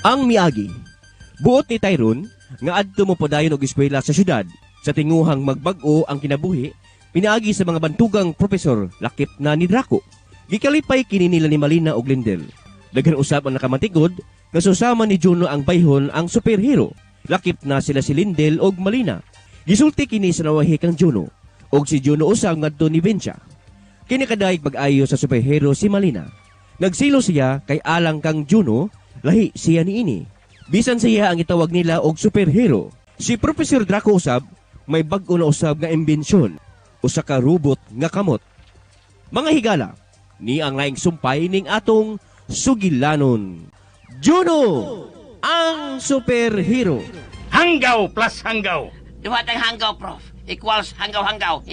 Ang miagi. Buot ni Tyrone nga adto mo padayon og eskwela sa syudad sa tinguhang magbag-o ang kinabuhi pinaagi sa mga bantugang propesor lakip na ni Draco. Gikalipay kini nila ni Malina og Lindel. Daghan usab ang nakamatikod nga susama ni Juno ang bayhon ang superhero. Lakip na sila si Lindel og Malina. Gisulti kini sa nawahi kang Juno og si Juno usab ngadto ni Bencha. Kini kadayeg pag-ayo sa superhero si Malina. Nagsilo siya kay alang kang Juno, lahi siya niini. Bisan siya ang itawag nila og superhero. Si Professor Draco usab may bag-o na usab nga imbensyon, usa ka robot nga kamot. Mga higala, ni ang laing sumpay ning atong sugilanon. Juno, ang superhero. Hanggaw plus hanggaw. Duha tang hanggaw, Prof. Equals hanggaw-hanggaw.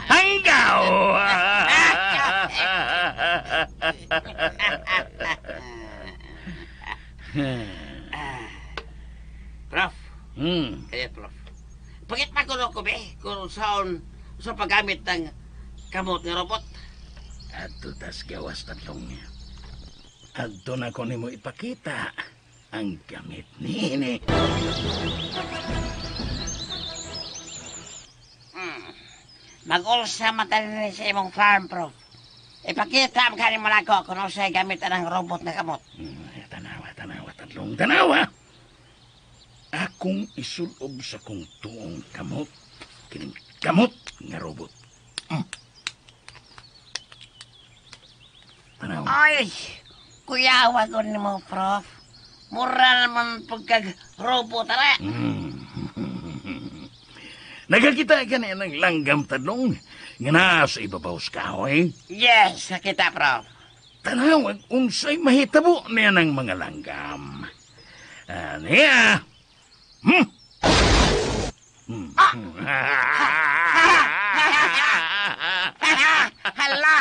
Hanggaw! Prof, kaya Prof. Pakit pa ko ko be kung saan sa paggamit ng kamot nga robot. Adto tas gawas tatlong. Adto na ko nimo ipakita ang gamit niini. Mag-ulsa man tayo sa imong farm, Prof. Ipakita ang kanin mo na ako kung unsay gamit ang robot nga kamot. Tanawa, tanawa, tatlong tanawa. Akong isulob sa kong tuong kamot, kining kamot nga robot. Tanawa. Ay, kuyawa ko nimo, Prof. Mura naman pagkag-robot, ara. Nagakita ka na ng langgam tadlong nga nasa ibabaw sa kahoy. Yes, nakita, Prof. Tanawag unsay mahitabo niya ng mga langgam. Niya. Hala!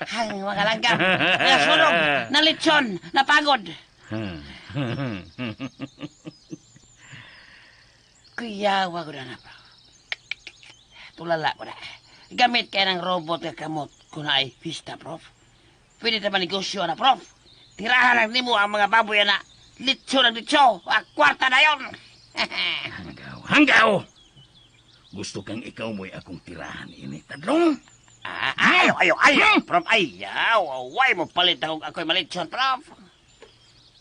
Ang mga langgam. Nasunog, nalitson, napagod. Kuyawa ko na, Prof. Tulala ko na. Gamit kaya ng robot nga kamot kung naay pista, Prof. Pwede ta manegosyo na, Prof. Tirahan lang nimo ang mga baboy na litso ng litso. Ah, kwarta na yon. Hanggaw, hanggaw! Gusto kang ikaw mo'y akong tirahan ini, tadlong? Ah, ayaw, ayaw, ayaw, Prof. Ayaw, away mo palit akong ako'y malitson, Prof.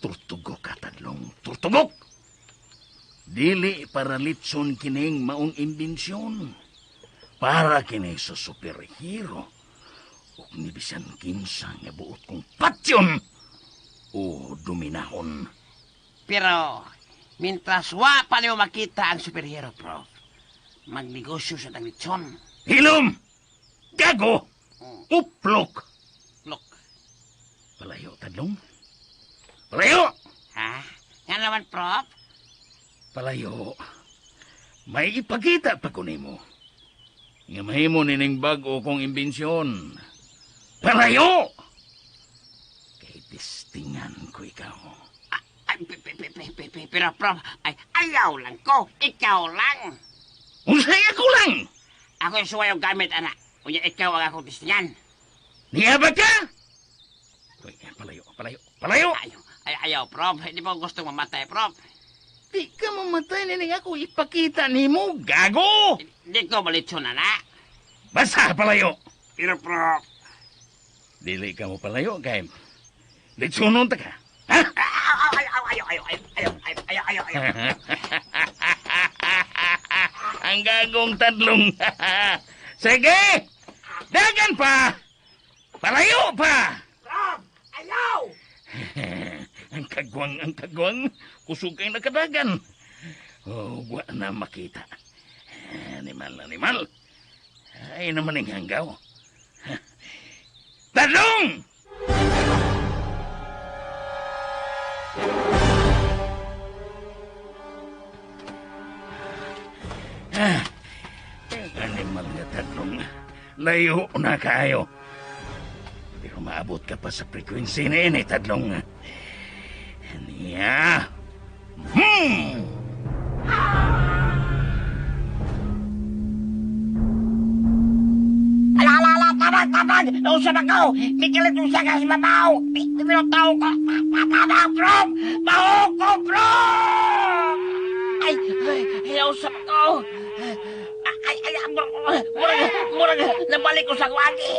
Turtugok ka, tadlong. Turtugok! Dili para litson kining maong imbensyon. Para kini sa superhero. Ug ni bisan kinsa nga buot kong patyon o dominahon. Pero, mintras wa pa nimo makita ang superhero, Prof, magnegosyo sa litson. Hilom! Gago! Uplok! Look. Palayo, tadlong. Palayo! Ha? Nga naman, Prof? Palayo. May ipakita pa ko nimo. Nga mahimo nining bag-o kong imbensyon. Palayo! Kay testingan ko ikaw. Ay, pero, Prof, ay, ayaw lang ko. Ikaw lang. Unsay ako lang? Ako yung suway og gamit, ana. Unya, ikaw ang akong testingan. Niya ba ka? Uy, palayo, palayo, palayo! Ayaw, ay, ayaw, Prof. Hindi mo gustong mamatay, Prof. Di ka mamatay nining ako ipakita nimo, gago! Hindi ko malitson, ana. Basta palayo! Pero, Prof. Dili ka mo palayo, kay litsonon ta ka. Ha? Ayaw, ayaw, ayaw, ayaw, ayaw, ayaw, ayaw, ayaw, ayaw. Ang gagong tadlong. Sige! Dagan pa! Palayo pa! Prof, ayaw! Ang kagwang, ang kagwang. Kusog kay nakadagan. Oh, wa na makita. Animal, animal. Ay naman ang hanggaw. Tadlong! Ah, animal nga tadlong. Layo na kaayo. Pero maabot ka pa sa frequency na ini, tadlong. Niya. Ala, ala, ala, tabang, tabang! Murag, nausap ako! Mikilit usa ka sa babaw! Pero tao ko! Tabang, Prof! Mahok ko, Prof! Ay, ay, nausap ako! Ay, ay, murag, murag, murag, nabalik ko sa kuwagi.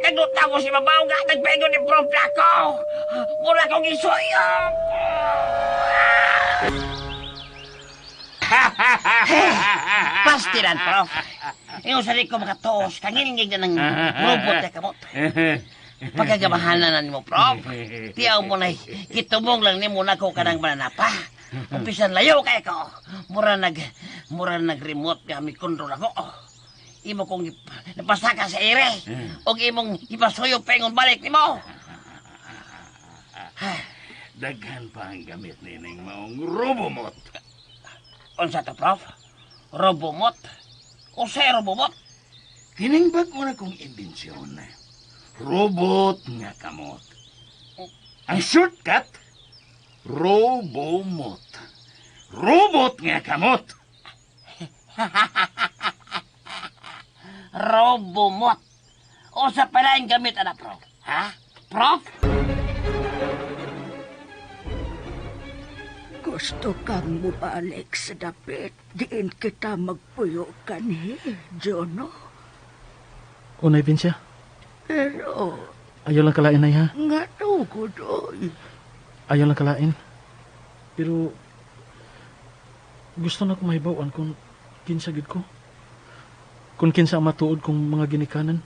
Nagluta ko si babaw nga, nagpego ni Prof Draco. Murag akong isuyok. Pastilan, Prof. Ingon sa ko makatuos, kangilingig na ng robot na kamot. Pagkagamahanan na nimo, Prof. Tiyaw mo na, kitumong lang nimo na ko kanang mananapa. Umpisan layo kay ko. Mura nag-remote nga mi control ako. Imo kong napasaka sa ere. Og imong ipasuyo pengon balik nimo. Daghan pa ang gamit nining maong robomot. Unsa to, Prof? Robomot? Unsay robomot? Kining bag-o na kong imbensyon. Robot nga kamot. Ang shortcut, Robomot. Robot nga kamot. Robomot. Unsa pala ang gamit ana, Prof? Ha? Prof? Gusto kang mubalik sa dapit. Diin kita magpuyo kanhi, Jono. Unay, Vincia. Pero, Ayaw lang kalain, Nay, ha? nga tugod, oy. Ayaw lang kalain. Pero, gusto na ko mahibawan kung kinsa gid ko. Kung kinsa ang matuod kong mga ginikanan.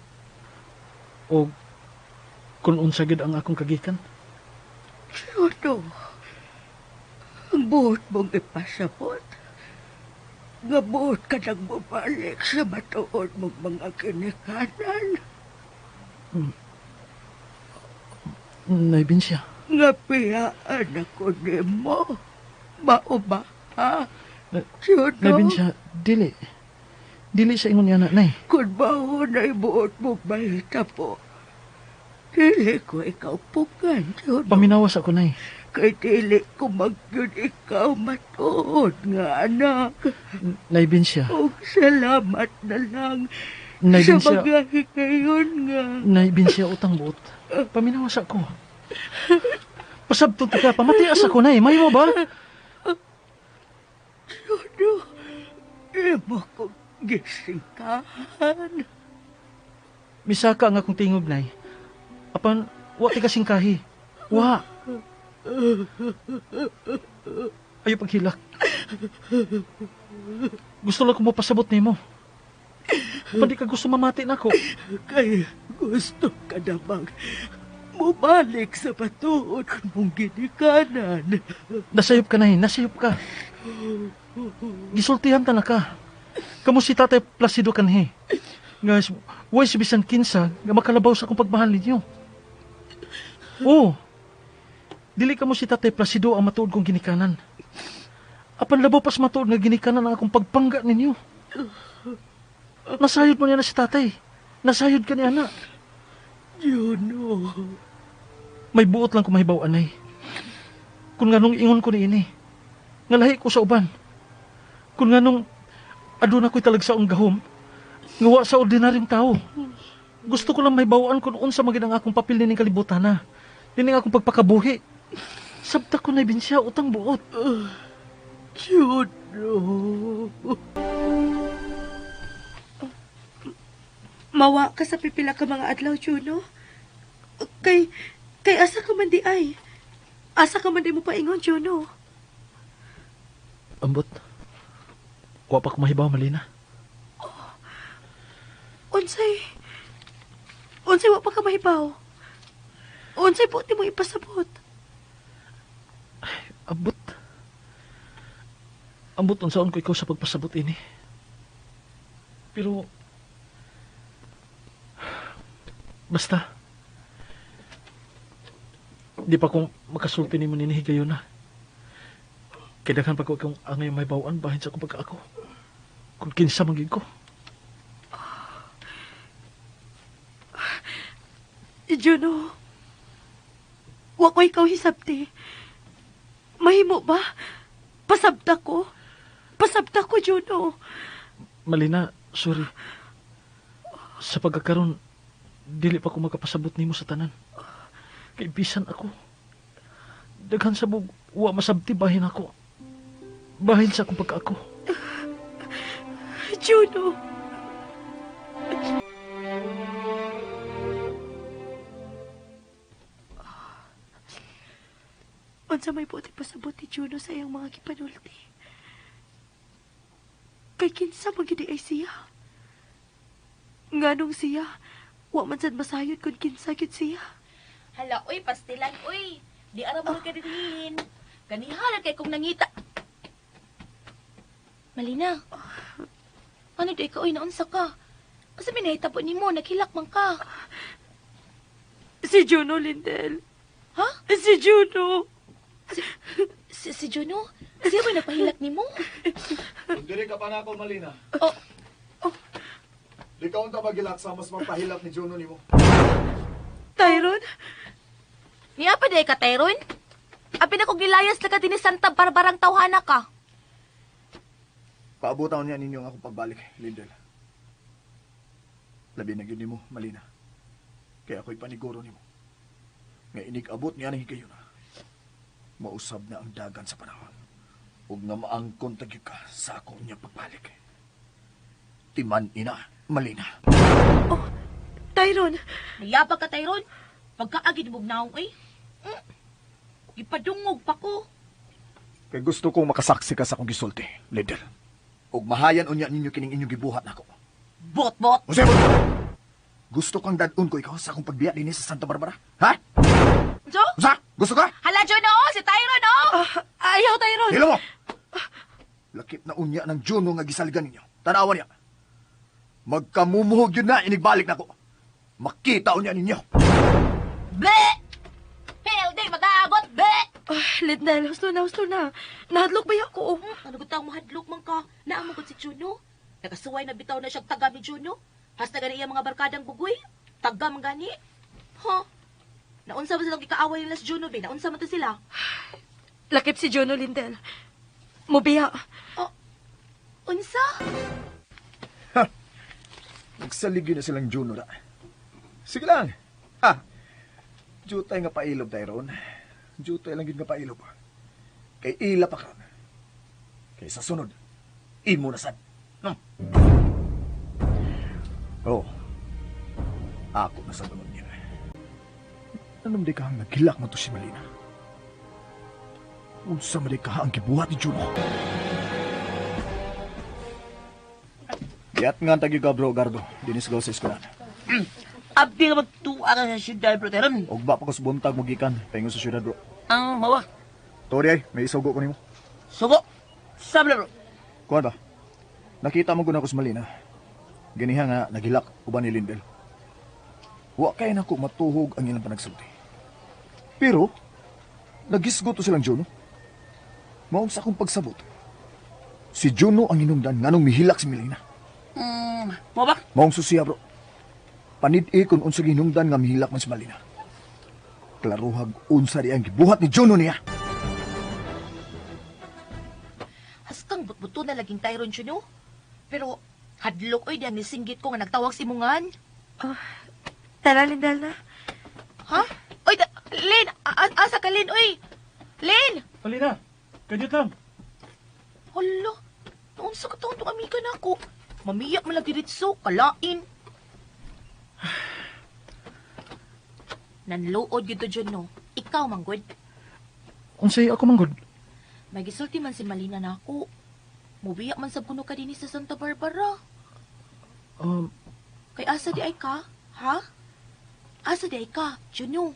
O kung unsa gid ang akong kagikan. Jono, ang buot mong ipasabot. Nga buot ka nang mubalik sa matuod mong mga ginikanan. Nay, Vincia. Nga piyaan ako nimo. Mao ba, ha? Jono? Nay, Vincia, dili. Dili sa ingon niya na, Nay. Kung mao na'y buot mong mahitabo, dili ko ikaw pugan, Jono. Paminawas ako, Nay. Kay dili ko magyud ikaw matuod nga anak. Nay, Vincia. Og salamat na lang Nay, sa Vincia. mga hikayon nga. Nay, Vincia, utang buot. Paminawas ako. Pasabtot ka, pamatias ako, Nay. May mo ba? Jono, imo kong gisingkahan. Misaka ang akong tingog, Nay. Apan, wa ti kasingkahi. Wa. Ayo paghilak. Gusto lang ko mapasabot nimo. Apan di ka gusto mamati nako. Kay gusto ka namang mubalik sa patuod mong ginikanan. Nasayop ka, Nay. Nasayop ka. Gisultihan ta na ka. Kamo si Tatay Placido kanhi. Nga, way si bisan kinsa nga makalabaw sa akong pagmahal ninyo. Oo. Dili kamo si Tatay Placido ang matuod kong ginikanan. Apan labaw pas matuod nga ginikanan ang akong pagpangga ninyo. Nasayod mo niya na si Tatay. Nasayod ka niya na. Juno. May buot lang ko mahibaw, anay. Kung nganong ingon ko ni ini, nga lahi ko sa uban. Kung nganong aduna ko'y talagsaong gahom, nga wa sa ordinaryong tao. Gusto ko lang mahibawaan kung unsa man gid ang akong papel nining kalibutan na. Nining akong pagpakabuhi. Sabta ko na binsya utang buot. Juno. Mawa ka sa pipila ka mga adlaw, Juno. Kay asa ka man di ay. Asa ka man di mo paingon, Juno. Ambot. Wa pa ko mahibaw, Malina. Unsay, unsay wa pa ka mahibaw. Unsay buot mo ipasabot. Ambot. Ambot unsaon ko ikaw sa pagpasabot ini. Pero basta di pa kong makasulti nimo nini higayon na. Kay daghan pa ko akong angay may bawaan bahin sa akong pagkaako. Kung kinsa man gyud ko. Juno, wa ko ikaw hisabti. Mahimo ba? Pasabta ko. Pasabta ko, Juno. Malina, sorry. Sa pagkakaroon, Dili pa ko makapasabot nimo sa tanan. Kay bisan ako. Daghan sa bug, wa masabti bahin ako. Bahin sa akong pagkaako. Juno! Unsa may buot ipasabot ni Juno sa iyang mga gipanulti? Kay kinsa man gid ay siya? Nganong siya? Wa man sad masayod kung kinsa gid siya. Hala, uy, pastilan, uy. Di aram mo ka dinhin. Ganihala kay kung nangita. Malina. Ano di ka, uy, naunsa ka? Asa may nahitabo nimo, naghilak man ka. Si Juno, Lindel. Ha? Si Juno. Si Juno? Siya ba nagpahilak nimo? Diri ka pa na ako, Malina. Oh. Oh. Di ka unta magilak sa mas magpahilak ni Juno nimo. Tyron? Niya pa di ka, Tyron? Apin ako gilayas na ka din ni Santa Barbarang tawhana ka. Paabutan niya ninyo ang akong pagbalik, Lindel. Labi na gyud nimo, Malina. Kaya ako'y paniguro nimo. Nga inig-abot niya ng higayon. Mausab na ang dagan sa panahon. Ug nga maangkon tagyud ka sa akong niya pagbalik. Timan ina, Malina. Oh, Tyron! Niyabag ka, Tyron. Pagkaagid mo naong, eh. Ipadungog pa ko. Kay gusto kong makasaksi ka sa akong gisulti, Lindel. Ug mahayan unya ninyo kining inyong gibuhat nako. Bot-bot! Jose, bot-bot! Gusto kang dadun ko ikaw sa akong pagbiya dinhi sa Santa Barbara? Ha? Jo? Usa? Gusto ka? Hala, Juno! Si Tyron, oh! Ayaw, Tyron! Hilo mo! Lakip na unya ng Juno nga gisaligan ninyo. Tanawan niya. Magkamumuhog yun na, inigbalik na ko. Makita unya ninyo. Ble! PLD, mag-aabot! Ble! Lindel, husto na, husto na. Nahadlok ba ako? Ano gutang mahadlok man ka? Naamo ko si Juno. Nakasuway na bitaw na siyang taga ni Juno. Hasta gani iya mga barkadang bugoy. Taga man gani. Ha? Naunsa ba silang gikaaway nila si Juno, be? Naunsa man to sila? Lakip si Juno, Lindel. Mubiya. Oh, unsa? Ha! Nagsalig yun na silang Juno na. Sige lang. Ha! Jutay nga pailob, Tyron. Jutay lang yun nga pailob. Kay ila pa karon. Kay sa sunod, imo na sad. Oh. Ako na sa sunod niya. Anong di ka ang naghilak mo to si Malina? Unsa man di ka ang gibuhat ni Juno? Yat nga tagi ka bro, Gardo. Dinis go sa eskwelahan. Abi nga magtuwa ka sa syudad, bro, Tyron. Ugba pa ko sa buntag mo gikan. Paingon sa syudad, bro. Ang mawa. Tori ay, may isugo ko nimo. Sugo? Sabla, bro. Kuan ba? Nakita mo guna ko sa Malina. Ganiha nga naghilak uban ni Lindel. Wa kay nako matuhog ang ilang panagsulti. Pero nagisgo to silang Juno. Maong sa akong pagsabot. Si Juno ang hinungdan nganong mihilak si Melina. Mo ba? Maong susiya, bro. Panid-i kung unsa hinungdan nga mihilak man si Malina. Klaruhag unsa di ang gibuhat ni Juno niya. Haskang butbuto na laging Tyron Juno. Pero hadlok oy diyang nisinggit ko nga nagtawag si Mungan. Oh, tara, Lindel na. Ha? Oy, Lin! Asa ka, Lin? Oy! Lin! Malina, kanyot lang. Hala, naunsa ka taon itong amiga na ako. Mamiyak man lang diretso, kalain. Nanluod yun to dyan, no? Ikaw, manggod. Unsay ako, manggod? May gisulti man si Malina na ako. Mubiyak man sab kuno ka dinhi sa Santa Barbara. Kay asa di ay ka, ha? Asa di ay ka, Juno?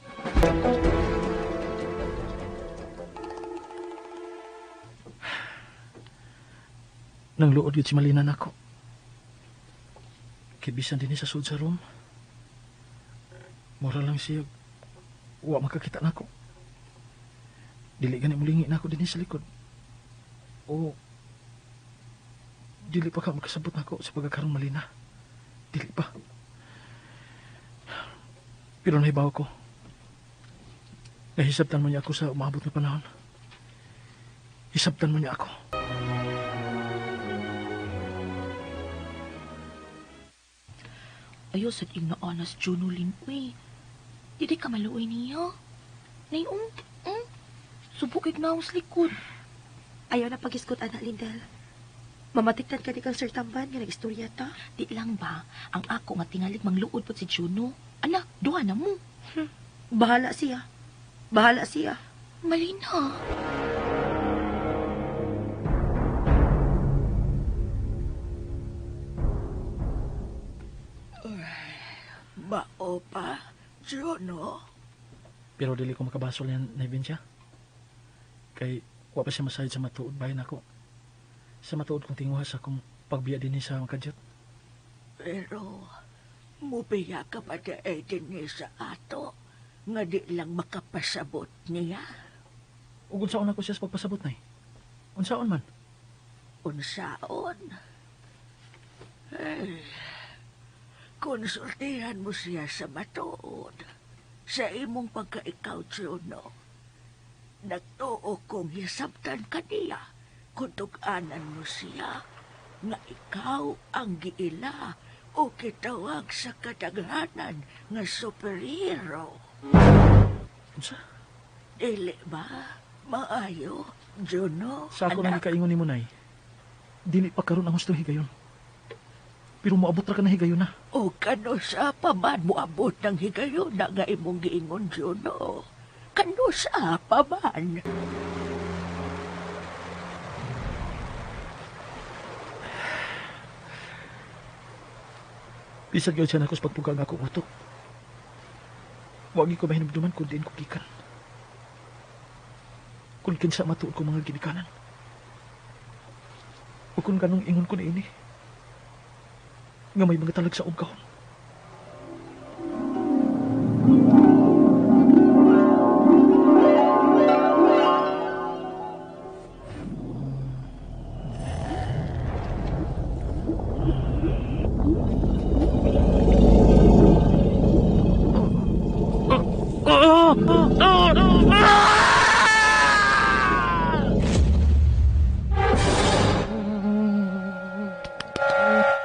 Nang luod yun si Malina nako. Kay bisan dinhi sa sud sa room. Mura lang siya. Wa makakita nako. Dili gani mulingi nako dinhi sa likod. O dili pa ka makasabot nako sa pagkakaroon Malina. Dili pa. Pero nahibaw ko. Nahisabtan mo niya ako sa umaabot na panahon. Hisabtan mo niya ako. Ayaw sa ing naanas Juno Lin, uy. Dili ka maluoy niya. Nayong, subukig na akong likod. Ayaw na pag-iskot, anak Lindel. Mamatiktan ka ni kang Sir Tamban nga nag-istorya ta. Di lang ba, ang ako nga tingalig mangluod po si Juno. Anak, duha na mo. Bahala siya. Bahala siya. Malina. Mao pa, Juno. Pero dili ko makabasol yan na siya. Kay wa pa siya masayod sa matuod bahin ako. Sa matuod kong tinguha sa akong pagbiya din sa makadyot. Pero, mubiya ka pa di din sa ato, nga di lang makapasabot niya. Ug unsaon ako siya sa pagpasabot, Nay? Unsaon man? Unsaon? Eh, konsultihan mo siya sa matuod. Sa imong pagkaikaw, Juno. Nagtuo kong hisabtan ka niya kung tug-anan mo siya nga ikaw ang giila o kitawag sa kadaghanan nga superhero. Unsa? Dili ba? Maayo, Juno? Sa ako nang gikaingon nimo, Nay. Dili pa karon ang hustong higayon. Pero moabot ra ka na higayon na. O kano sa pa man moabot ng higayon na nga imong giingon, Juno. Kano sa pa man. Bisag yun siya na ako sa pagpuga nga akong utok. Wagi ko mahinumduman kung diin ko gikan. Kung kinsa matuod ko mga ginikanan. O kung ganong ingon ko na ini. Nga may mga talag sa ugkaon.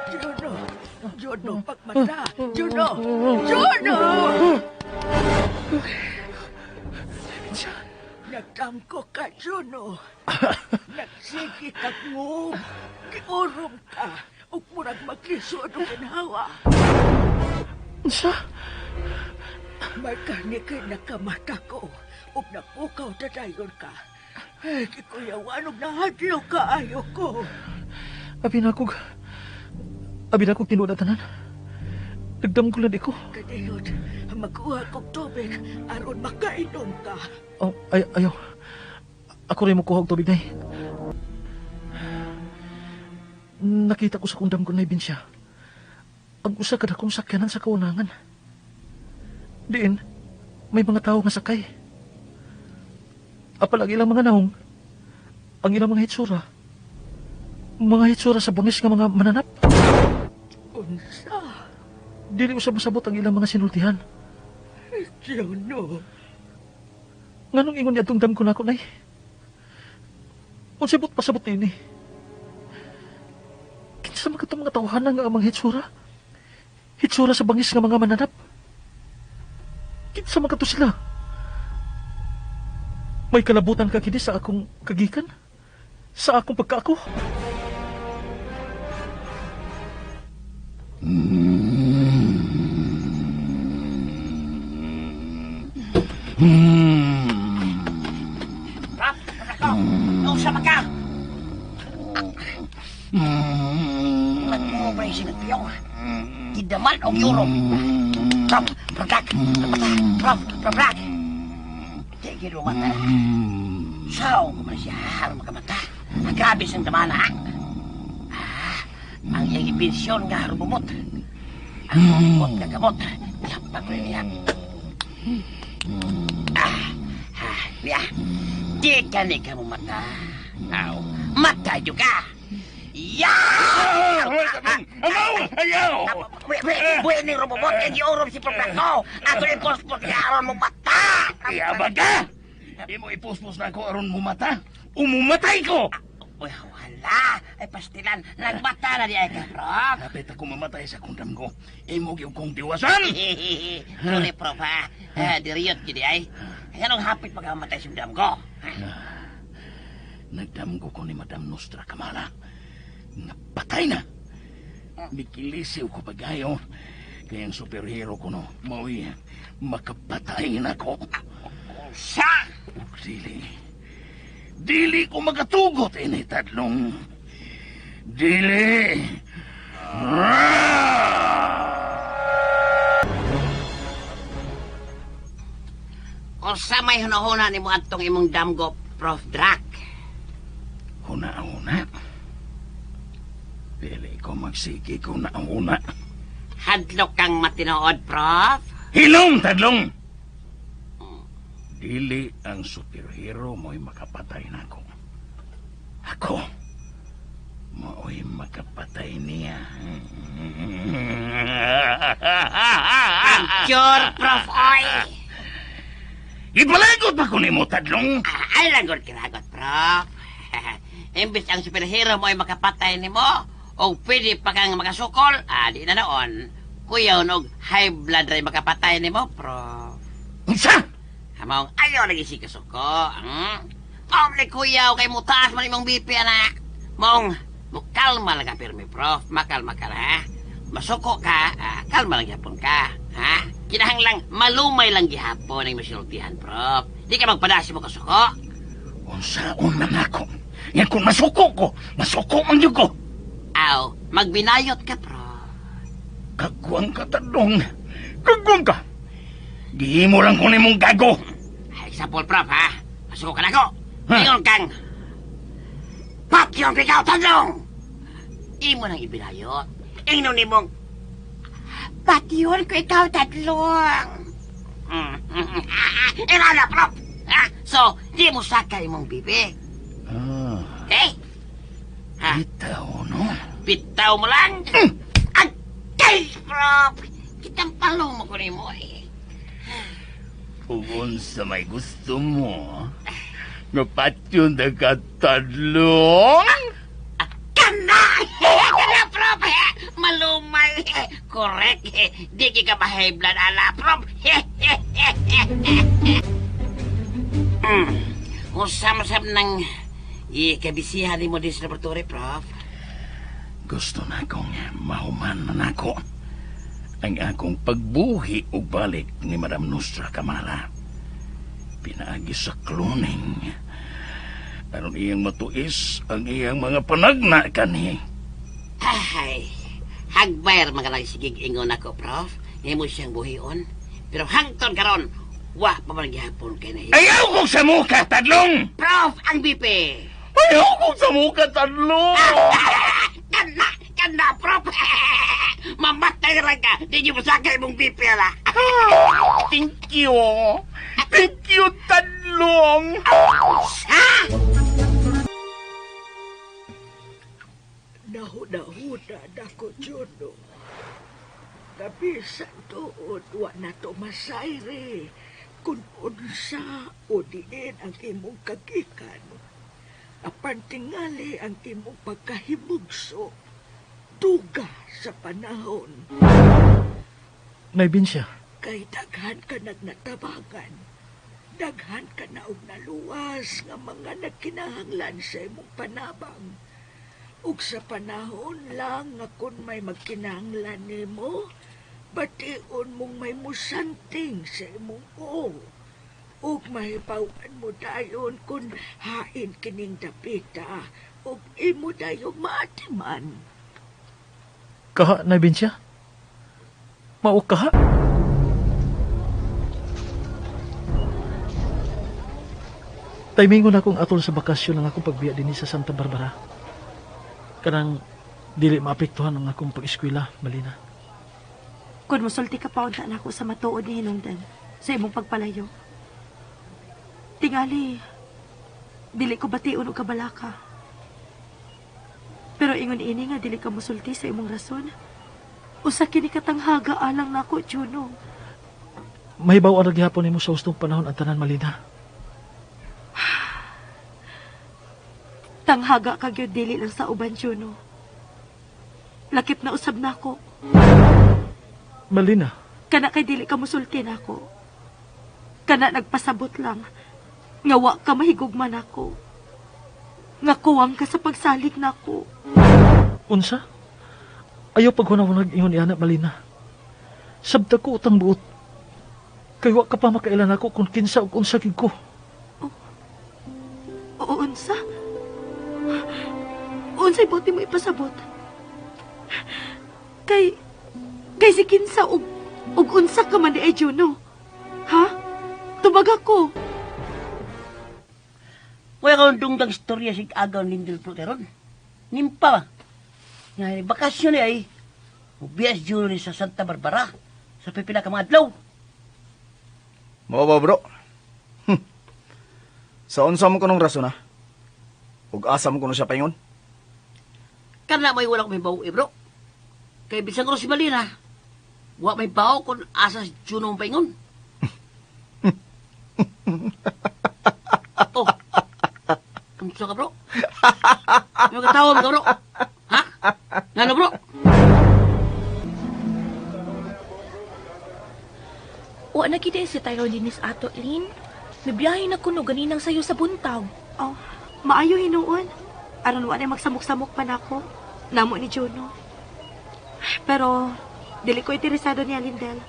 Juno! Juno, pagmata! Juno! Juno! Nagtangko ka, Juno. Nagsige kag ngub. Giurong ka. Ug murag maglisod og ginhawa. Unsa? May kanikay nakamata ko. Ug napukaw tadayon ka. Ay, kikuyawan ug nahadlok ka ayo ko. Abi na akong tinuod na tanan. Nagdamgo lang di ko. Kadiyot, magkuha kog tubig aron makainom ka. Oh, ayaw. Ako rin mo kuha og tubig, Nay. Nakita ko sa kong damgo na ibinsya. Ang usa ka dakong sakyanan sa kaunangan. Diin, may mga tao nga sakay. Apal ang ilang mga naong, ang ilang mga hitsura. Mga hitsura sa bangis nga mga mananap. Unsa? Dili usab masabot ang ilang mga sinultihan. Juno. Nganong ingon niya itong damgo nako, Nay? Unsay buot pasabot niini? Kinsa man katong mga tawhana nga ang mga hitsura? Hitsura sa bangis nga mga mananap? Kinsa man kato sila? May kalabutan ka kini sa akong kagikan? Sa akong pagkaako? Rap, ako. Nausa man ka. Nagmumubray siya ng piyong. Gidaman og yurong. Rap, prabrak, mata, rap, prabrak. Di giro mata. Sao ko man siya aron makamata. Ang grabe siyang damana, ha? Ang iyang ibensyon nga rubumot. Ang rubumot nga gamot. Yapag ko niya. Niya. Di ka ni ka mo mata. Aw, mata juga ka. Ya! Amaw! Ayaw! Buhay ni robobot, kay giurom si Proprato. Ato ipospos niya aron mo mata. Iyabag ka! Imo ipuspos na ako aron mo mata. Umumatay ko! Uy, Hala, ay pastilan. Nagbata na di ay ka, Prof. Hapit ako mamatay sa akong damgo. Imo gyud kong tiwasan. Sorry, Prof, ha. Diriyot gid ay. Anong hapit pagkamatay sa damgo? Nagdamgo ko ni Madam Nostra Kamala. Nga patay na. Mikilisiw ko pagayo. Kaya ang superhero ko no, mao'y makapatay na ko. Sa! Ug dili. Dili ko makatugot ini Tadlong. Dili. Unsa may hunahuna nimo adtong imong damgo, Prof. Drac? Huna-huna. Dili ko magsige ko na-huna. Hadlok kang matinood, Prof. Hilom, Tadlong! Dili ang superhero mo'y makapatay nako. Ako, mo'y makapatay niya. Sure, Prof. Oy. Ipalagot pa ko nimo, Tadlong. Ay lang gud kiragot, Prof. Imbis ang superhero mo ay makapatay nimo, o pwede pa kang makasukol, di na noon. Kuyaw og high blood ray makapatay nimo, Prof. Unsa? Maong ayaw lagi si kasuko. Maong ni kuyaw kay mutaas man imong BP, ana. Maong mukalma lang ka pirmi, Prof. Makalma ka ha. Masuko ka, kalma lang gihapon ka, ha? Kinahanglang malumay lang gihapon ang masultihan, Prof. Di ka magpadasi mo kasuko. Unsaon man ako? Yan kung masuko ko, masuko man jud ko. Aw, magbinayot ka, Prof. Kagwang ka, Tadlong. Kagwang ka. Gihimo lang ko nimong gago. Ay, example, Prof, ha? Masuko ka na ko. Ha? Ingon kang, Patyon ikaw, Tadlong! Imo nang ibinayot. Ingnon nimong, Patyon ko ikaw, Tadlong. Inala, Prof. Ha? So, di mo sakay imong bibi. Eh? Ha? Bitaw, no? Bitaw mo lang. Agkay, Prof! Kitang palong mo ko nimo, eh. Kung sa may gusto mo, nga patyon na ka, Tadlong? Kana! Kana, Prof! Malumay! Correct! Di ka ma-high blood, ala, Prof! Kung sama-sama ng ikabisihan mo din sa laboratory, Prof. Gusto na akong mahuman na nako ang akong pagbuhi o balik ni Madam Nostra Kamala. Pinaagi sa cloning. Aron iyang matuis ang iyang mga panagna kani. Ay, hagbayar mga lang sigig ingon ako, Prof. Ngayon mo siyang buhion. Pero hangton karon, wa pa man gihapon kay na. Ayaw kong samuka, Tadlong! Prof, ang BP! Ayaw kong samuka, Tadlong! Kana, kana, Prof! Mamatay lang ka! Di niyo masakay mong BP, ala! Thank you! Thank you, Tadlong! Ha? Nahuna-huna na ko, Juno. Gabisan tuod, wa na to masayre. Kung unsa o diin ang imong kagikan. Apan tingali ang imong pagkahimugso. Duga sa panahon. Naibin siya. Kay daghan ka nagnatabangan. Daghan ka na og naluwas nga mga nagkinahanglan sa imong panabang. Ug sa panahon lang nga kun may magkinahanglan nimo, bation mong may musanting sa imong oo. Ug mahibaw-an mo dayon kun hain kining dapita, ug imo dayong maatiman. Kaha, naibin siya? Mao kaha? Timingon akong atol sa bakasyon ang akong pagbiya dinhi sa Santa Barbara. Kanang dili maapektuhan ang akong pag-eskwela, Malina. Kung mosulti ka pa unta nako sa matuod ni hinungdan sa imong pagpalayo. Tingali, dili ko bation og kabalaka. Pero ingon ini nga dili ka mosulti sa imong rason. Usa kini katanghaga alang nako, Juno. Mahibaw ang gihapon nimo sa hustong panahon ang tanan, Malina. Tanghaga ka gyud dili lang sa uban, Juno. Lakip na usab nako. Malina. Kana kay dili ka musulti nako. Kana nagpasabot lang. Nga wa ka mahigugma nako. Nga kuwang ka sa pagsalig nako. Unsa? Ayaw paghunahunag ingon ni Ana, Malina. Sabta ko utang buot. Kay wa ka pa makailan ako kung kinsa ug unsa gid ko. Oo, unsa? Unsay buti mo ipasabot? Kay si kinsa ug unsa ka man di ay Juno? Ha? Tubag ako. Wala ka dunggang istorya sig agaw nindil Proteron. Nimpa ba? Nga, bakasyon ni ay, mubiyas Juno ni sa Santa Barbara, sa pipila ka mga adlaw. Mao ba, bro? Sa unsa mo kunong rason, ha? Ug asa mo kuno siya paingon? Kana may wala ko may bawo, eh, bro. Kay bisan ko si Malina, wa may bawo kung asa si Juno mong paingon. Oh. Unsa ka, bro? Ano ka tawa mo ka, bro? Ha? Ngano, bro? Wa na gid si Tyrone dinis ato, Lin. Mibiyahe na kuno ganinang sayo sa buntag. Oh, maayo hinuon. Aron wa na magsamok-samok pa nako. Namo ni Juno. Pero dili ko interesado niya, Lindel.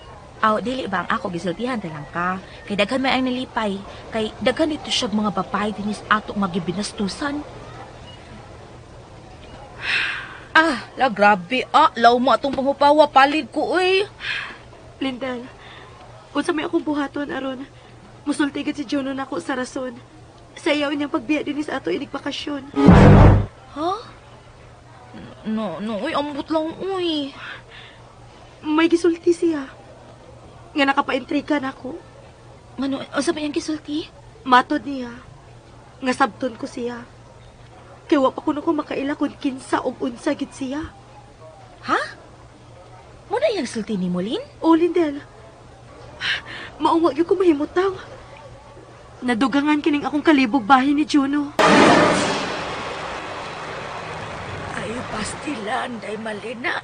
Aw, dili ba ang ako gisultihan ta lang ka. Kay daghan may ang nalipay. Kay daghan dito siya mga babae dinis ato nga gibinastusan. Ah, la grabe ah, law mo atong pangupawa palid ko oy. Lindel, unsa may akong buhaton aron musulti gid si Juno nako sa rason. Sa iyaw niyang pagbiya dinis ato inig bakasyon. Ha? No, no, uy, ambot lang uy. May gisulti siya. Nga nakapaintriga nako. Ngano, unsa ba iyang gisulti? Matod niya. Nga sabton ko siya. Kay wa pa kuno ko makaila kung kinsa og unsa gid siya. Ha? Mo na iyang sulti ni Molin? O, Lindel. Maong wa gyud ko mahimutang. Nadugangan kining akong kalibog bahin ni Juno. Ay, pastilan, day Malina.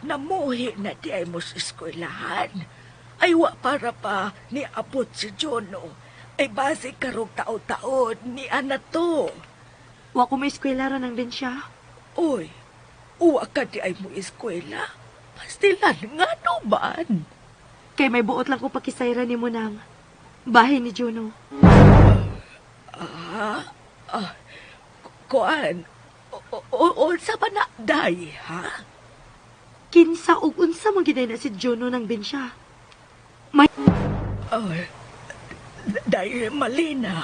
Namuhi na di ay mo sa eskwelahan. Ay, wa para pa ni abot si Jono. Ay, base karong tao-taon ni ana to. Wa ko may eskwela ron ang din siya. Uy, uwa ka di ay mo eskwela. Pastilan, nga no man? Kay may buot lang ko pakisayra ni mo nang bahin ni Juno. Kuan, unsa ba na, day, ha? Kinsa og unsa man giday na si Juno nang binsya. May Ay, day, Malina.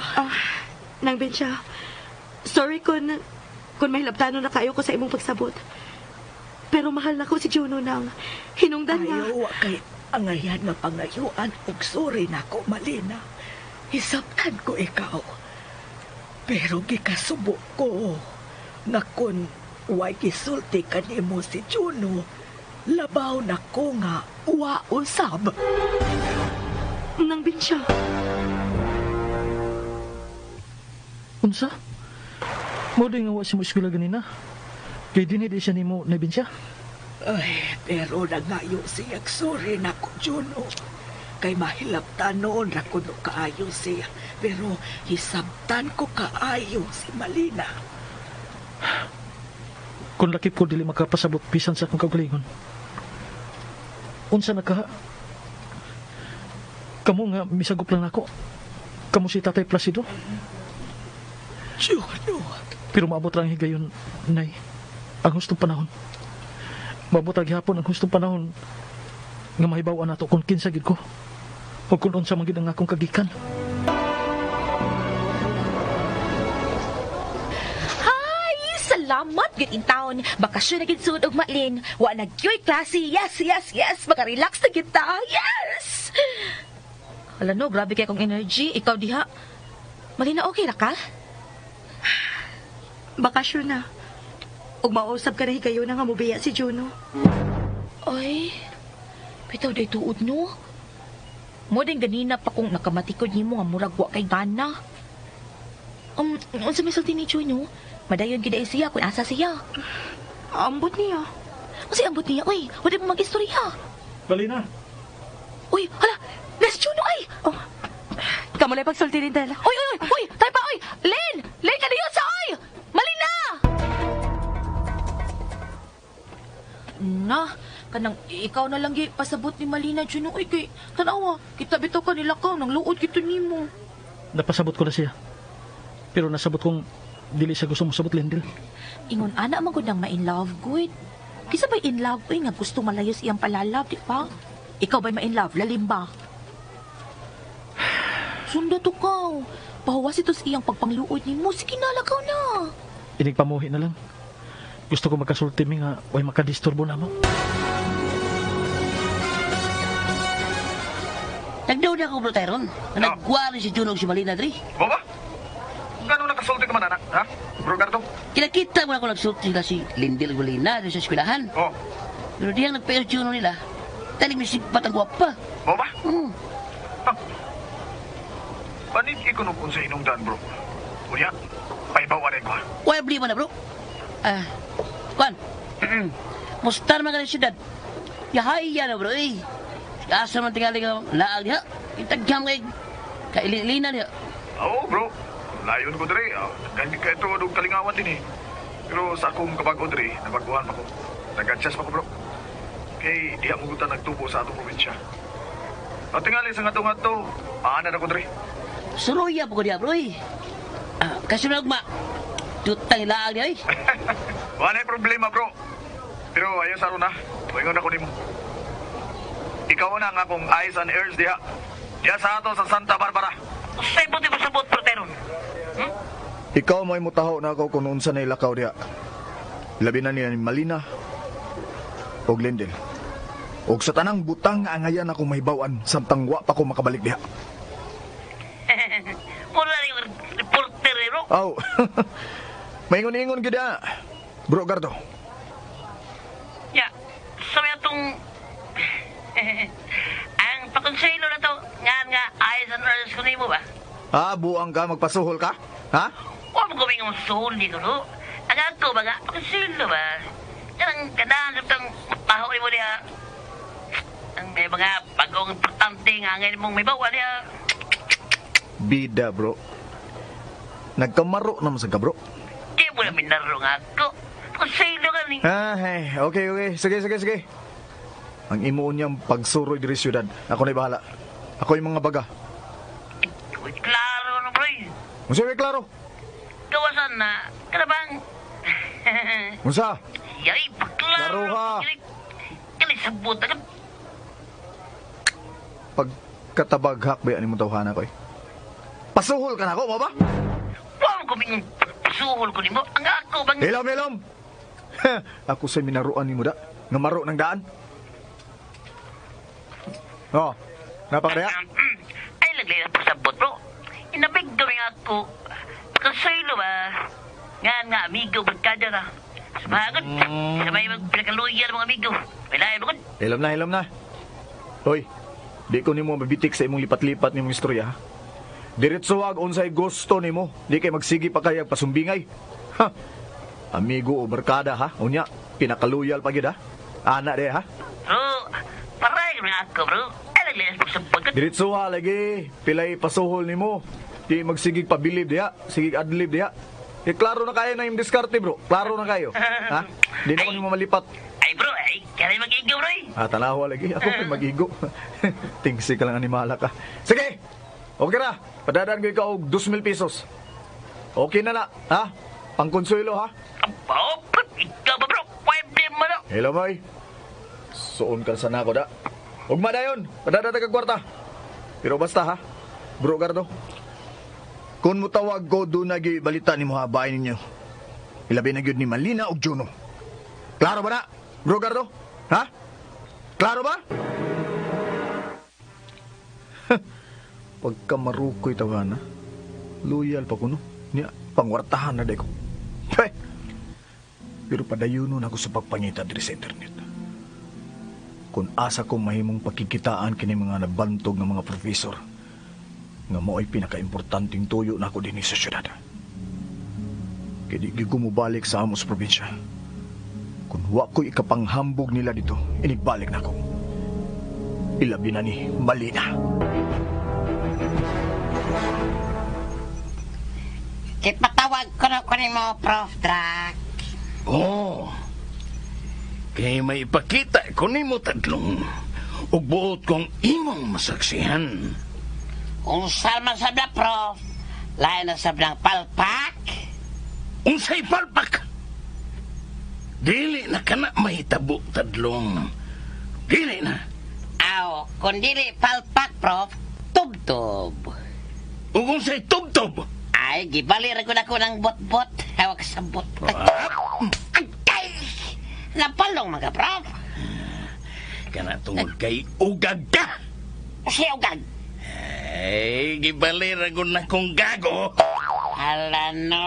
Nang binsya. Sorry kung mahilabtano na kayo ko sa imong pagsabot. Pero mahal na ko si Juno nang hinungdan nga. Ayaw, wa kay angayan nga pangayuan og sorry nako, Malina. Hisabtan ko ikaw. Pero gikasubo ko nga kun way gisulti kanimo si Juno, labaw na ko nga wa usab. Nang binsya. Unsa? Mo di nga wa siya mo eskwela ganina. Kay dinhi di siya nimo nabinsya. Ay, pero nangayo siya sorry nako, Juno. Kay mahilabtan noon ra kuno kaayo siya. Pero hisabtan ko kaayo si Malina. Kung lakip ko dili makapasabot bisan sa akong kaugalingon. Unsa na ka? Kamo nga misagop lang nako. Kamo si Tatay Placido. Juno. Pero maabot lang higayon, Nay. Ang hustong panahon. Maabot ra gihapon ang hustong panahon nga mahibaw-an nato kung kinsa gid ko o kung unsa man gid ang akong kagikan. Hi! Salamat gid in town. Bakasyon na gid sud og malin. Wa na gyoy klase. Yes, yes, yes. Makarelax na kita. Yes! Hala no, grabe kay akong energy. Ikaw diha. Malina, okay ra ka? Bakasyon na. Ug mausab ka na higayon nga mobiya si Juno. Ay, bitaw day tuod no. Mo din ganina pa kung nakamatikod nimo nga murag wa kay gana. Unsa may sulti ni Juno? Madayon gid siya kung asa siya. Ambot niya. Kasi ambot niya, uy. Wala mo mag-istorya. Malina, Uy, hala! Nas Juno ay! Oh. Kamu lang pagsulti Lindel. Uy, uy, uy! Uy! Tayo pa, uy! Lin! Lin, kaniyo sa uy! Malina! Na, kanang ikaw na lang gi pasabot ni Malina Juno uy kay tanawa kita bitaw ka nila ka nang luod kito nimo. Napasabot ko na siya. Pero nasabot kong dili siya gusto mosabot, Lindel. Ingon ana man gud nang ma-in love good. Kisa ba in love uy nga gusto malayos iyang palalab, di ba? Ikaw ba'y ma-in love lalim ba? Sunda to kaw. Pahuwas ito sa iyang pagpangluod nimo. Sige na, lakaw na. Inigpamuhi na lang. Gusto ko magkasulti mi nga way makadisturbo na mo. Nagdaw na ako, bro, Tyron. Na nagkuha si Juno ug si Malina, dre. Mo ba? Gano'n nakasulti ka man, anak? Ha? Bro Gardo? Kinakita mo na ako nagsulti sila si Lindel ug Malina dre sa eskwelahan. Oh, Pero diyang nagpayo Juno nila, talig may sipat ang gwapa. mo ba? Hmm. Panit ikunog sa inong daan, bro. Unya, paibawan ko, ha? Wala problema na, bro. Ah, Kwan. Mustar man ka ng siyudad. Yahaya na, bro, eh. Asa man tingali ka laag diha. Itagham kay kaililina diha. Oo, bro. Layon ko dre. Ah, ganyan ka ito og kalingawan din eh. Pero sa akong kabago dre, nabaguhan pa ko. Nag-adjust pa ko, bro. Kay diha mo gutan nagtubo sa atong probinsya. At tingali sa ngadto-ngadto, aanad ako dre. Suruya po ko diha, bro, eh. Ah, kasi ugma. Tutang ilaag diha, eh. Wala problema, bro. Pero ayaw sa na. Moingon ako nimo. Ikaw na ang akong eyes and ears diha. Diha sa ato sa Santa Barbara. Usay mo di mo sabot, bro, Teron. Ikaw may mutaho na ako kung unsa na ilakaw diha. Labi na niya ni Malina og Lindel. Og sa tanang butang nga angayan ako mahibaw-an samtang wa pa ko makabalik diha. Mura na yung reporter, eh, bro. Aw. Maingon-ingon gyud ah. Bro Gardo. Ya, sa may atong... ang pakonselo na to, nga nga, eyes and ears ko nimo ba? Ah, buang ka magpasuhol ka? Ha? Huwag mo gawin ang suli ko, no? Ang ako ba nga, pakonselo ba? Yan ang ganahan sa itong taho mo niya. Ang may mga bagong importante nga ngayon mong may bawa niya. Bida, bro. Nagkamaro naman sa ka, bro. Di mo na minaro nga ako. Pakonselo ka ni. Ah, hey, okay, okay. Sige, sige, sige. Ang imo niyang pagsuroy diri siyudad. Ako na'y bahala. Ako yung mga baga. Uy, klaro no, bro. eh. Unsa may klaro? Gawasan na, kanabang... Unsa? Yay, paklaro. Klaro ha. Kani sabot agad. Pagkatabaghak ba yan mo tawhana ko eh. Pasuhol ka na ako, mo ba? Wa ko ming pasuhol ko nimo. Ang ako bang Hilom, hilom! Ako sa'y minaruan ni mo da. Nga maro ng daan. Oh, napakadaya? Ay laglay na pasabot bro. Inabig kami nga ako. Pakasaylo ba? Nga nga amigo barkada na. Sumagod. Sa may magpinakaluya ng mga amigo. May lahi ba? Hilom na, hilom na. Hoy, di ko nimo mabitik sa imong lipat-lipat nimong istorya, ha? Diretso ag unsay gusto nimo, di kay magsigi pa kay pasumbingay. Ha. Amigo o barkada ha? Unya, pinakaluyal pa gyud ha. Ana de ha. Bro, paray kami nga ako bro. Ay laglay na pasabot ko. Diretso ha lagi, pilay pasuhol nimo. Di magsigig pabilib diha, sigig adlib diha. Eh, klaro na kayo na yung diskarte bro. Klaro na kayo. Ha? Di na ko nimo malipat. Ay bro, ay kaya mag-igo bro. eh. Ah, tanawa lagi. Ako pa'y mag-igo. Tingsi ka lang animala ka. Sige! Okay ra. Padadaan ko ikaw og 2,000 pesos. Okay na na, ha? Pangkonsuelo, ha? Aba, ikaw ba bro? Pwede mo na. Hello, boy. Suon ka sana ako, da. Ugma dayon. Padadaan ka kwarta. Pero basta, ha? Bro Gardo. Kung mutawag ko, doon na balita ni mo ha, bahay ninyo. Ilabi na gyud ni Malina og Juno. Klaro ba na, Bro Gardo? Ha? Klaro ba? Pagka marukoy tawana, loyal pa ko no. Niya, pangwartahan na day ko. Hey! Pero padayunon ako sa pagpangita diri sa internet. Kung asa ko mahimong pakikitaan kini mga nabantog nga mga profesor, nga mo'y pinakaimportanteng tuyo na ako dinhi sa syudad. Kaya di gyud ko mobalik sa amo sa probinsya. Kung wa ko'y ikapanghambog nila dito, inigbalik na ko. Ilabi na ni Malina. Kipatawag ko na ko ni mo, Prof. Drac. Oh, kay may ipakita ko nimo tadlong ug buot kong imong masaksihan. Unsa man sab na, Prof? Lain na sab ng palpak. Unsay palpak? Dili na kana mahitabo tadlong. Dili na. Aw, kung dili palpak, Prof, tubtob. Ug unsay tubtob? Ay, gibali ra gud ako ng bot-bot. Hawak sa bot. Agkay! Napalong mga Prof. Kana tungod kay ugag ka. Si ugag. Ay, gibali ra gud na kong gago. Hala no.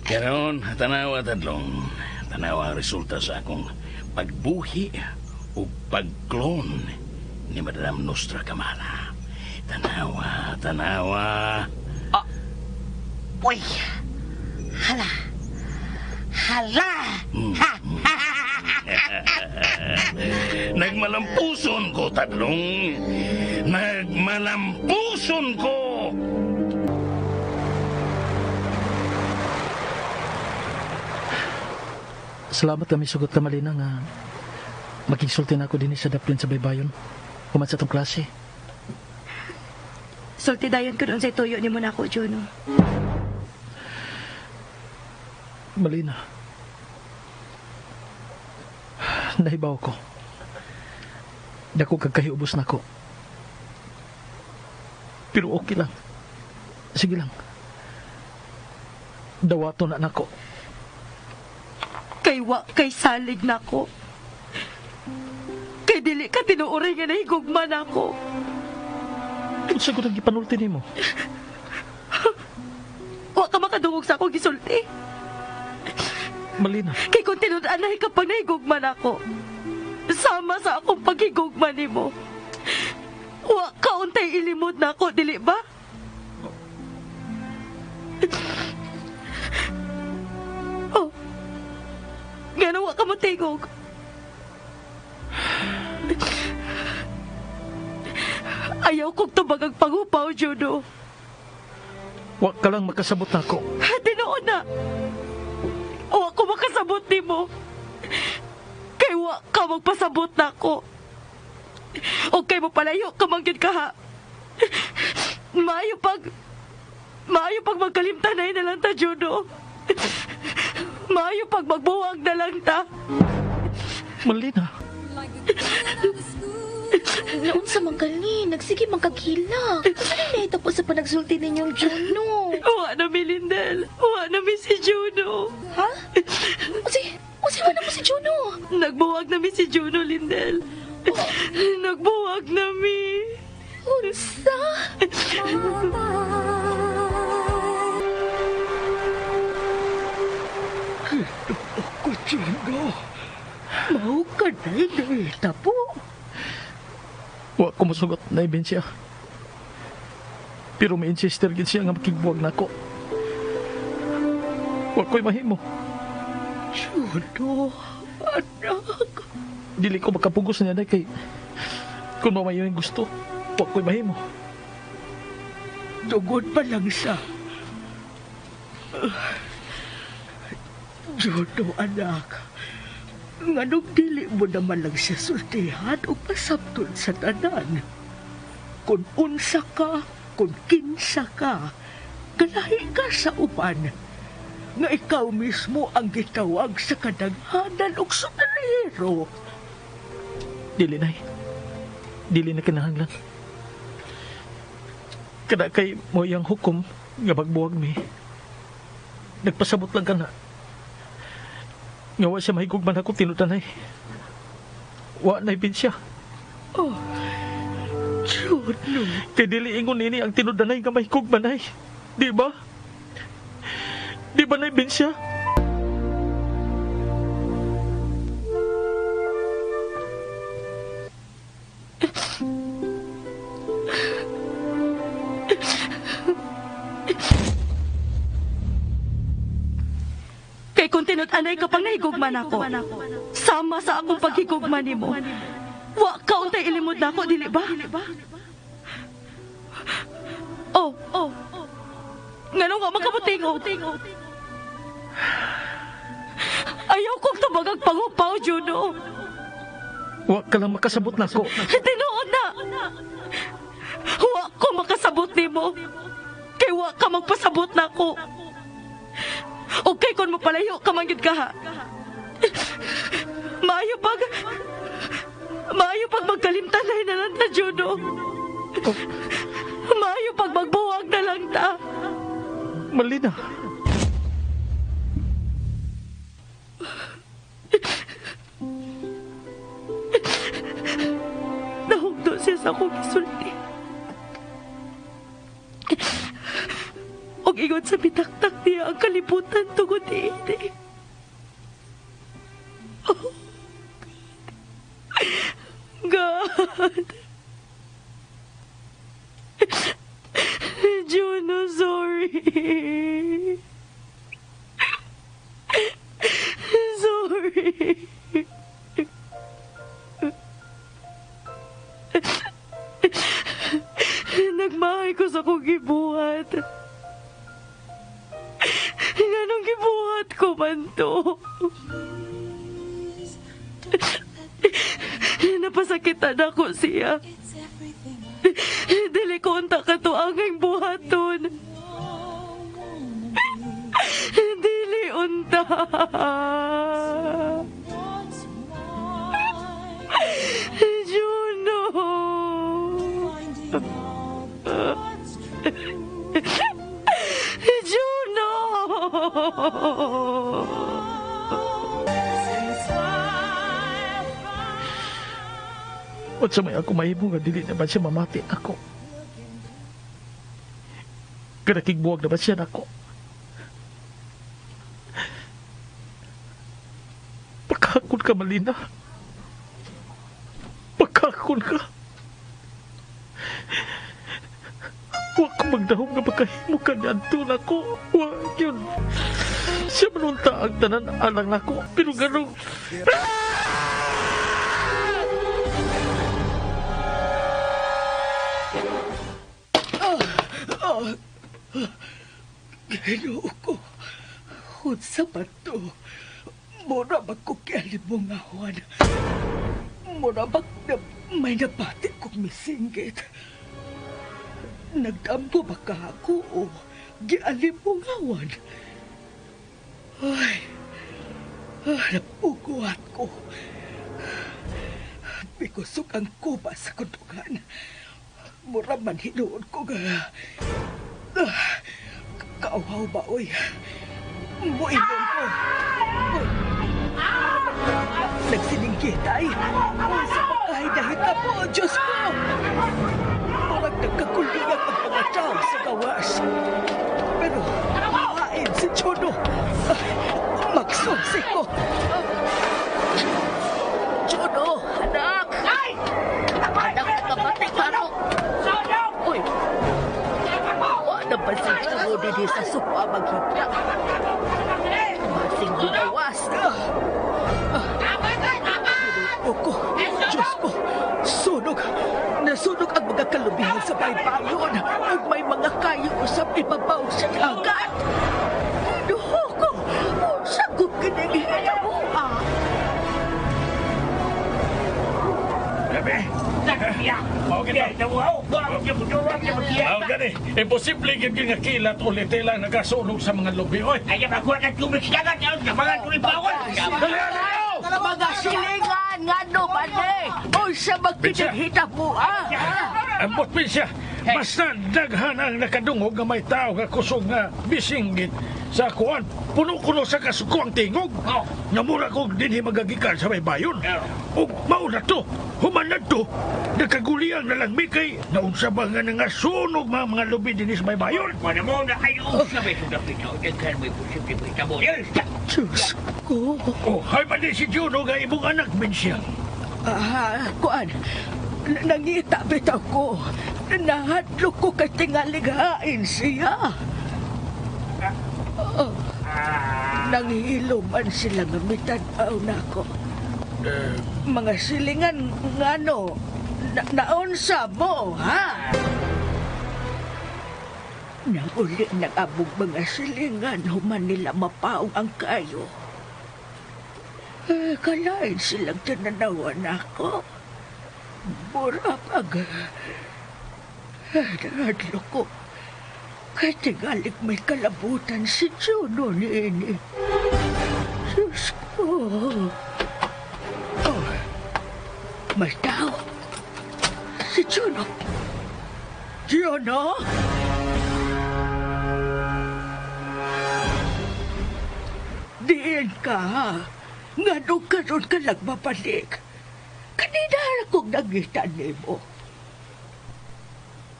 Karon, tanawa tadlong. Tanawa ang resulta sa akong pagbuhi o pagklon ni Madam Nostra Kamala. Tanawa, tanawa. Oh. Uy. Hala. Hala. Ha. Nagmalampuson ko, tadlong. Nagmalampuson ko. Salamat kami sugot ka Malina nga magigsulti na ako din sa daplin sa baybayon. Human sa itong klase. Sulti dayon ko doon sa tuyo ni mo na ako, Juno. Malina. Nahibaw ko. Dako kagkahiubos na ko. Pero okay lang. Sige lang. Dawato na nako. Kay wa kay salig nako. Kay dili ka tinuoray nga nahigugma nako. Unsa ko nang gipanulti nimo? Wa ka makadungog sa akong gisulti. Malina. Kay kung tinud-anay ka pag nahigugma nako. Sama sa akong paghigugma nimo. Wa ka untay ilimod nako, dili ba? Oh. Ngano wa ka motingog? Ayaw kong tubag ang pangupaw, Juno. Wa ka lang makasabot nako. Tinuod na. Wa ko makasabot nimo. Kay wa ka magpasabot nako. O kay mo palayo ka man gyud ka ha. Maayo pag magkalimtanay na lang ta, Juno. Maayo pag magbuwag na lang ta. Malina. Naunsa man kani, nagsige man kag hilak. Asa na nahitabo sa panagsulti ninyong Juno? Wa na mi, Lindel. Wa na mi si Juno. Ha? Usi wa na mo si Juno? Nagbuwag na mi si Juno, Lindel. Nagbuwag na mi. Unsa? Ginoo ko, Juno. Mao ka na nahitabo. Wa ko mosugot na ibin siya. Pero may insister gid siya nga makigbuwag nako. Wa ko'y mahimo. Juno, anak. Dili ko makapugos niya na kay kung mamayo yung gusto, wa ko'y mahimo. Tungod pa lang sa... Juno, anak. Nganong dili mo naman lang siya sultihan o pasabton sa tanan. Kung unsa ka, kung kinsa ka, galahi ka sa uban. Nga ikaw mismo ang gitawag sa kadaghanan og superhero. Dili, nay. Dili na kinahanglan. Kada kay mo iyang hukom nga magbuwag mi. Nagpasabot lang ka na. Nga wa siya mahigugman ako tinutanay. Wa na ibin siya. Oh, Juno. Kay dili ingon nini ang tinudanay nga mahigugman ay. Di ba? Di ba naibin siya? Kay kung tinud-anay ka pang nahigugma nako, sama sa akong paghigugma nimo. Wa ka untay ilimod nako, dili ba? Oh, oh. Nganong wa makamutingog? Ayaw kong tumagag pangupaw, Juno. Wa ka lang makasabot nako. Tinuod na. Wa ko makasabot nimo. Kay wa ka magpasabot nako. Okay kung mapalayo ka man gyud ka ha. Maayo pag magkalimtan na lang ta, Juno. Maayo pag magbuwag na lang ta. Malina. Nahugdo siya sa akong gisulti. Og ingon sa bitaktak niya ang kalibutan tungod niini. Oh, God. Juno, sorry. Sorry. Nagmahay ko sa akong gibuhat. Nganong gibuhat ko man to? Napasakitan ako siya. Dili ko unta ka to ang buhaton. Dili unta. Juno. Juno. Unsa may ako mahimo nga dili na ba siya mamati ako? Kanakigbuwag na ba siya nako? Pagkakon ka, Malina. Pagkakon ka. Huwag ko magdahom nga makahimo ka ni Anton ako. Huwag yun. Siya manunta ang tanan alang nako. Pero ganun. Ginoo ko. Unsa ba to? Mura ba ko kialimungawan? Mura ba na may nabati kong misinggit? Nagdamgo ba ka ako o gialimungawan? Ay, napuguat ko. Bikusog ang kuba sa kundugan. Mura man hinuon ko nga. Kauhaw ba, oy? Muinom ko. Oy. Nagsiningkit ay. Uy, sa pagkahay po, Diyos ko! Murag nagkakuliyan ang mga tao sa gawas. Pero, hain si Juno. Magsulsi ko. Juno, anak! Ay! Anak, nakabatik ka ako. Uy! Wa na ba si Juno din sa supa maghita? Masing ginawas. Ginoo ko, Diyos ko, sunog! Nasunog ang mga kalubihan sa baybayon ug may mga kayo usap ibabaw sa dagat. Ginoo ko, unsa gud kining hitabo, ah? Grabe. Mao gani, imposible gyud nga kilat ulit lang nagasunog sa mga lubi oy. Ay, makuha ka tubig sa dagat, mga tubig bawal. Mga silingan ngano ba ni? Unsa magkinang hitabo, ah? Ambot siya. Basta daghan ang nakadungog nga may tao nga kusog nga bisinggit sa kuan. Puno-puno sa kasuko ang tingog. Nga mura kog dinhi magagikan sa baybayon. Ug mao na to, human na to. Nakaguliang na lang mi kay naunsa ba nga nangasunog mga lubi dinhi sa baybayon. Wala mo na kayo sa may sugapit. Daghan may posible mahitabo. Diyos ko. Oh, hay pa din si Juno nga imong anak min siya. Ah, kuan. Nangita bitaw ko. Nahadlok ko kay tingalighain siya. Nanghilo man sila nga mitanaw nako. Mga silingan ngano, naunsa mo, ha? Nanguli ng abog mga silingan, human nila mapaong ang kayo. Eh, kalain silang tinanawan ako. Mura pag... Nadlo ko. Kay tingalig may kalabutan si Juno niini. Diyos ko. Oh, may tao. Si Juno. Juno? Diin ka. Nganong karon ka lang mabalik. Kanina akong nangita nimo.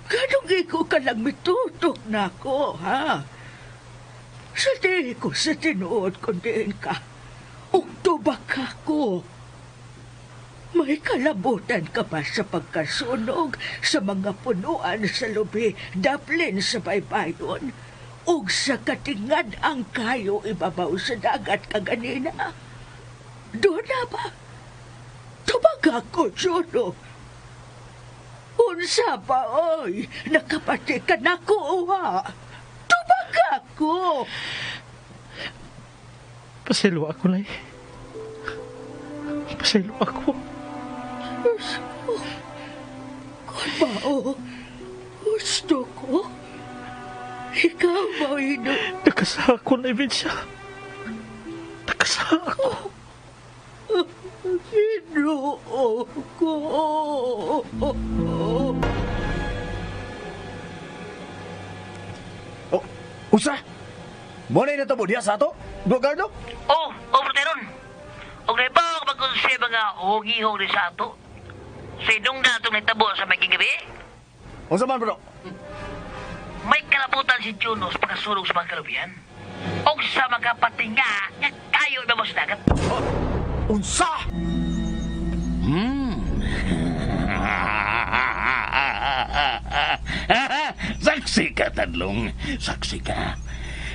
Ganong ikaw ka lang mitutok na ako, ha? Sa di ko sa tinuod kung diin ka. Uktubak ako. May kalabutan ka ba sa pagkasunog sa mga punuan sa lubi, daplin sa baybayon, ug sa katingad ang kayo ibabaw sa dagat kaganina? Doon na ba? Tubag ako, Juno. Unsa ba, oy? Nakapati ka na ko, ha? Tubag ako! Pasaylo ako, Nay. Pasaylo ako. Diyos ko. Kung mao, gusto ko. Ikaw mo, ino. Nakasa ako, Nay Vincia. Nakasa ako. Ginoo ko. Oh, usa! Mo na natabo diya sa ato? Bogardo? Oh, oh, Teron. Og naibaw ka magkonseba mga hugihog ni sa ato. Sa inong na itong nitabo sa may gabi, Unsa man, bro? may kalabutan si Juno sa pagkasulog sa mga kalubian. Og sa mga patinga nga kayo ibabaw sa dagat. Unsa? Saksi ka, Tadlong. Saksi ka.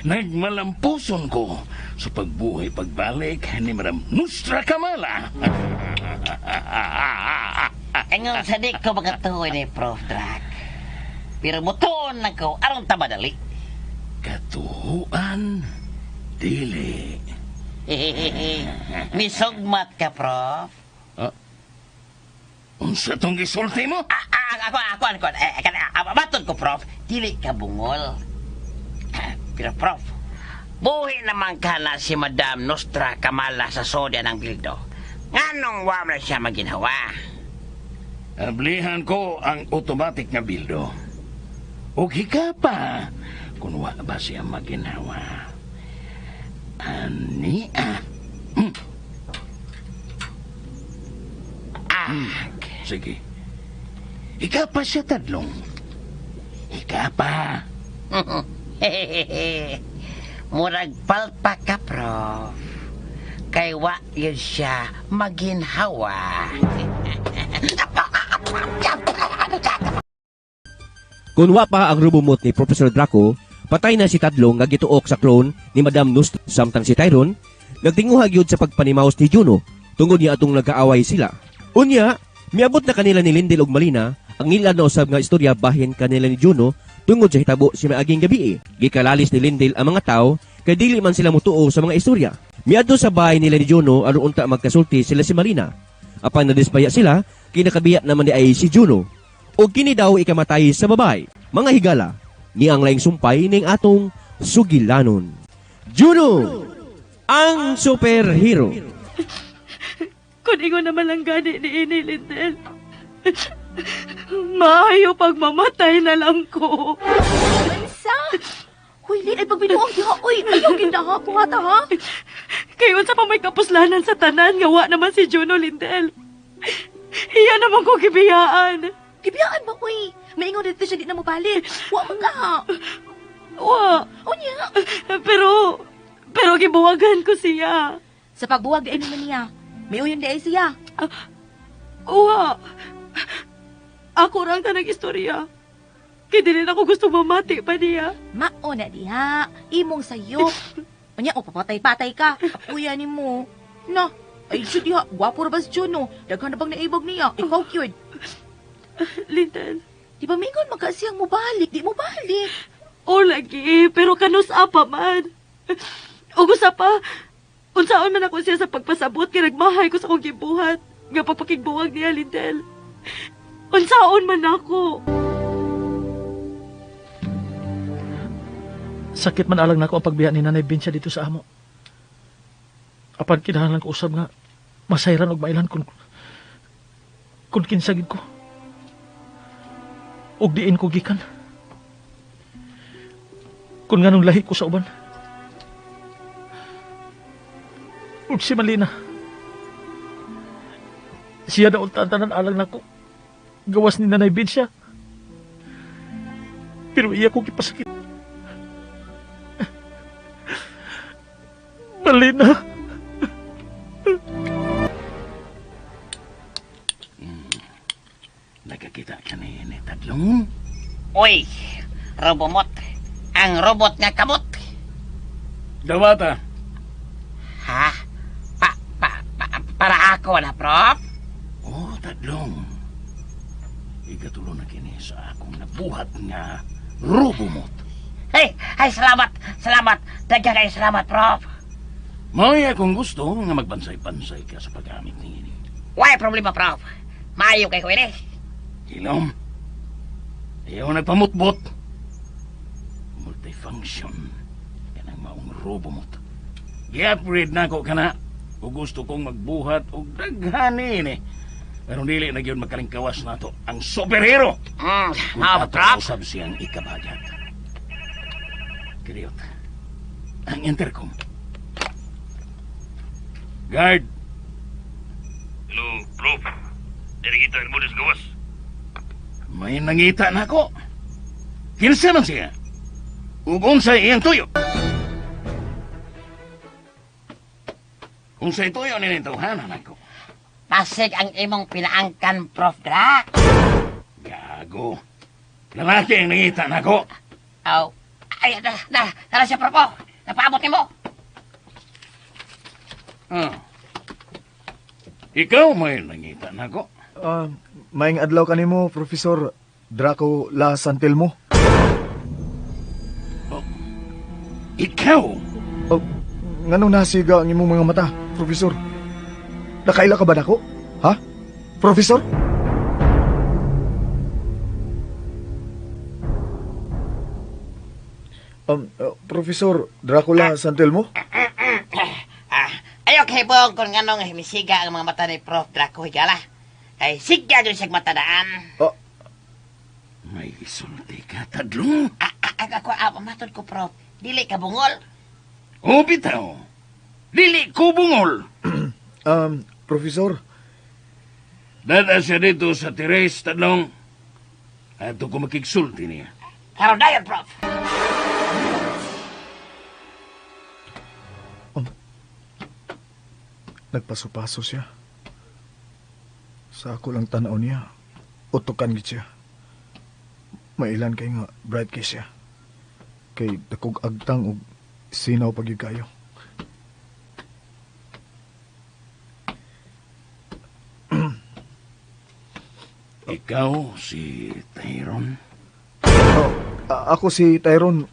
Nagmalampuson ko sa pagbuhay pagbalik ni Madam Nustra Kamala. Ingon sa di ko makatuoy ni Prof. Drac. Pero mutuon na ko aron ta madali. Katuhuan, dili. Misugmat ka, Prof. Unsa tong gisulti mo? Ako, ako, matod ko, Prof. Dili ka bungol. Pero, Prof, buhi naman ka na si Madam Nostra Kamala sa soda ng bildo. Nganong wa man siya maginhawa? Ablihan ko ang automatic nga bildo. Og hika pa, kung wa ba siya maginhawa. Ani ah. Ah, Sige. Hika pa siya, Tadlong. Hika pa. Murag palpa ka, Prof. Kay wa yun siya maginhawa. Kung wa pa ang rubumot ni Professor Draco, patay na si Tadlong nga gituok sa clone ni Madam Nust samtang si Tyron nagtinguha gyud sa pagpanimaos ni Juno tungod niya atong nagkaaway sila. Unya, miabot na kanila ni Lindel ug Malina ang ngilad na usab nga istorya bahin kanila ni Juno tungod sa hitabo si maaging gabi. Gikalalis ni Lindel ang mga tao kay dili man sila mutuo sa mga istorya. Miadto sa bahay nila ni Juno aron unta magkasulti sila si Malina. Apan nadismaya sila, kinakabiya naman di ay si Juno. O kini daw ikamatay sa babae. Mga higala, ni ang laing sumpay ning atong sugilanon. Juno, ang superhero. Kung ingon naman lang gani ni ini, Lindel. Maayo pag mamatay na lang ko. Unsa? Huy, Lin, ay pagbinuang diha. Uy, ayaw gindaha po hata, ha? Kayo sa pa may kapuslanan sa tanan, nga wa naman si Juno, Lindel. Iya naman ko gibiyaan. Gibiyaan ba, uy? Maingon dito siya di na mobalik. Wa man ka, ha? Wa. Unya. Pero gibuwagan ko siya. Sa pagbuwag, di ay naman niya. May uyon di ay siya. Wa. Ako rang tanang istorya. Kaya dili na ako gusto mamati pa niya. Mao na diha. Imong sayop. Unya, o papatay-patay ka. Apuya ni mo. Na, ay siya diha. Gwapo ra ba si Juno? Daghan na bang naibog niya? Ikaw cute. Lindel. Di ba mingon magka siyang mobalik? Di mo balik. O lagi, pero kanus apa man. Ug usa pa, unsaon man ako siya sa pagpasabot kay nagmahay ko sa akong gibuhat nga pagpakigbuwag niya, Lindel. Unsaon man ako. Sakit man alang nako ang pagbiya ni Nanay Binsya dito sa amo. Apan kinahanglan ko usab nga masayran og mailan kun kinsa gid ko. Og diin ko gikan. Kun nganong lahi ko sa uban. Ug si Malina. Siya na untan-tanan alang nako. Gawas ni Nanay Binsya. Pero iya ko gipasakit. Malina. Nakakita ka ni Tadlong? Uy, robomot. Ang robot nga kamot. Dawata. Ha? Para ako na, Prof? Oh, Tadlong. Ikatulo na kini sa akong nabuhat nga robomot. Hey, ay salamat, salamat. Daghang kay salamat, Prof. May akong gusto nga magbansay-bansay ka sa paggamit niini. Why problema, Prof? Maayo kay ko ini. Hilom. Ayaw nagpamutbot. Multifunction. Kanang maong robomot. Gi-upgrade na ko kana. O gusto kong magbuhat og daghan niini. Pero dili na gyud makalingkawas nato ang superhero. Mao, Prof. Usab siyang ikabagat. Kiriyot. Ang intercom. Guard. Hello, Prof. Diri kita mo sa gawas. May nangita na ako. Kinsa man siya? Ug unsay iyang tuyo? Unsay tuyo ni tawhanan ako? Pasig ang imong pinaangkan, Prof. Dra. Gago. Lalaki ang nangita na ako. Aw. Ay, na siya, Prof. Oh. Napaabot nimo. Ah. Ikaw may nangita na ako. Maayong adlaw kanimo, Professor Draco La Santelmo. Oh, ikaw? Oh, nganong nasiga ang imong mga mata, Professor? Nakaila ka ba nako? Ha? Professor? Professor Dracula Santelmo? Ayaw kay Bong kung nganong misiga ang mga mata ni Prof. Draco Higala. Ay, sigya doon siyang matadaan. Oh. May isulti ka, Tadlong. Ako, matod ko, Prof. Dili ka bungol. O, bitaw. Dili ko bungol. Professor. Dada siya dito sa Therese, Tadlong. Ato ko makigsulti niya. Karoon na yun, Prof. Nagpaso-paso siya. Sa ako lang tanaw niya, utukan gid siya. Mailan kay nga bright kay siya. Kay dakog agtang og sinaw pag gyud kayo. Ikaw si Tyron? Oh, ako si Tyron,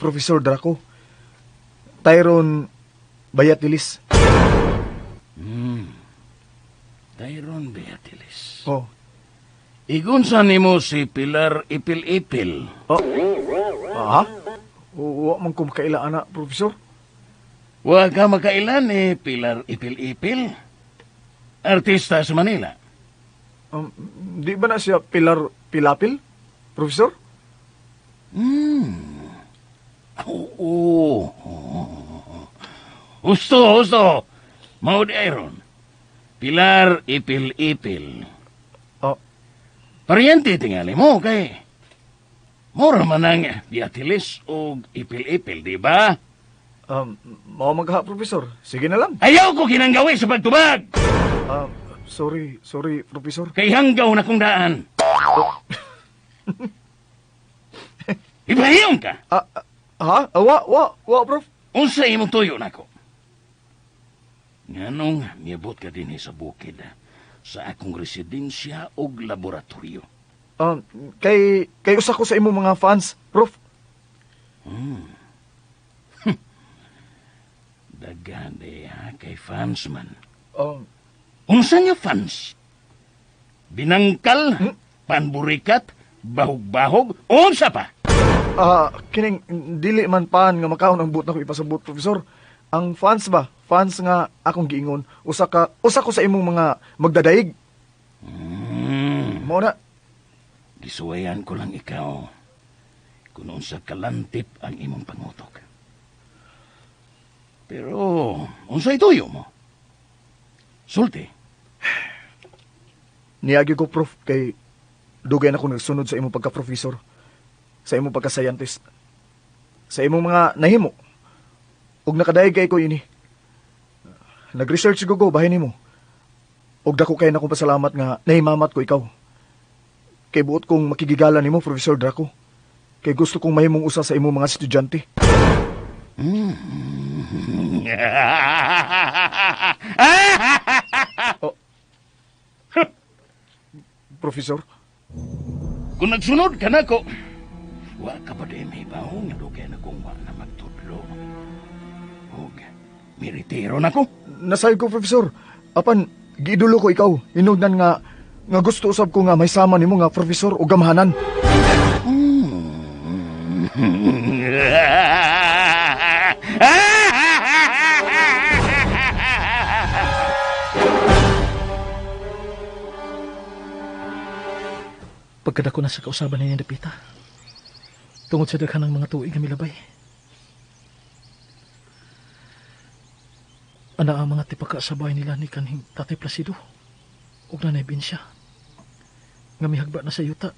Professor Draco. Tyron Bayatilis. Tyron Beatilis. Oh. Igunsa nimo si Pilar Ipil-Ipil. Oh. Ha? Wa man ko makaila ana, Professor. Wa ka makaila ni Pilar Ipil-Ipil? Artista sa Manila. Di ba na siya Pilar Pilapil, Professor? Oo. Husto, husto. Mao di Iron. Pilar Ipil-Ipil. Oh. Paryente tingali mo kay mura man ang Beatilis og Ipil-Ipil, di ba? Mao magha, Professor. Sige na lang. Ayaw ko kinanggawi sa pagtubag. Sorry, Professor. Kay hanggaw na kong daan. Oh. Ibahiyon ka. Ha? Wa, Prof. Unsa imong tuyo nako? Nganong miabot ka dinhi sa bukid sa akong residensya og laboratorio? Kay usa ko sa imong mga fans, Prof. Daghan ha, kay fans man. Unsa nga fans? Binangkal, panburikat, bahog-bahog, unsa pa? Kining dili man pan nga makaon ang buot nako ipasabot, Profesor. Ang fans ba? Fans nga akong giingon, usa ko sa imong mga magdadaig. Mao na. Gisuwayan ko lang ikaw kung unsa kalantip ang imong pangutok. Pero unsay tuyo mo? Sulti. Niagi ko, Prof, kay dugay na ko nagsunod sa imong pagka-professor, sa imong pagka-scientist, sa imong mga nahimo. Ug nakadayeg kay ko ini. Nag-research ko go bahin nimo. Ug dako kay na akong pasalamat nga nahimamat ko ikaw. Kay buot kong makigigala nimo, Professor Draco. Kay gusto kong mahimong usa sa imong mga estudyante. Oh. Professor? Kung nagsunod ka nako, wa ka pa di may baho nga dugay na kung wa na magtudlo. Og miritiro nako. Nasayod ko, Professor. Apan, giidulo ko ikaw. Hinugnan nga gusto usab ko nga may sama nimo nga professor o gamhanan. Pagkadako na sa kausaban niya dapita, tungod sa daghan ng mga tuig nga milabay. Ana ang mga tipaka sa bahay nila ni kanhing Tatay Placido ug Nanay Binsya nga mihagba na sa yuta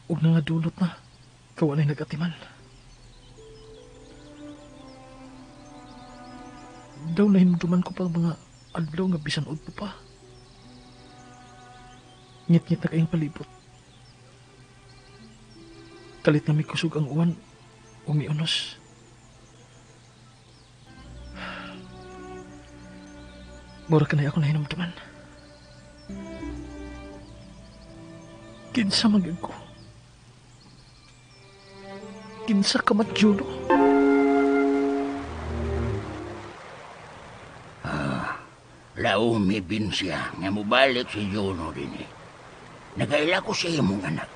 ug nangadulot na kawa na'y nag-atiman. Daw nahinumduman ko pa ang mga adlaw nga bisan udto pa. Ngit-ngit na kayong palibot. Kalit na may kusog ang uwan o miunos. Mura ka na ako nahinumduman. Kinsa magyud ko? Kinsa ka man, Juno? Laumi binsya nga mubalik si Juno din eh. Nagaila ko sa imong anak.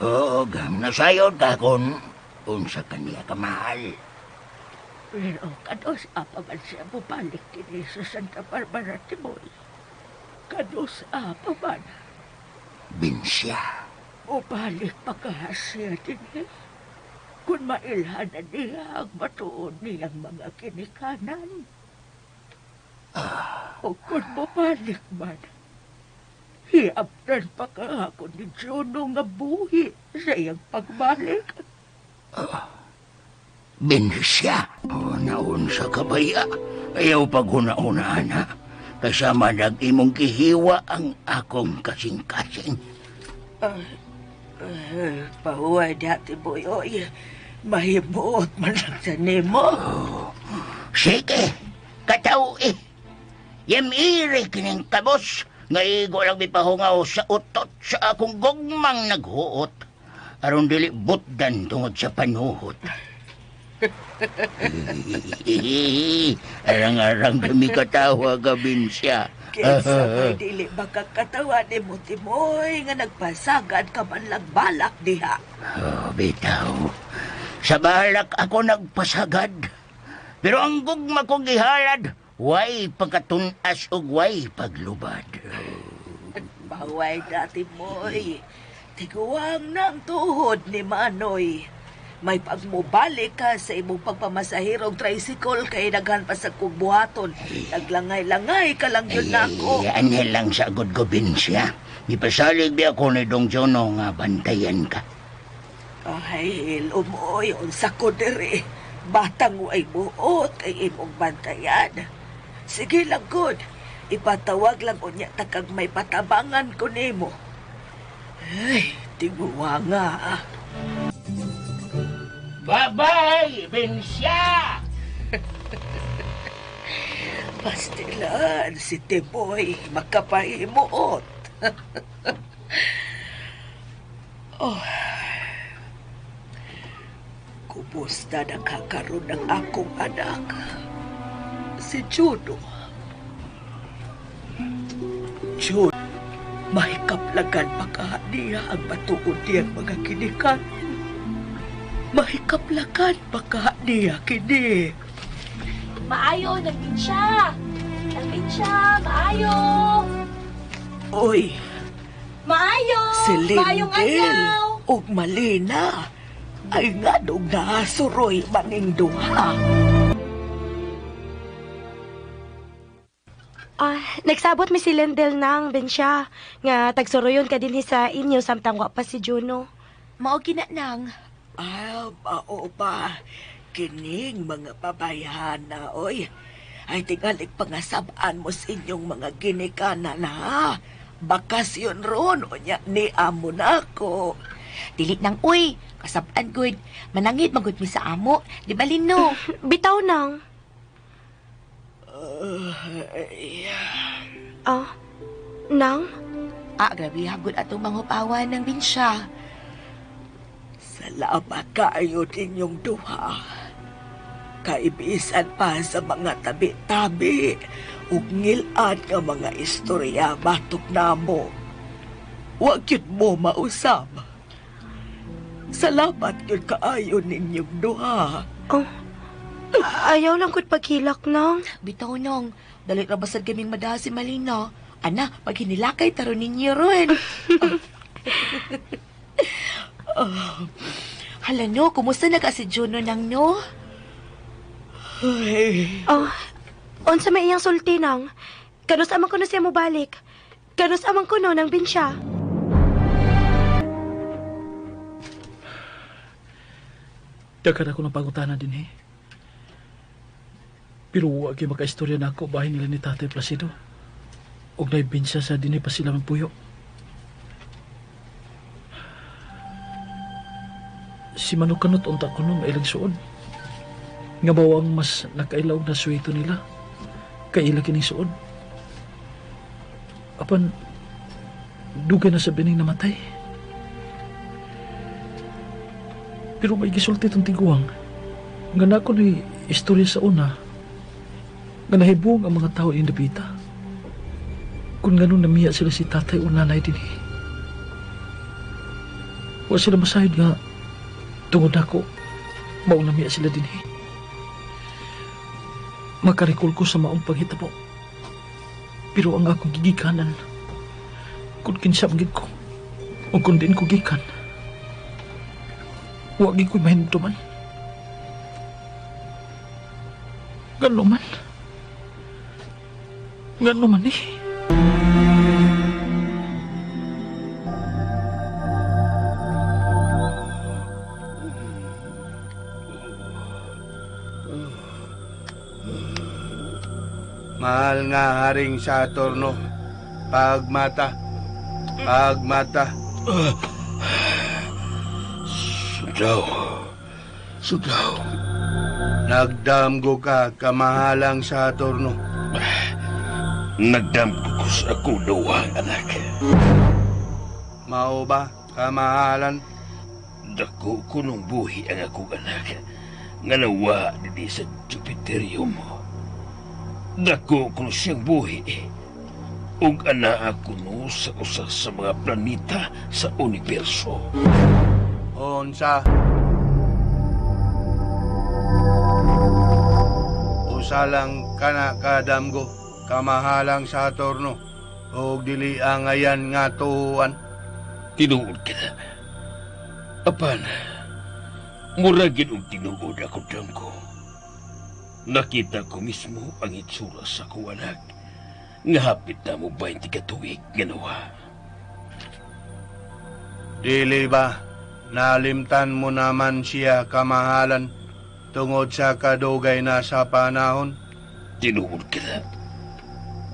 Oo, gam nasayod ka kung unsa kaniya kamahal. Pero kados apa man siya mubalik kini sa Santa Barbara, Timoy. Kados apa man. Binsya. Mubalik pa ka siya din eh. Kung mailhanan niya ang matuon niyang mga kinikanan. O kung mubalik man, hiabtan pa ka ako ni Juno nga buhi sa iyang pagbalik. Binsya. O, naon sa kabaya. Ayaw paghuna-una, na. Kasama nag-imong gihiwa ang akong kasing-kasing. Pahuway dati, boy. Oy, mahimuot man lang sa nimo. Oh, sige, kataw eh. Yamiri kining kabos. Nga igo lang mipahungaw sa utot sa akong gugmang naghuot. Aron dili butdan tungod sa panuhot. Arang-arang kami katawa gabin siya. Kinsa may dili makakatawa ni mo, Timoy, nga nagpasagad ka man lang balak diha. Oh, bitaw. Sa balak ako nagpasagad. Pero ang gugma kong gihalad, way pagkatunas ug way paglubad. Baway na, Timoy. Tiguang ng tuhod ni Manoy. May pagmubalik ka sa imong pagpamasahirog tricycle kay daghan pa sa kong buhaton. Naglangay-langay ka lang yun na ako. Anhel lang sa agod ko, Binsya. Ipasalig bi ako ni Dong Jono nga bantayan ka. Ay, lumoy, unsa ko diri. Batang way buot kay imong bantayan. Sige lang, good. Ipatawag lang unya takag may patabangan ko nimo. Ay, tiguwa nga. Bye-bye, Bensya! Pastilan si Tiboy makapahimuot. Oh. Kumusta nakakaroon ng akong anak? Si Juno. Juno, mahikaplagan pa ka niya ang matuod niyang mga kinikan. Mahikaplagan pa ka niya kini. Maayo, nagpin siya. Nagpin siya, maayo. Oy, Maayo. si Maayong Lindel adlaw. ug Malina ay nganong naasuroy maning duha. Ah, nagsabot mi si Lendel nang bensya nga tagsuroyon ka dinhi sa inyo samtang wa pa si Juno. Mao kina nang. Ah, mao ba? Kining mga babayhana, oy. Ay tingalik pangasabaan mo sa inyong mga ginikanan, ha? Bakasyon ron, unya ni amo na ako. Dili nang uy, kasabaan gud. Manangit magud mi sa amo, di ba Lino? Bitaw nang. Ay, Ah, nang? Ah, grabe hagod atong mangupawan ng binsya. Salamat kaayo ninyong duha. Kaibisan pa sa mga tabi-tabi ug ngil-ad nga mga istorya batok namo. Wa gyud mo mausab. Salamat gyud kaayo ninyong duha. Oh, ayaw lang gud paghilak nang. Bitaw nang, dali ra basad kaming madaha si Malina. Ana, pag hinilakay taro ninyo ron. Oh. Hala no, kumusta na ka si Juno nang no? Ay, Oh, unsa may iyang sulti nang? Kanus amang kuno siya mobalik? Kanus amang kuno nang binsya? Daghan ako ng pangutana din eh. Pero wa gyud makaistorya na ako bahin nila ni Tatay Placido. Og naibinsya sa dinhi pa sila magpuyo. Si Manukanot unta ko nung ilang suod. Nga bawang mas nakailaw na suwito nila. Kay ila kining suod. Apan, dugay na sa bining namatay. Pero may gisulti itong tiguang. Nga na ko ni istorya sa una. Nga nahibong ang mga tao in dapita. Kung ganun namiya sila si tatay o nanay din eh. Wa sila masayod nga tungod ako, maong namiya sila din eh. Makarikol ko sa maong panghitabo. Pero ang akong gigikanan, kung kinsa man gid ko, o kung din ko gikan, wa gid ko'y mahinumduman. Gano man. Gano man eh. Mahal nga Haring Saturno, pagmata, pagmata. Sudaw, sudaw. Nagdamgo ka, kamahalang Saturno. Nagdamgo ko sa akong duwang, anak. Mao ba, kamahalan? Dako ko nung buhi ang akong anak, nga nawa dinhi sa Jupiterium. Dako ko siyang buhi. Ug anaa kuno sa usa sa mga planeta sa universo. Unsa? Usa lang kana kadamgo, kamahalang Saturno, ug dili angayan nga tuan. Tinuod ka na. Apan, mura gid og tinuod ako damgo. Nakita ko mismo ang itsura sa akong anak. Nga hapit na mo 20 ka tuig nga nawa. Dili ba, nalimtan mo naman siya kamahalan tungod sa kadugay na sa panahon? Tinuod ka na.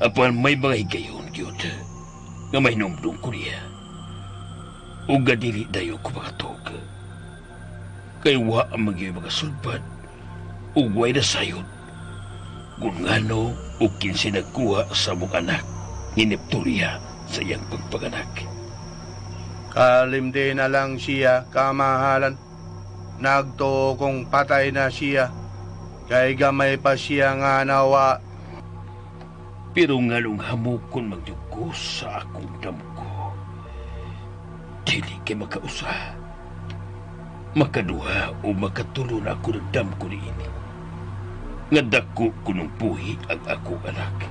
Apan may mga higayon gyud nga mahinumdum ko niya. Ug nga dili dayon ko makatug. Kay wa ang magiging makasulbad ug way nasayod kung ngano o kinsi nagkuha sa mong anak ni Neptunia sa iyang pagpaganak. Kalimdi na lang siya, kamahalan. Nagtuo kong patay na siya. Kay gamay pa siya nga nawa. Pero ngalong hamukon magdugo sa akong damko, dili kay makausa. Makaduha o makatulo na ako ng damko ni ini. Nga dako kunong puhi ang akong anak.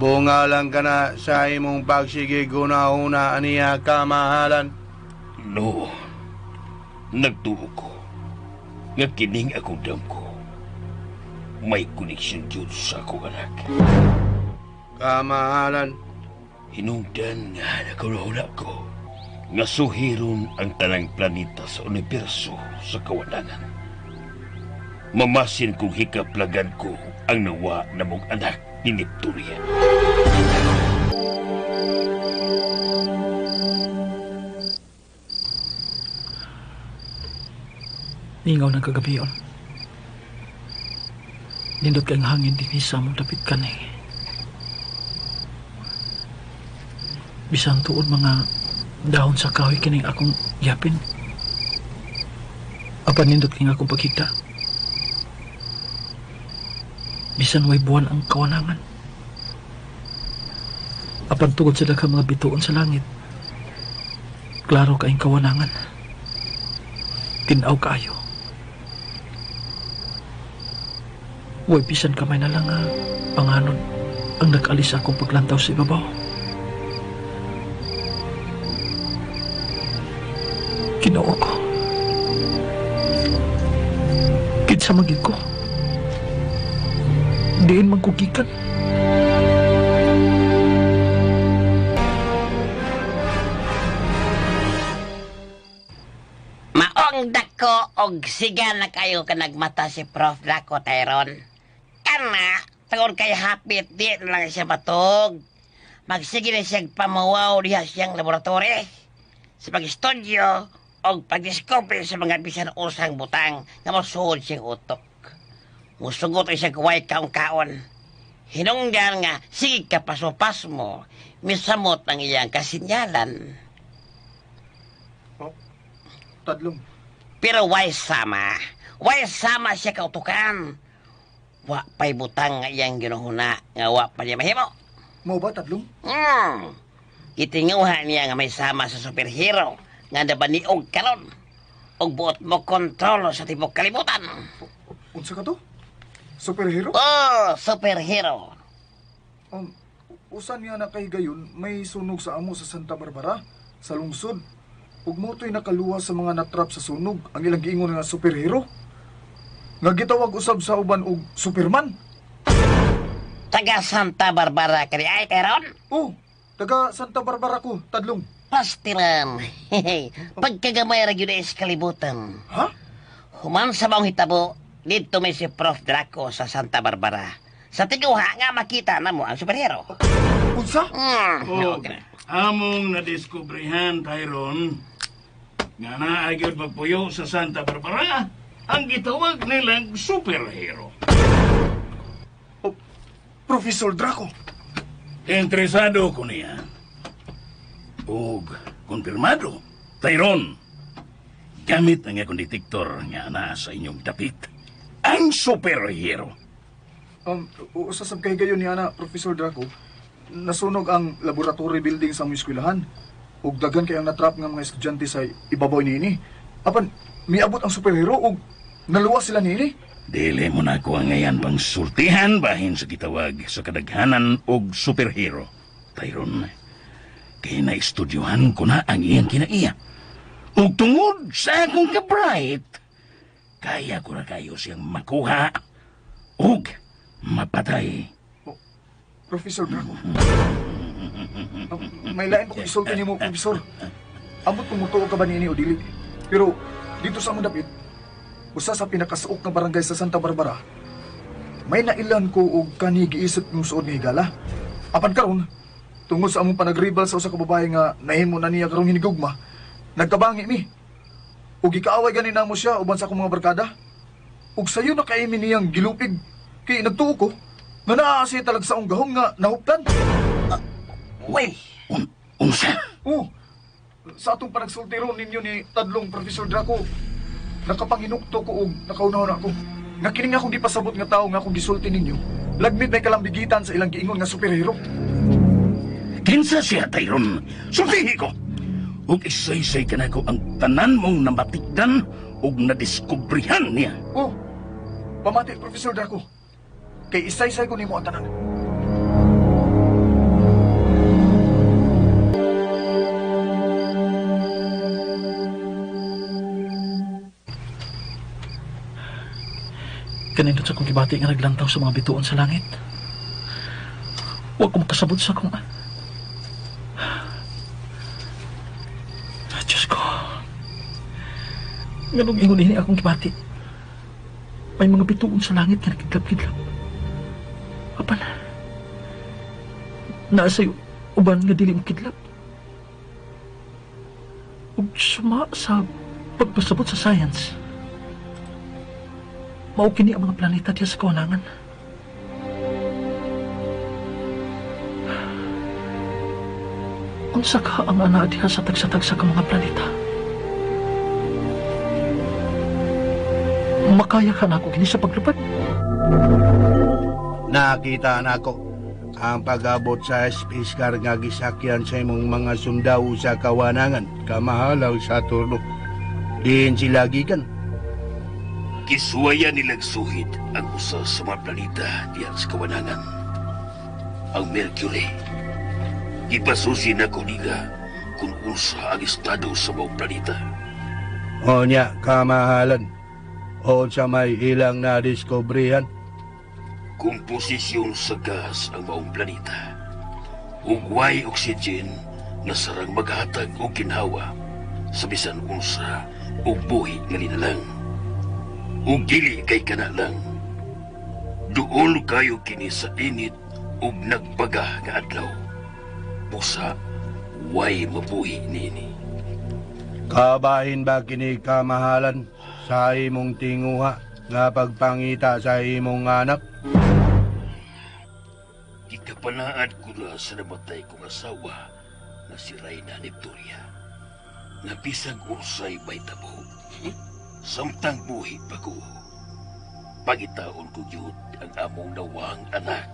Bunga lang ka na sa imong pagsige guna-una aniya kamahalan. No, nagtuo ko nga kining akong damko may koneksyon jud sa akong anak. Kamahalan. Hinungdan nga nagahuna ko nga suhiron ang tanang planeta sa universo sa kawalangan. Mamasin kong hikaplagan ko ang nawa na mong anak ni Neptunia. Ningaw ng kagabion. Nindot kang hangin din sa among dapit kanay. Bisan tuod mga dahon sa kahoy kining akong yapin. Apan nindot king akong paghigda. Bisan way buwan ang kawanangan. Apan tugod sa daghang mga bituon sa langit, klaro kaayong kawanangan. Tinaw kaayo. Way bisan kamay na lang nga panganod ang nag-alis akong paglantaw sa ibabaw. Ginoo ko. Kinsa man gyud ko. Diin man ko gikan. Maong dako og siga na kayo ka nagmata si Prof Draco Tyron. Kana, tungod kay hapit di na lang siya matug. Magsige na siyang pamawaw diha siyang laboratory. Sa pag-estudyo og pag-discover sa mga bisan usang butang nga mosuod siyang utok. Musugot ay siya kuway kaon-kaon. Hinungdan nga, sige ka pasopas mo, misamot ang iyang kasinyalan. Oh, tadlong. Pero way sama. Way sama siya kautukan. Wa pa'y butang nga iyang ginuhuna nga wa pa niya mahimo. Mo ba, tadlong? Gitinguha niya nga may sama sa superhero nga nabaniog karon og buot mo kontrol sa tibok kalibutan. Unsa ka to? Superhero? Oh, superhero. Usan niya na kay gayon may sunog sa amo sa Santa Barbara, sa lungsod. Ug moto'y nakaluwa sa mga natrap sa sunog ang ilang giingon nga superhero. Nga gitawag usab sa uban og Superman. Taga Santa Barbara kani ay Teron? Oh, taga Santa Barbara ko, tadlong. Pastilan. Pagkagamay ra gyud is kalibutan. Ha? Human sa maong hitabo, didto may si Prof Draco sa Santa Barbara. Sa tiguha nga makita na mo ang superhero. Unsa? Oh, among nadiskubrehan, Tyron, nga naa gyud magpuyo sa Santa Barbara ang gitawag nilang superhero. Oh, Professor Draco. Interesado ko niya. Og konfirmado, Tyron, gamit ang akong detektor nga naa sa inyong dapit, ang superhero. Usasab kay gayon niya na, Professor Draco, nasunog ang laboratory building sa among eskwelahan. Ug daghan kay ang natrap nga mga estudyante sa ibabaw niini. Apan miabot ang superhero ug naluwas sila niini. Dili mo na ako ang ngayan pang sultihan bahin sa gitawag sa kadaghanan og superhero. Tyron, kay naestudyohan ko na ang iyang kinaiya. Ug tungod sa akong kabright, kaya ko na kayo siyang makuha ug mapatay. Oh, Professor Draco. May lain pa kong isulti nimo, Professor. Amot kung mutuo ka ba niini o dili. Pero dito sa among dapit, usa sa pinakasuok nga barangay sa Santa Barbara, may nailan ko og kani giisip ng suod nga higala. Apan karon, tungod sa among panagribal sa usa ka babae nga nahimo na niya karong hinigugma, nagkabangi mi. Ug gikaaway gani namo siya uban sa akong mga barkada. Ug sayo na kaimi niyang gilupig kay nagtuo ko nga naa siya talagsaong gahom nga nahuptan. Wey! Unsa? Oh, sa atong panagsultiro ninyo ni tadlong Professor Draco, nakapanginukto ko og nakaunahon ako. Nga kini nga akong gipasabot nga tawo nga akong gisulti ninyo, lagmit may kalambigitan sa ilang giingon nga superhero. Kinsa siya, Tyron? Sultihi ko! Ug isaysay ka nako ang tanan mong namatikdan ug nadiskubrehan niya. Oh, pamati, Professor Draco. Kay isaysay ko nimo ang tanan. Kanindot sa kong gibati nga naglantaw sa mga bituon sa langit. Huwag ko makasabot sa akong... Diyos ko. Nganong ingon ini akong gibati. May mga bituon sa langit nga nagkidlap-kidlap. Apan, naa sa'yo uban nga dili mo kidlap. Ug suma sa pagpasabot sa science, mao kini ang mga planeta diya sa kawanangan. Unsa ka ang anaa diha sa tagsa-tagsa ka mga planeta? Makaya ka na ako kini sa paglupad? Nakita nako ang pag-abot sa space car nga gisakyan sa imong mga sundao sa kawanangan, kamahalang Saturno. Diin sila gikan. Gisuwayan nilang suhid ang usa sa mga planeta diyan sa kawanangan, ang Mercury. Gipasusi nako nila kung unsa ang estado sa mga planeta. O niya, kamahalan. O sa may ilang nadiskobrehan. Komposisyon sa gas ang maong planeta. Ug way oxygen na sarang maghatag og ginhawa sa bisan unsa og buhi nga linalang. Ug dili kay kana lang. Duol kayo kini sa init ug nagbaga nga adlaw. Busa way mabuhi niini. Kabahin ba kini kamahalan sa imong tinguha nga pagpangita sa imong anak? Gikapanaad ko na sa namatay kong asawa na si Reyna Nepturia. Nga bisag unsay may tabo. Samtang buhi pa ko, pangitaon ko gyud ang among nawang anak.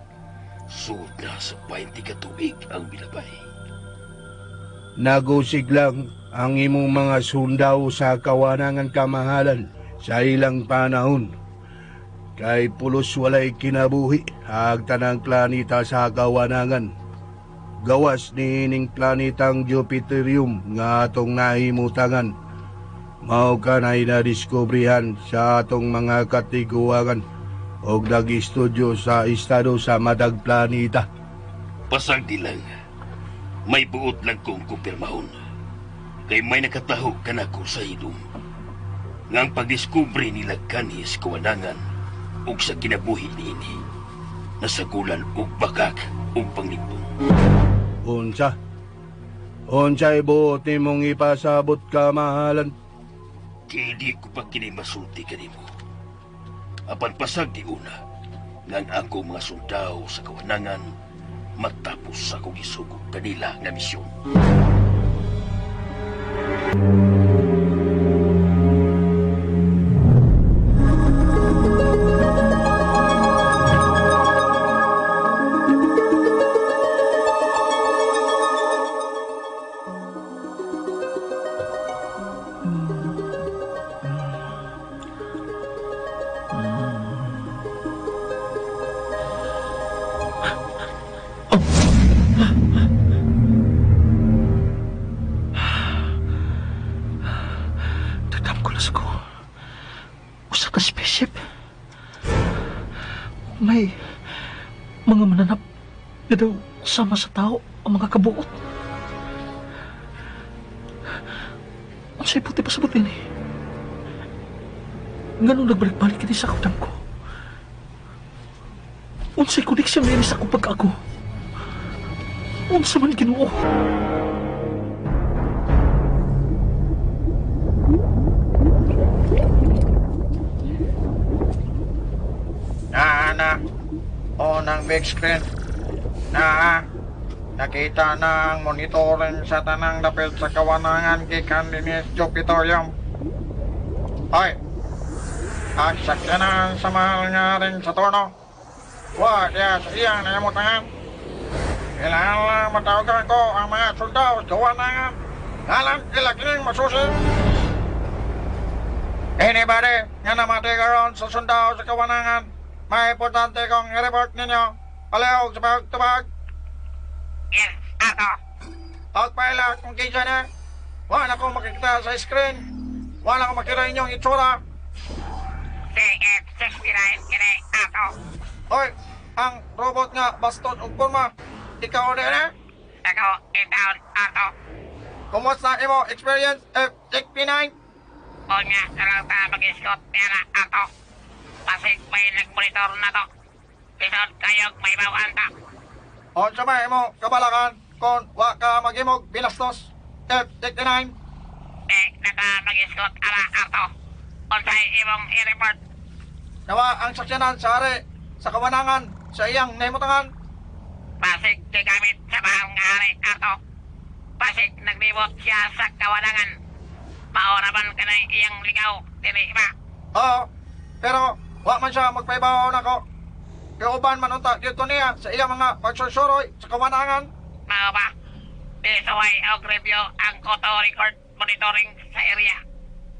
Sud na sa 20 ka tuig ang bilabay. Nagusig lang ang imong mga sundaw sa kawanangan kamahalan sa ilang panahon. Kay pulos walay kinabuhi ag tanang planeta sa kawanangan. Gawas niining planetang Jupiterium nga atong nahimutangan. Mao kanay nadiskubrihan sa atong mga katiguangan og nag-istudyo sa estado sa matag planeta. Pasagdi lang, may buot lang kong kumpirmahon. Kay may nakataho kanako sa ilong. Nga ang pagdiskubre nila kanhi sa kawanangan ug sa kinabuhi niini, nasagulan og bakak ug panglipong. Unsa? Unsa'y buot nimong ipasabot kamahalan? Kaya di ko pa kini masulti kanimo. Apan pasag di una, nga ang ako mga sundao sa kawanangan matapos sa akong isugo kanila nga misyon. May mga mananap na daw sama sa tao ang mga kabuot. Unsay puti pa sa buti ni? Nganong nagbalik-balik kini sa kaudam ko? Unsay koneksyon niini sa akong pagkaago? Unsa man Ginoo? na. On ang big screen. Na, nakita na ang monitoring sa tanang dapit sa kawanangan gikan dinhi sa Jupiterium. Hoy, ang sakyanan sa mahal nga rin sa turno. Wa siya sa iyang nahimutangan. Kailangan lang matawagan ko ang mga sundao sa kawanangan. Ngalan ila kining masusi. Anybody nga namatay karon sa sundao sa kawanangan, may importante kong i-report ninyo. Palihog sa pagtubag. Yes, Ato. Og paila kung kinsa na. Wala ko makikita sa screen. Wala ko makita inyong itsura. CF-69 kini, Ato. Hoy, ang robot nga baston og porma. Ikaw na na? Ako, itaon, Ato. Kumusta imo experience F-69? Unya, nalang ta mag-escort niya na, Ato. Pasig may nagmonitor na to. Lisod kayog may bawaan ta. Unsa may imo kabalakan kung wa ka maghimog binastos F-69? Eh, naka mag-escort ara, Ato. Unsay imong i-report? Nawa ang sakyanan sa ari sa kawanangan sa iyang nahimutangan. Pasig gigamit sa mahal nga ari, Ato. Pasig naglibot siya sa kawanangan. Maora man kanay iyang ligaw, dili ba? Oo, pero wa man siya magpaibaw nako. Kauban man unta dito niya sa iyang mga pagsursuroy sa kawanangan. Mao ba? Di suway og review ang auto record monitoring sa area.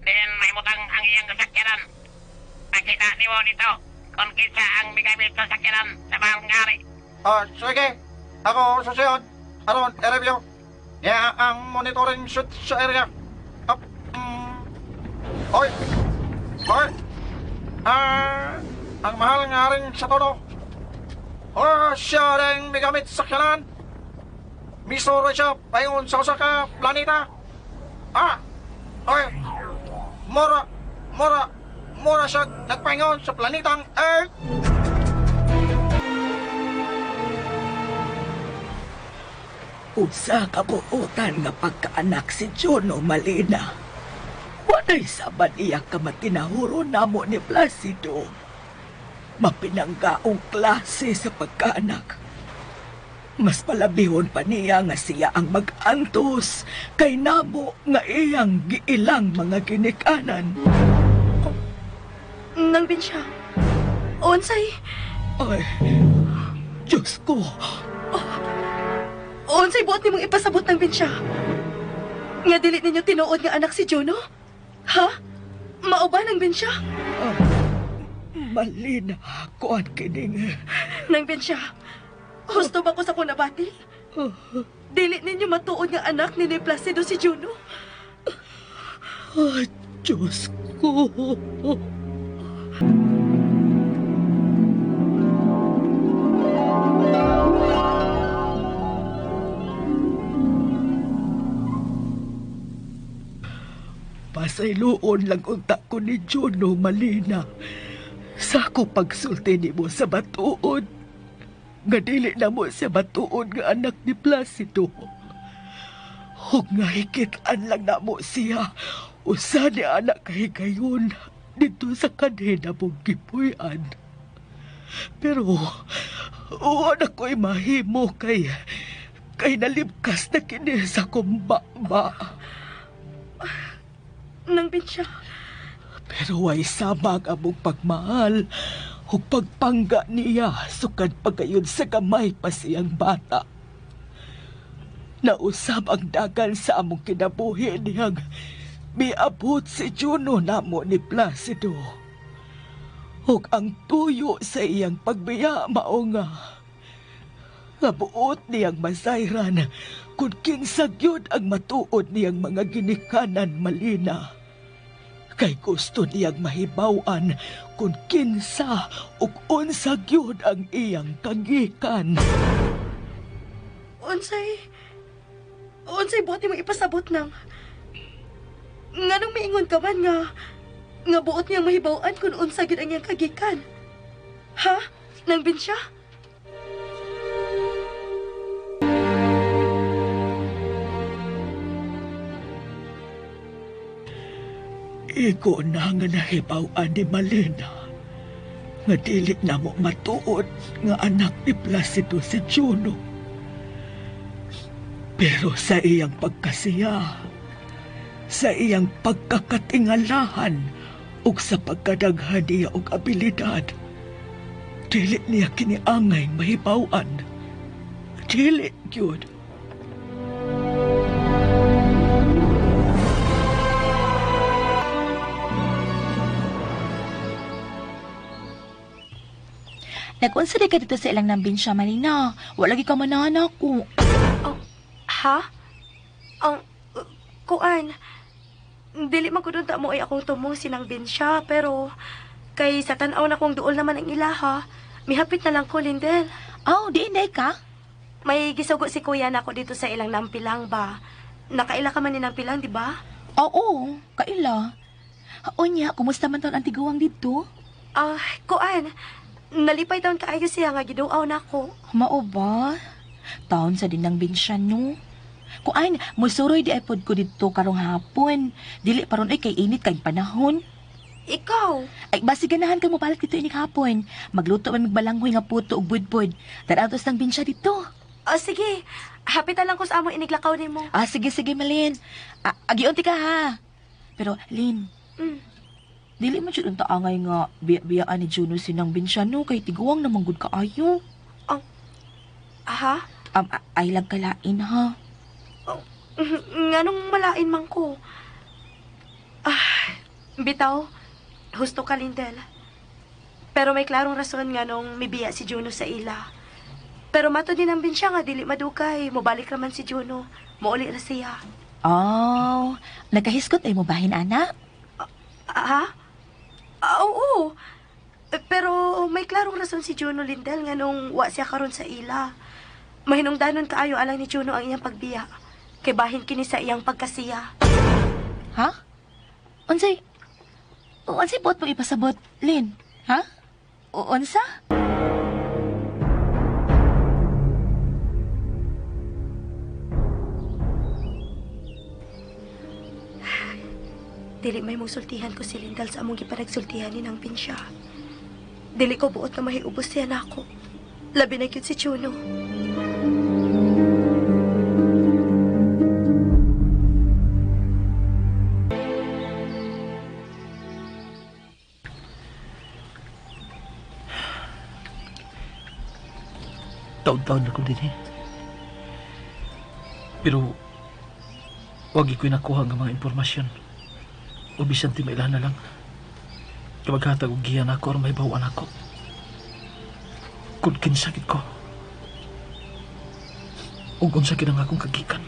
Then mahimutang ang iyang sakyanan. Makita nimo dito kung kinsa ang migamit sa sakyanan sa mahal nga ari. Sige. Ako susunod. Aron i-review. Ya ang monitoring shoot sa area. Up. Oy. Oy. Ang mahal nga rin sa todo. Oh, siya rin migamit sa sakyanan. Misuro siya paingon sa usa ka planeta. Oy. Mura siya nagpaingon sa planetang Earth. Usa ka buotan nga pagkaanak si Juno Malina. Walay saban iya ka matinahuro namo ni Placido. Mapinanggaong klase sa pagkaanak. Mas palabihon pa niya nga siya ang mag-antos kay namo nga iyang giilang mga ginikanan. Nang binsya, unsay? Ay, Diyos ko. Unsay buot nimong ipasabot ng binsya? Nga dili ninyo tinuod nga anak si Juno? Ha? Mao ba nang binsya? Malina, kuan kining. Nang binsya, husto ba ko sa kong nabati? Dili ninyo matuod nga anak ni Placido si Juno? Ay, Diyos ko. Pasayloon lang unta ko ni Juno, Malina. Sa ako pagsulti nimo sa batuon. Nga dili na mo sa batuon nga anak ni Placido. Hug nga hikitaan lang na mo siya. Usa ni anak kahigayon dito sa kanhina mong gipuy-an. Pero wala ko'y mahimo kay nalibkas na kini sa kumbaba. Nang binsya. Pero way sabag among pagmahal ug pagpangga niya sukad pagayon sa gamay pa siyang bata. Nausab ang dagan sa among kinabuhi niyang miabot si Juno namo ni Placido. Ug ang tuyo sa iyang pagbiya mao nga buot niyang masayran kung kinsa gyud ang matuod niyang mga ginikanan, Malina. Kay gusto niyang mahibaw-an kung kinsa ug unsa gyud ang iyang kagikan. Unsay buot nimong ipasabot nang? Nganong miingon ka man nga buot niyang mahibaw-an kung unsa gyud ang iyang kagikan? Ha? Nang binsya? Igo na nga nahibaw-an ni Malina. Nga dili na mo matuod nga anak ni Placido si Juno. Pero sa iyang pagkasiya, sa iyang pagkakatingalahan ug sa pagkadaghan niya og abilidad, dili niya kiniangay mahibaw-an. Dili gyud. Nag-unsa di ka dito sa ilang nambinsya, Marina. Wala lagi ka manahan ako. Oh, ha? Ang, kuan, dili man ko dun ta mo ay akong tumong sinang binsya, pero kay sa tan-aw na kong duol naman ang ilaha, mihapit na lang ko, Lindel. Oh, di inday ka? May gisugo si kuya na ako dito sa ilang nampilang ba? Nakaila ka man ni nampilang, di ba? Oo, kaila. Unya, kumusta man taon ang tiguang dito? Ah, kuan, nalipay taon kaayo siya nga giduaw na ako. Mao ba? Taon sa din ng binsya, no? Kuan, musuroy di ay pod ko dito karong hapon. Dili pa ron ay kay init kay panahon. Ikaw? Ay, basi ganahan ka mo palit dito inig hapon. Magluto man magbalanghoy nga puto ug budbud. Tanaw tos ng binsya dito. Oh, sige. Hapitan lang ko sa among iniglakaw nimo. Ah, sige, sige, Malin. Ah, agiunti ka ha. Pero, Lin, dili man jud unta angay nga biya-biyaan ni Juno sinang binsya no kay tiguang naman gud kaayo. Oh. Aha? Ay lang kalain ha. Oh, nganong malain man ko? Ah, bitaw, husto ka, Lindel. Pero may klarong rason nga nung mibiya si Juno sa ila. Pero mato din ang binsya nga dili madugay. Mobalik raman si Juno. Mouli ra siya. Oh, nagkahiskot ay mo bahin, ana? Ha? Oo. Pero may klarong rason si Juno, Lindel, nga nung wa siya karon sa ila. Mahinungdanon kaayo alang ni Juno ang iyang pagbiya. Kay bahin kini sa iyang pagkasiya. Ha? Unsay? Unsay buot mong ipasabot, Lin? Ha? Unsa? Dili may musultihan ko si Lindal sa among gipanagsultihan ni nang pinsya. Dili ko buot na mahiubos siya nako. Labi na gyud si Juno. Taon-taon na ko din eh. Pero wag ko'y nakuha ng mga impormasyon. O bisan ti mailan na lang. Kamaghatag og giya nako aron mahibaw-an ako. Kung kinsakit ko. Ug unsa gid ang akong kagikan.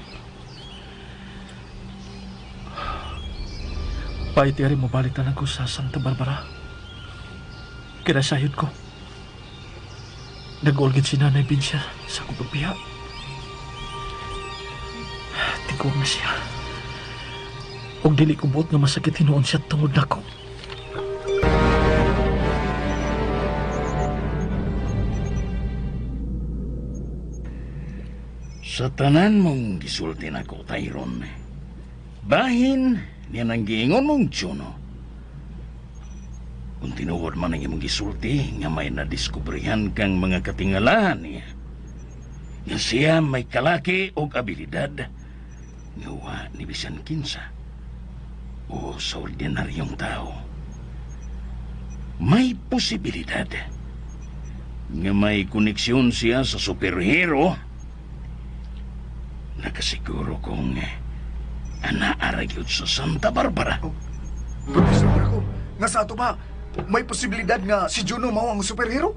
Pahit rin mo balik na lang ko sa Santa Barbara. Kaya sayod ko. Nag-ulgid si Nanay Binsya sa akong pagbiya. Tigong na siya. Og dili ko buot nga masakit hinuon siya tungod nako. Sa tanan mong gisulti nako, Tyron, bahin niya nang giingon mong Juno. Kung tinuod man ang imong gisulti nga may nadiskubrihan kang mga katingalahan niya, nga siya may kalaki og abilidad nga wa ni bisan kinsa o sa ordinaryong tao. May posibilidad nga may koneksyon siya sa superhero. Nakasiguro kong anaara gyud sa Santa Barbara. Oh, Professor Marco, nga sa ato ba, may posibilidad nga si Juno mao ang superhero?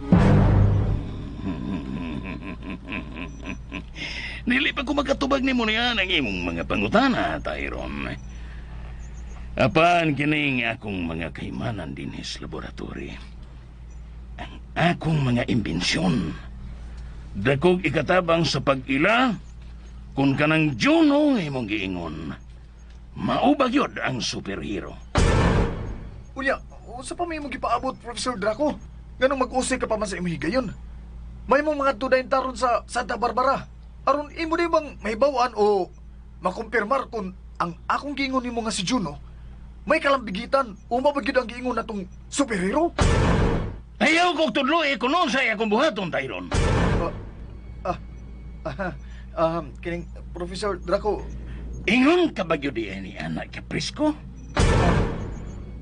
Dili pa ko makatubag nimo niya ang imong mga pangutana, Tyron. Apan kining akong mga kaimanan dinhi sa laboratory. Ang akong mga imbensyon. Dakog ikatabang sa pag-ila kung kanang Juno imong giingon. Mao ba gyud ang superhero? Unya, unsa pa may imong gipaabot, Professor Draco? Nganong mag-usay ka pa man sa imong higayon? May mong mga tudayin taron sa Santa Barbara. Aron imo di bang mahibaw-an o makumpirmar kung ang akong giingon nimo nga si Juno may kalambigitan o mabagid ang giingon natong superhero? Ay, Ayaw kong tudloi kung unsay akong buhaton, Tyron. Kining Professor Draco. Ingon ka ba gyud ni anak ka presko?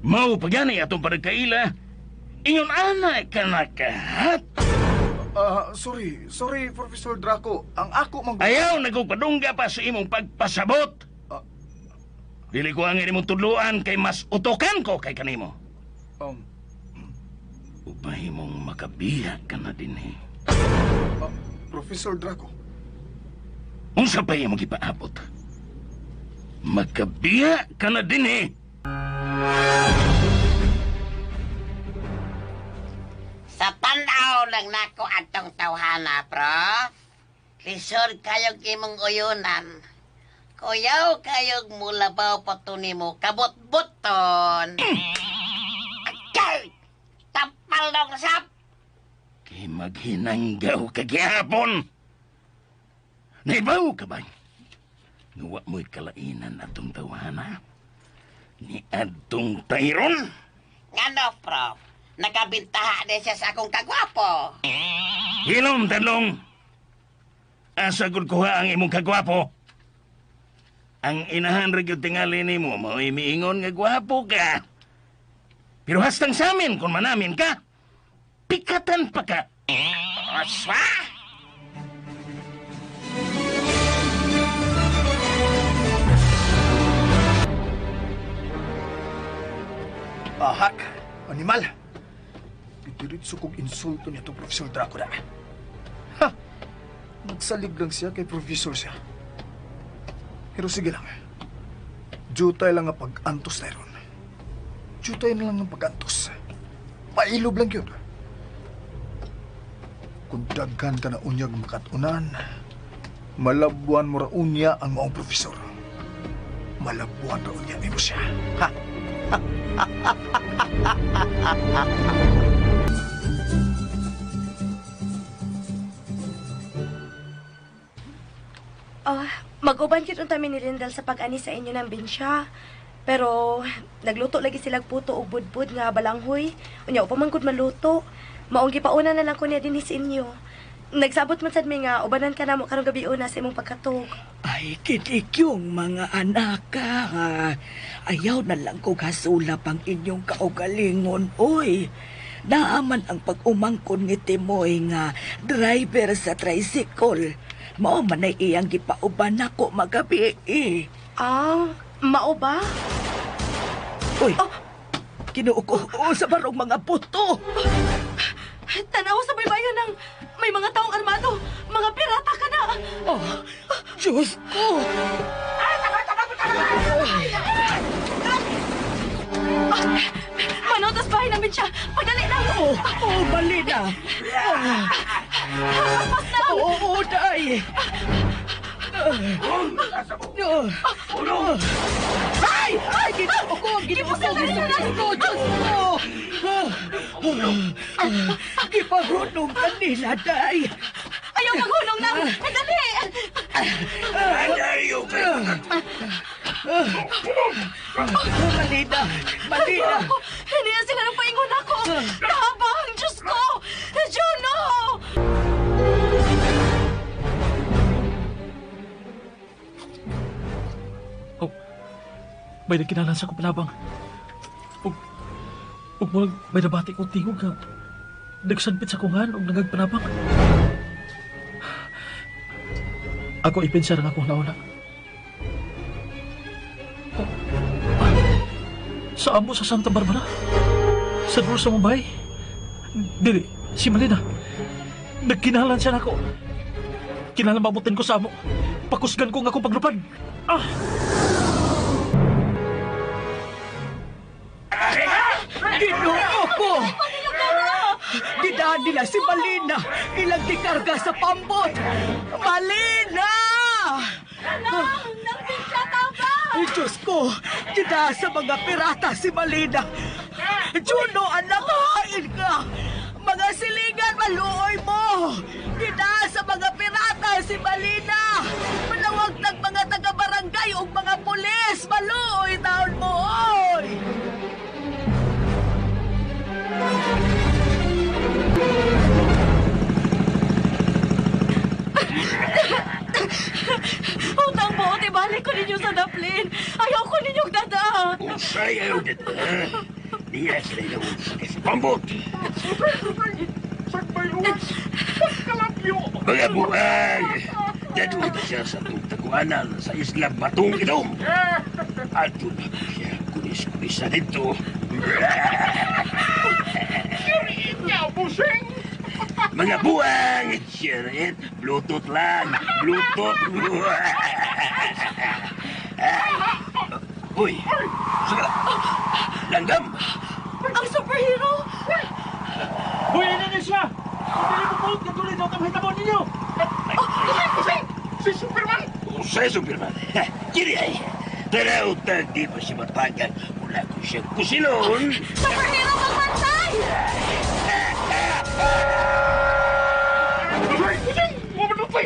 Mao pa gani atong panagkaila. Ingon anak ka nakahat. Sorry Professor Draco. Ang ako mang ayaw nagugpadungga pa sa imong pagpasabot. Dili ko ang imong tudluan kay mas utokan ko kay kanimo. Ubay mong makabiya ka na din eh. Professor Draco. Unsa pa imong gipaabot? Makabiya ka na din eh. Sa tanaw lang nako atong tawhana, Prof. Lisod kayog imong uyunan. Kuyaw kayog mulabaw pa to nimo kabot-buton. Agay! Tampal dong sap! Kay maghinanggaw kagihapon. Naibaw ka ba? Nuwa mo'y kalainan atong tawhana. Ni atong Tyron. Ngano, Prof? Nakabintaha din siya sa akong kagwapo. Hilom, tanong. Asa gud kuha ang imong kagwapo? Ang inahan ra gyud tingali nimo, mao'y miingon nga gwapo ka. Pero hastang sa amin, kung manamin ka, pikatan pa ka. Oswa! Ahak, animal. Didiritso kong insulto niya itong Professor Draco na. Ha! Nagsalig lang siya kay Professor siya. Pero sige lang. Jutay lang ang pag-antos na ron. Jutay na lang ang pag-antos. Pailob lang yun. Kung daghan ka na unyag makatunan, malabuan mo ra unya ang maong profesor. Malabuan ra unya nimo siya. Ha? Oh, mag-uban gyud unta mi ni Lindel sa pag-ani sa inyo ng binsya. Pero nagluto lagi silag puto og budbud nga balanghoy. Unya upa man gud maluto. Maong gipauna na lang ko niya dinhi sa inyo. Nagsabot man sad mi nga ubanan ka namo karong gabi una sa imong pagkatug. Ay, kinikyong mga anak ka. Ayaw na lang ko kasulap ang inyong kaugalingon, oy. Naaman ang pag-umangkon ni Timoy nga driver sa tricycle. Mao man ay iyang gipauban nako magabi eh. Ah, mao ba? Uy, oh. Kinuo ko sa barong mga buto. Tanaw sa baybayan ng may mga taong armado, mga pirata ka na. Oh, Diyos ko! Manotas bahay namin siya. Pagdali na. Oh, oh, bali na. Paspas na. Oo, oh, day. Ay! Ay, ginoo ko! Ginoo ko! Ginoo ko! Diyos ko! Gipahunong kanila, day! Ayaw maghunong lang! Dali! Ayaw kayo! Malina! Malina! Hindi na sila ng paingon ako! Tabang! Diyos ko! Juno! Oh, may nagkinalan sa kupalabang. Ug murag may nabati kong tingog nga nagsanpit sa kungan ug nagagpanabang. Ako ipensar ang akong nauna. Oh, sa amo sa Santa Barbara? Sa dulo sa Mumbai? Dili, si Malina. Nagkinalan siya nako. Kinahanglan mabutin ko sa amo. Pakusgan ko nga akong paglupad. Ah! Ginoo ko! Gidaan nila si Malina. Ilang gikarga sa pambot. Malina! Nang! Nang siya tama! Diyos ko! Gidaan sa mga pirata si Malina. Juno, anak, hain ka! Mga silingan, maluoy mo! Gidaan sa mga pirata si Malina! Manawag ng mga taga-barangay o mga pulis! Maluoy taon mo, oy! Say ayaw dito. Diya sila ilawag sa pambot. Mga buang! Dadto siya sa tugtaguanan sa Isla Batong Idom. Ato na ko siya kunis-kunisa dito. Sure niya, busing! Mga buang! Sure it! Bluetooth lang! Bluetooth! Uy! Sige! Langgam! Ang superhero! Uy, ini siya! Kung dili mo pulot, katuloy daw kami hitabon ninyo! Busing! Busing! Si Superman! Usay Superman! Kini ay! Tanaw tag di pa siya matagang. Wala ko siyang kusilon! Superhero magbantay! Busing! Busing! Mabadutay!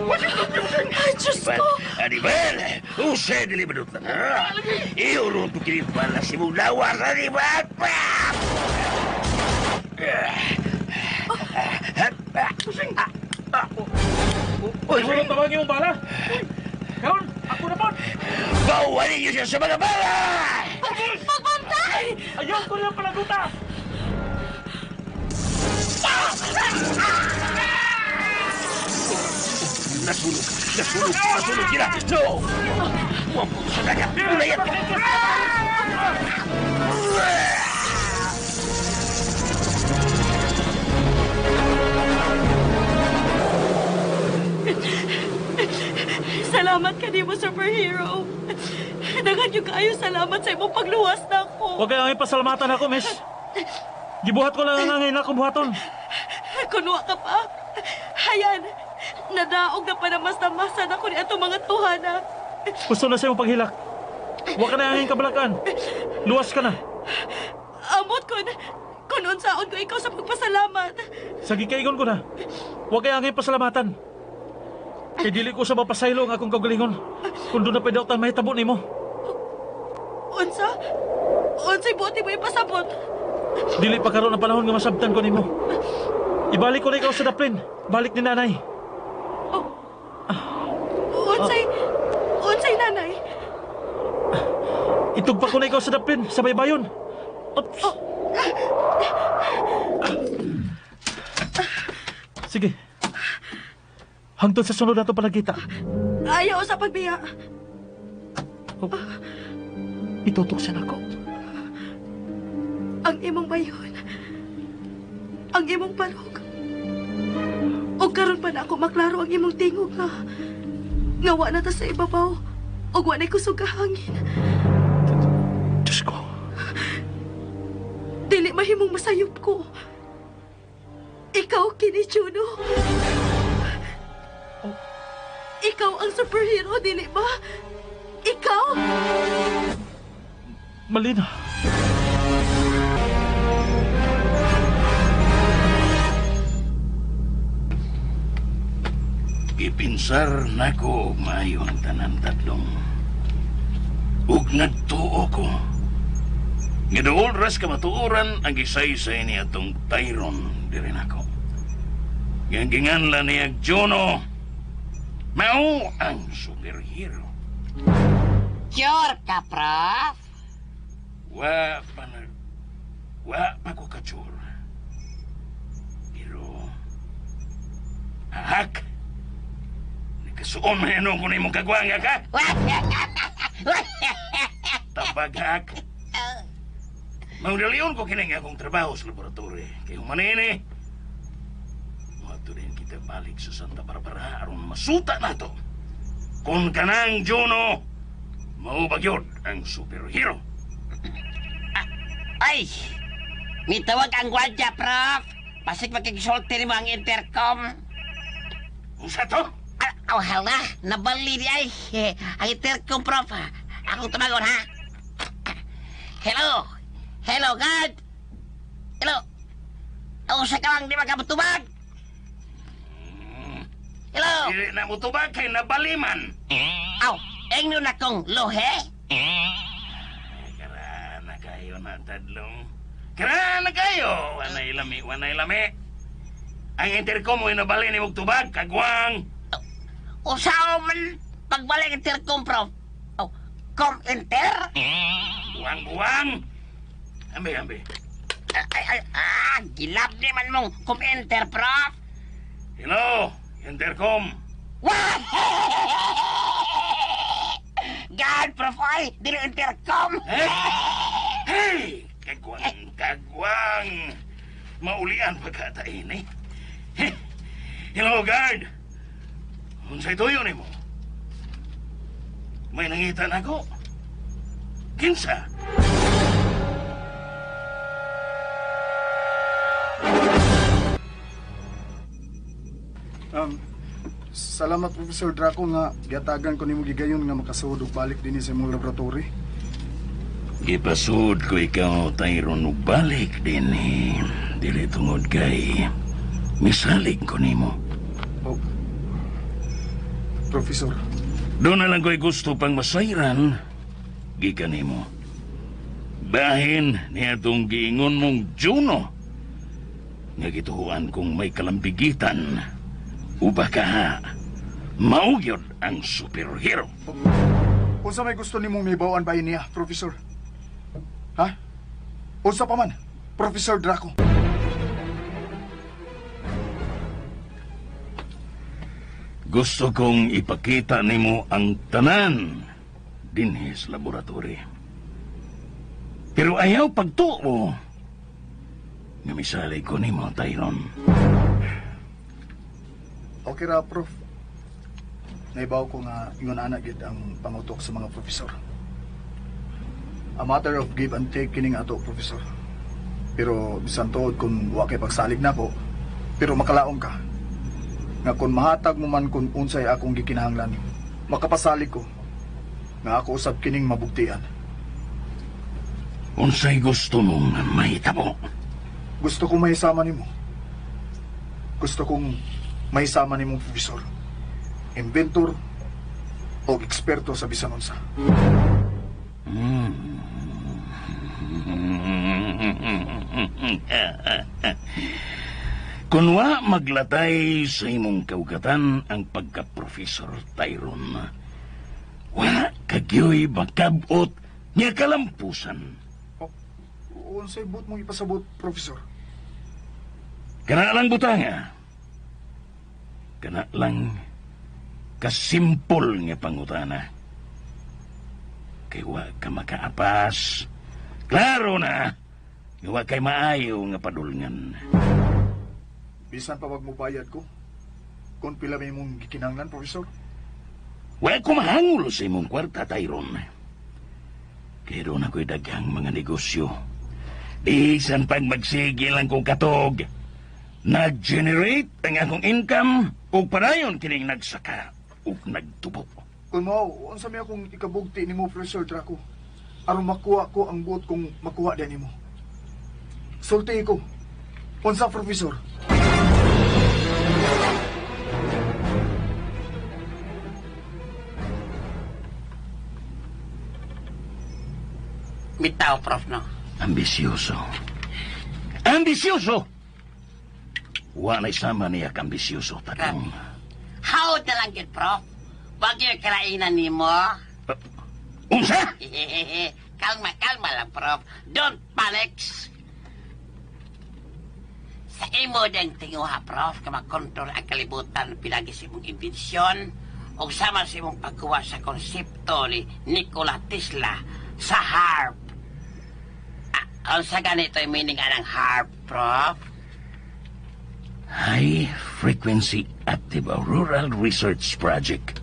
Busing! Busing! Ay, Diyos ko! Anibal! Usay dili badutlan, ha? Iurong ko kini pala si mong lawas, Anibal! Busing! Uy, wala tawagin mong bala! Karon, ako na po! Bawa ninyo siya sa mga bala! Magbantay! Ayaw ko nilang palaguta! Nasunog! Nasunog! Nasunog sila! No! Wampong sa dagat! Ulayat! Salamat ka nimo, superhero. Daghan yung kaayo salamat sa imong pagluwas na ako. Huwag kayong ipasalamatan ako, miss. Gibuhat ko lang ang angay na akong buhaton. Kunwa ka pa. Hayan, nadaog na panamas-namasan ako ni atong mga tuhana. Gusto na sa imong paghilak. Huwag ka na angay kabalakan. Luwas ka na. Amot kun unsaon ko ikaw sa pagpasalamat. Sa gikaigon ko na. Huwag kayong angay pasalamatan. Kay dili ko sa mapasaylo ang akong kaugalingon. Kung doon na pwede ako mahitabo nimo. Unsa? Unsay buot mo ipasabot? Dili pa karon ang panahon nga masabtan ko nimo. Ibalik ko na ikaw sa daplin. Balik ni nanay. Unsay? Unsay nanay? Itugpa ko na ikaw sa daplin sa baybayon. Oops. Sige. Hangtod sa sunod nato palagita. Ayaw sa pagbiya. Oh. Itutok siya nako. Ang imong bayon. Ang imong palog. O karon pa na ako maklaro ang imong tingog nga. Nga wa na ta sa ibabaw. Og wa na'y kusog hangin. Diyos ko. Dili mahimong masayop ko. Ikaw kini, Juno. Oh. Ikaw ang superhero, dili ba? Ikaw? Malina. Gipinsar nako og maayo ang tanan tatlong. Ug nagtuo ko. Nga dool ras kamatuoran ang gisaysay ni atong Tyron diri nako. Nga ginganla niya Juno, mao ang superhero. Sure ka, Prof? Wa pa ko ka-sure. Pero, hahak, nagkasuon man yan ko na imong kagwanga ka? Tabag, hak. Maudalion ko kining akong trabaho sa laboratory. Kay humanini, moadto din kita balik sa Santa Barbara aron masuta nato. Kung kanang Juno, mao ba gyud ang superhero? Ay! Mitawag ang gwardya, Prof. Pasig makikisulti nimo ang intercom. Unsa to? Aw, hala. Nabali di ay. Ang intercom, Prof. Akong tumagon, ha? Hello? Hello, guard? Hello? Usa ka lang di makabutubag? Hello? Dili na mutubag kay nabaliman. Aw, engno na kong lohe? Karana kayo na, tadlong. Karana kayo! Wanay lami, wanay lami. Ang intercom mo nabali ni mong tubag, kagwang. Usaw man pagbalik intercom, Prof. Oh, com inter? Buwang-buwang! Ambi, ambi. Ay, ay, ah, gilab ni man mong kum-enter, Prof. Hello, intercom. God, Prof, ay, dili intercom. Eh? Hey! Kagwang, kagwang. Maulian pagkatain, eh. Hello, guard. Unsay tuyo nimo? May nangita na ako. Kinsa? Salamat Professor Draco nga giatagan ko nimo gigayon nga makasuod og balik dinhi sa imong laboratory. Gipasud ko ikaw, Tyron, og balik dinhi. Dili tungod kay misalig ko nimo. Oh. Professor. Doon na lang ko'y gusto pang masayran, gikan nimo. Bahin niya itong giingon mong Juno, nga gituhuan kong may kalambigitan, uba ka ha, maugyod ang superhero. Unsa may gusto nimong mibawan ba niya, Professor? Ha? Unsa pa man, Professor Draco? Gusto kong ipakita nimo ang tanan dinhi sa laboratory. Pero ayaw pagtuo nga misalig ko nimo, Tyron. Okay ra, Prof. Naibaw ko nga ingon ana gyud ang pangutok sa mga profesor. A matter of give and take kining ato, Professor. Pero bisan tuod kung wa kay pagsalig nako, pero makalaom ka nga kung mahatag mo man kung unsay akong gikinahanglan, makapasalig ko nga ako usab kining mabugtian. Unsay gusto mong mahitabo? Gusto kong mahisama nimo. Gusto kong mahisama nimong profesor, inventor o eksperto sa bisan unsa. Kun wa maglatay sa imong kaugatan ang pagka-professor Tyron, wa kagyoy makabot nga kalampusan. Unsay buot mong ipasabot, Professor? Kana lang butanga. Kana lang kasimpol nga pangutana. Kay wa ka makaapas. Klaro na nga wa kay maayo nga padulngan. Bisan pa wag mo bayad ko, kung pila may mong gikinahanglan, Professor? Wa ko mahangol sa imong kwarta, Tyron. Kay doon ako'y daghang mga negosyo. Bisan pag magsigil ang kong katog, nag-generate ang akong income ug padayon kining nagsaka ug nagtubo. Kung mao, unsa may akong ikabugti nimo, Professor Draco, aron makuha ko ang buot kong makuha din nimo. Sulti ko. Unsa, Professor? Bitaw, Prof, no? Ambisyoso. Ambisyoso! Wa na'y sama niya ka-ambisyoso, Tatong. How na lang yun, Prof? Wag yung karainan nimo. Unsa? Kalma, kalma lang, Prof. Don't panic. Sa imo ding tinguha, Prof, ka makontrol ang kalibutan pinagi sa imong imbensyon o sama sa imong pagkuha sa konsepto ni Nikola Tesla sa HAARP. Unsa ganito yung meaning anang HAARP, Prof? High Frequency Active Auroral Research Project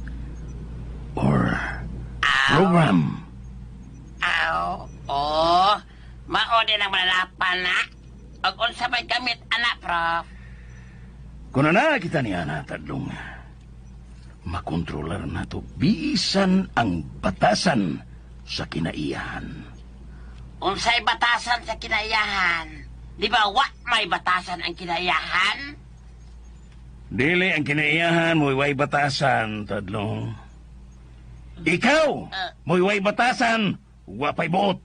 or program. Aw, oh, mao din ang malalapan na. Og unsa may gamit ana, Prof? Kung na kita niya na, Tadlong, makontrolar na to bisan ang batasan sa kinaiyahan. Unsay batasan sa kinaiyahan? Di ba wa may batasan ang kinaiyahan? Dili ang kinaiyahan mo'y way batasan, Tadlong. Ikaw, mo'y way batasan, wa pa'y buot.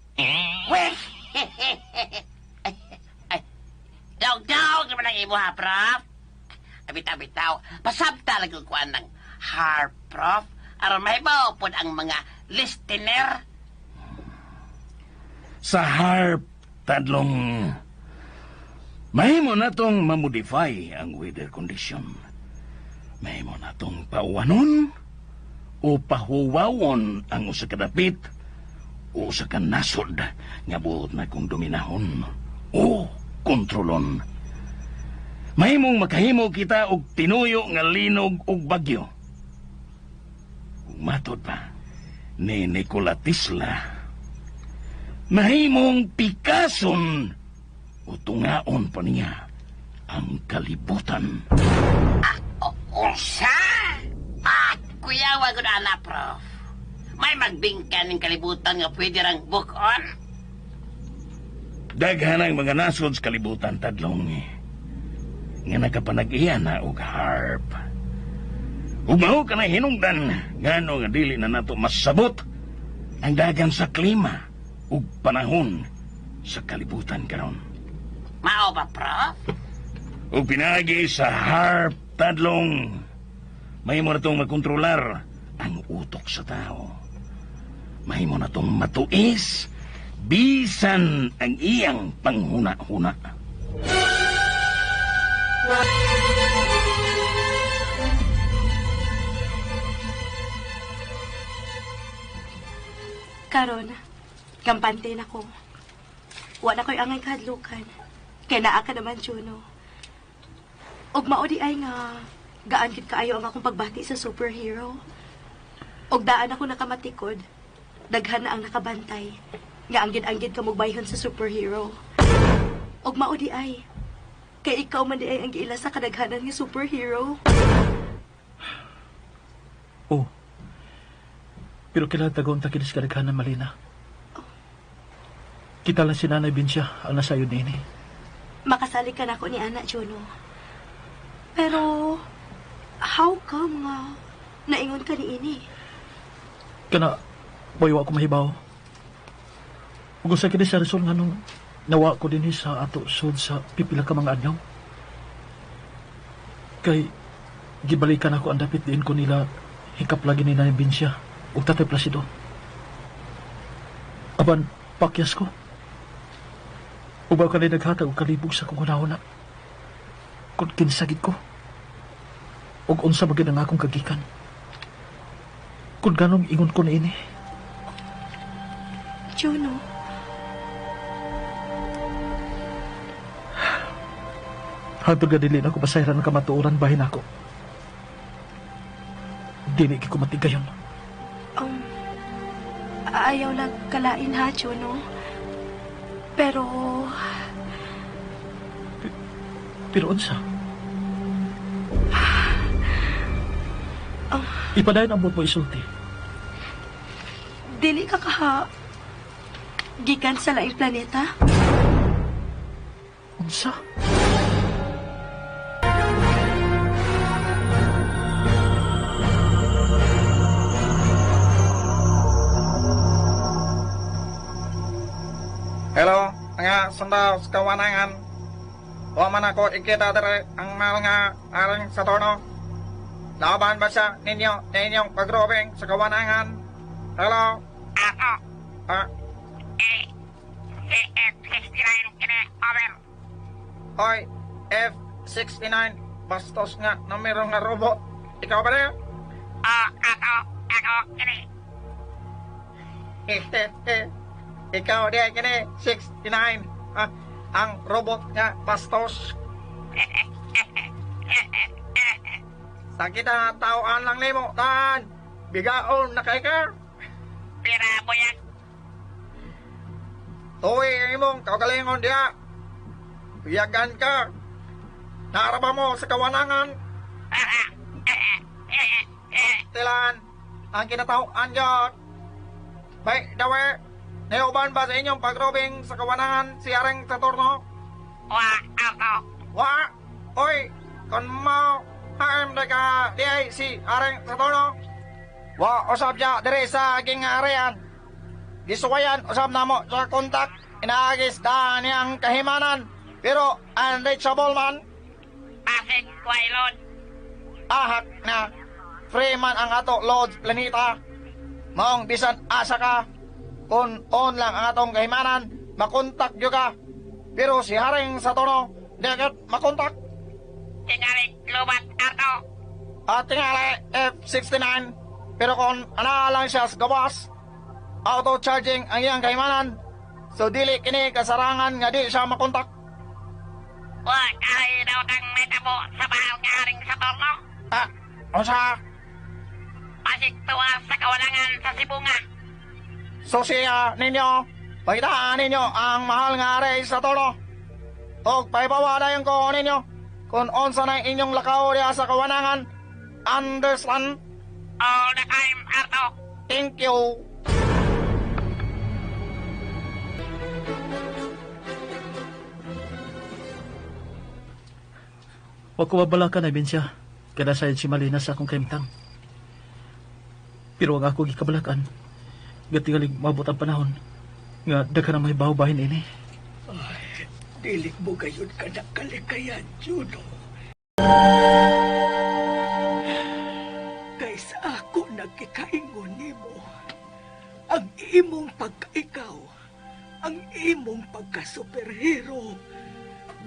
Weh! Dog-dog naman ang imo ha, Prof. Abitaw-bitaw, pasabta lang kung kuan ng HAARP, Prof. Aron mahibaw pod ang mga listener. Sa harp, tadlong, mahimo na tong mamodify ang weather condition. Mahimo na tong pauwanon o pahuwawon ang usa ka dapit o usa ka nasod nga buot na kung dominahon o kontrolon. Mahimong makahimo kita og tinuyo nga linog og bagyo. Ug matod pa ni Nikola Tesla, mahimong pikason o tungaon pa niya ang kalibutan. Unsa? Ah, kuyawa ko na, Prof. May magbingkan ng kalibutan nga pwede rang book-on. Daghan ang mga nasod sa kalibutan, tadlong, nga nakapanag-iya na og harp. Ug mao ka na hinungdan ngano nga dili na nato masabot ang dagan sa klima ug panahon sa kalibutan karon. Mao ba, Prof? Ug pinaagi sa harp, tadlong, mahimo na tong makontrolar ang utok sa tao. Mahimo na tong matuis bisan ang iyang panghuna-huna. Karon, kampante na ko. Wa na ko'y angay kahadlukan. Kay naa ka naman, Juno. Og mao di ay nga gaan gid kaayo ang akong pagbati sa superhero. Og daan ako nakamatikod. Daghan na ang nakabantay. Nga anggid-anggid ka mugbayhon sa superhero. Og mao di ay kay ikaw man di ay ang giila sa kadaghanan nga superhero. Oh. Pero kailangan tagon ta kinis kadaghanan, Malina. Kita lang si Nanay Binsya ang nasayod niini. Makasali ka na ako ni Ana, Juno. Pero, how come nga naingon ka ni ini? Kana, boy, wa ko mahibaw. Ug usa kini sa rason nga nung nawa ko dinhi sa ato sud sa pipila ka mga adlaw. Kay gibalikan ako ang dapit diin ko nila hikap lagi ni Nanay Binsya ug Tatay Placido. Apan pakyas ko. Ubaw ka na naghatag og kalibog sa kong hunahuna. Kung kinsagid ko, ug unsa man gyud ang akong kagikan. Kung ganong ingon ko na ini. Juno. Hangtod nga dili na ako pasayran ang kamatuoran bahin ako. Dili gyud ko matigayon. Ayaw lang kalain ha, Juno. Pero... Pero unsa? Ipadayon ang buot mo isulti. Dili ka kaha gikan sa laing planeta? Unsa? Hello, nga sundao sa kawanangan. Wa man ako ikita dere ang mahal nga aring Saturno. Laban ba siya ninyo na inyong pagrobing sa kawanangan? Hello? Ako. Ah. F-69 kini, over. Hoy, F-69, bastos nga numero nga robot. Ikaw ba rin? Oh, ako, ako, kini. Ikaw di kini, 69. Ah, ang robot nga bastos. Sa kita tawaan lang nimo, tan. Bigaon na kay ka. Pira buyag. Tuwi ang imong kaugalingon diha. Biyagan ka. Naaraba mo sa kawanangan. Tilan, ang kinatawaan yun. By the way, nauban ba sa inyong pagrobing sa kawanangan si Aring Saturno? Wa, ako. Wa? Oy, kon mo, haim na ka, di ay si Aring Saturno. Wa, usap siya, diri sa aking arian. Gisuwayan, usap na mo sa kontak. Inaagis daan niyang kahimanan. Pero unreachable man. Pasig, Wailon. Ahak na. Free man ang ato, Lords Planeta. Maong bisan asa ka. Kung on lang ang atong kahimanan, makontak gyud ka. Pero si Haring Saturno, di agad makontak. Tingali, lubat, Arto. At tingali, F-69. Pero kung ana lang siya sa gawas, auto-charging ang iyang kahimanan. So dili kini kasarangan nga di siya makontak. Wa kay daw kang metabo sa bahal nga Haring Saturno. Ah, unsa? Pasig tuwa sa kawalangan sa Sibunga. So siya ninyo, pakitaan ninyo ang mahal nga Hari Saturno. Og paibawa dayon ko ninyo kung unsa na inyong lakaw diha sa kawanangan. Understand? All the time, Arto. Thank you. Huwag ko mabalakan ay bensya. Kada sayad si Malina sa akong kaimtang. Pero ang ako gikabalakan, gatingalig mabot ang panahon, nga daghan ang may baho-bahin ini. Ay, dili mo gayon ka na kalikayan, Juno. Kaysa ako nagkikaingon nimo, ang imong pagkaikaw, ang imong pagka-superhero,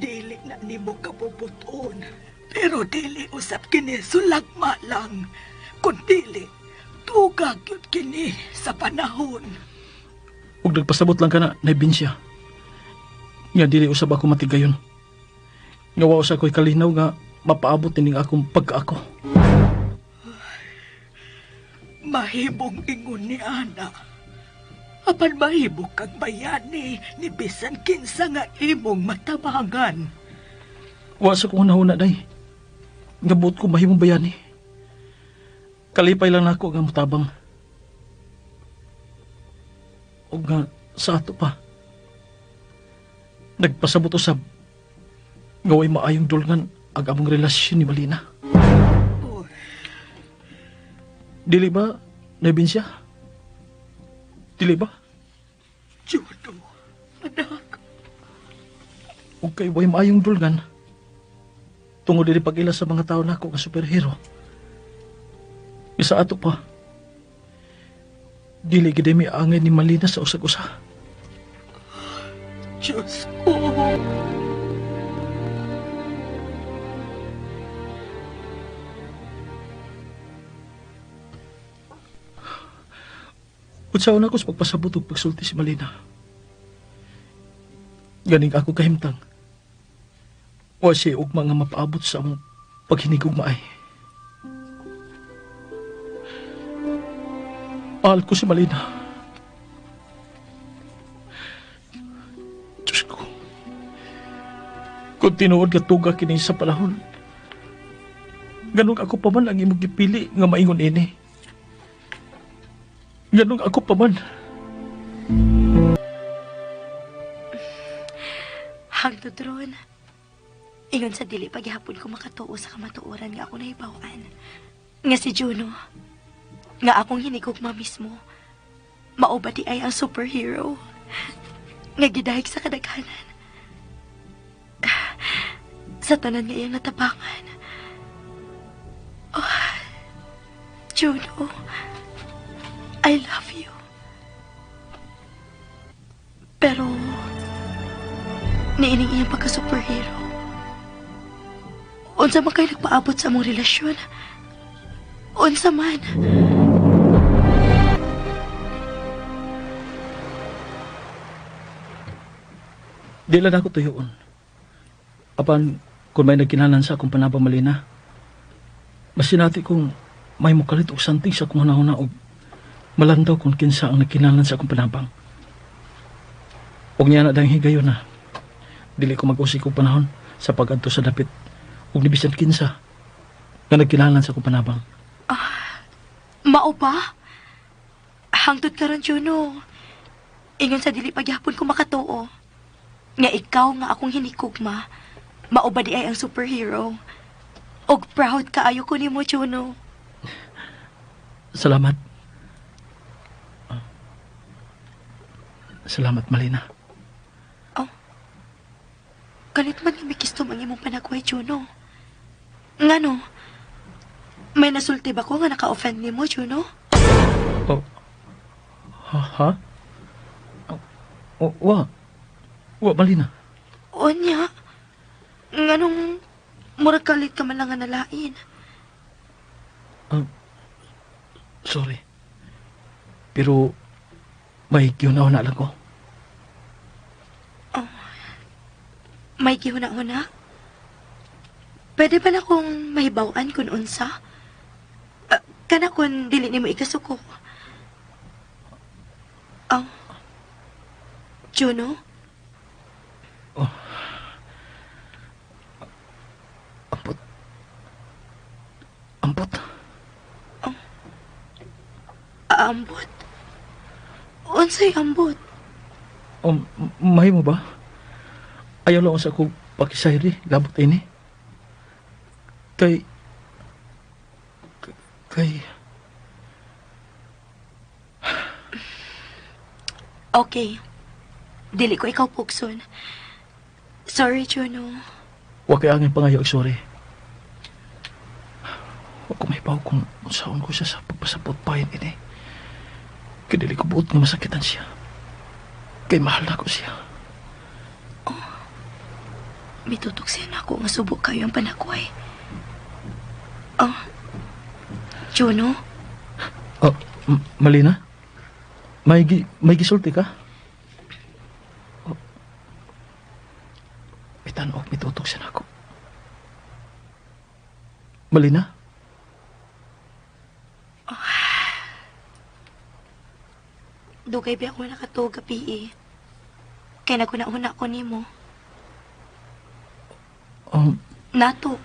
dili na nimo kabubuton. Pero dili usap kini sulagma lang. Kun dili, tugag yun kini sa panahon. Ug nagpasabot lang ka na, naibinsya. Nga dili usab ako matigayon. Nga wa usa ko'y kalinaw nga mapaabot ining akong pagkaako. Mahimong ingon ni Ana. Apan mahimo kang bayani ni bisan kinsa nga imong matabangan. Wa sa kong hunahuna, day. Nga buot ko mahimong bayani. Kalipay lang nako nga motabang. O nga sa ato pa. Nagpasabot usab nga way maayong dulngan ang among relasyon ni Malina. Oh. Dili ba, Nebinsya? Dili ba? Juno, anak. O kay way maayong dulngan, tungod dili pag-ila sa mga tao nako nga superhero. Isa ato pa, dili gid mi angay ni Malina sa usag-usa. Diyos ko. Unsaon ako sa pagpasabot og pagsulti si Malina. Ganing ako kahimtang. Wa siya ugma nga mapaabot sa among paghinigugmaay. Mahal ko si Malina. Diyos ko. Kung tinuod nga tuga kini sa panahon, ganun ako pa man ang imong gipili nga maingon ini. Ganun ako pa man. Hangtod ron, ingon sa dili paghihapon ko makatuo sa kamatuoran nga ako nahibaw-an. Nga si Juno, nga akong hinigugma mismo, mao ba di ay ang superhero nga gidahig sa kadaghanan. Sa tanan nga iyang natabangan. Oh, Juno, I love you. Pero, niining iyang pagka-superhero. Unsa man kayo nagpaabot sa among relasyon? Unsa man? Di lang ako tuyoon. Apan, kung may nagkinalan sa akong panabang Malina, masinati kong may mukalit og santing sa akong hunahuna og malandaw kung kinsa ang nagkinalan sa akong panabang. Og niya na dahil higayon na dili ko mag-usik og panahon sa pag-adto sa dapit og nibisan kinsa nga nagkinalan sa akong panabang. Mao ba? Hangtod karon, Juno. Ingon sa dili pagyapon ko makatuo. Nga ikaw nga akong hinikugma, mao ba di ay ang superhero? Og proud kaayo ko nimo, Juno. Salamat. Salamat, Malina. Oh. Kalit man nga mikistom ang imong panagway, Juno. Ngano? May nasulti ba ko nga naka-offend nimo, Juno? Oh. Ha? Ha? O, wa. Wa, Malina. Onya, nganong murag kalit ka man lang nga nalain. Sorry. Pero may gihuna-huna lang ko. Oh, may gihuna-huna? Pwede ba na kong mahibaw-an kung unsa? Kana kung dili nimo ikasuko. Oh. Juno? Oh. Ampot. Ampot. Oh. Ambot? Unsay ambot? Mahimo ba? Ayaw lang sa akong pakisayri, labot ini. Kay Okay. Dili ko ikaw pukson. Sorry, Juno. Wa kay angin pangayo, sorry. Wa ko mahibaw kung unsaon ko siya sa pagpasabot pahin ini. Kay dili ko buot nga masakitan siya. Kay mahal na ko siya. Oh, mitutok siya na ako nga subo kayo ang panakway. Oh, Juno? Oh, Malina? May gisulti ka? Oh. Itanok, mitutok siya na ako. Malina? Oh. Dugay ba ako nakatuog gabi eh. Kaya naguna-una ko nimo. Nato.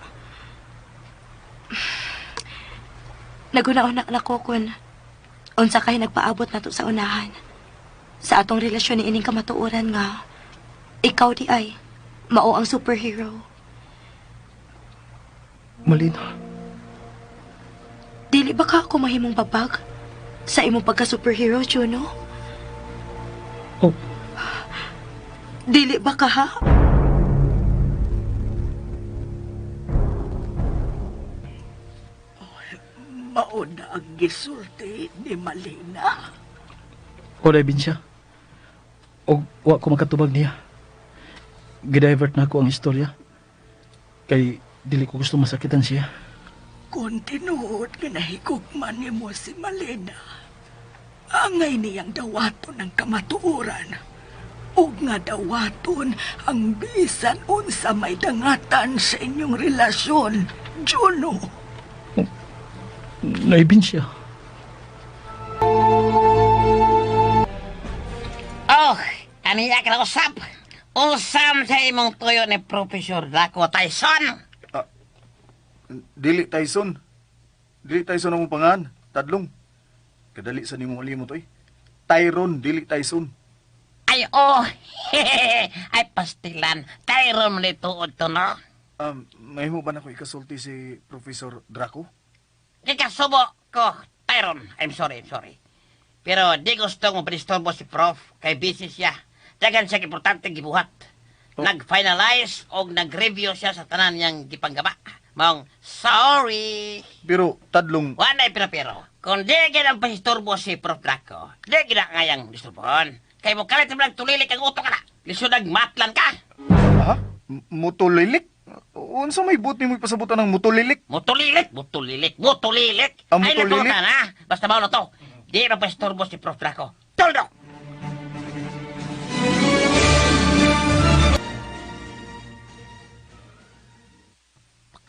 Naguna-una na ko kun unsa kay nagpaabot nato sa unahan. Sa atong relasyon ni ining kamatuoran nga ikaw di ay mao ang superhero. Malina. Dili ba ka ako mahimong babag sa imong pagka-superhero, Juno? Oh. Dili ba ka, ha? Mauna ang gisulti ni Malina. Oday, Binsya. O wa ko makatubag niya. Gidivert na ako ang istorya. Kay dili ko gusto masakitan siya. Kung tinuod nga nahigugma nimo si Malina, angay niyang dawaton ang kamatuoran. Ug nga dawaton ang bisan unsa may dangatan sa inyong relasyon, Juno. Naibin siya. Oh, aniya ka na usap. Usam sa imong tuyo ni Professor Draco Tyson. Dili Tyson. Dili Tyson ang pangan. Tadlong. Kadali sa nimong alimot oy. Tyron, dili Tyson. Ay, oh. Ay, pastilan. Tyron ni tuod to, no? Mahimo ba na ko ikasulti si Professor Draco? Kikasubo ko, Tyron. I'm sorry. Pero di gusto mo panistorbo si Prof. Kay busy siya. Dagan siya importante gibuhat. Oh. Nag-finalize o nag-review siya sa tanan niyang gipanggaba. Maong, sorry. Pero, tadlong... Wala pero. Kung di ginang pasisturbo si Prof. Draco, di gina ngayang disturbon. Kay mo kalit lang tulilik ang utok ka na. Lisod nagmatlan ka. Ha? Mutulilik? Unsa may buot nimo ipasabutan ng mutulilik? Mutulilik. Ang mutulilik? Ay, natutan, ha? Basta mao na to. Di mapasturbo si Prof. Draco. Tuldok!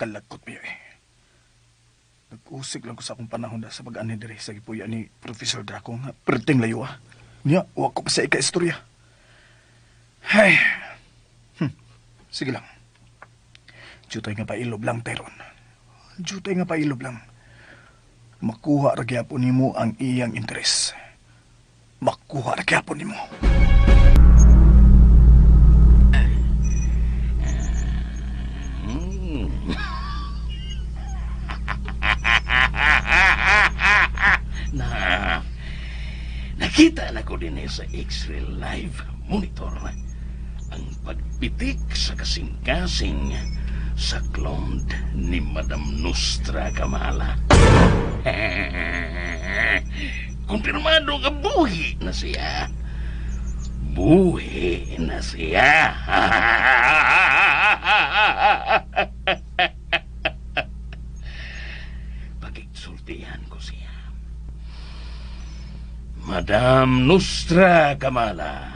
Kalagkot mo eh. Nag-usig lang ko sa akong panahon na sa pag-anhi diri sa gipuya ni Professor Draco nga perting layo ah. Niya, wa ko pa sa ika-istorya. Hey. Sige lang. Jutay nga pailob lang, Tyron. Jutay nga pailob lang. Makuha ra gyapon nimo ang iyang interes. Makuha ra gyapon nimo. Na, nakita na ko din sa X-ray live monitor ang pagpitik sa kasing-kasing sa clone ni Madam Nostra Kamala. Kumpirmado nga buhi na siya. Buhi na siya. Pagigsultihan ko siya. Madam Nustra Kamala,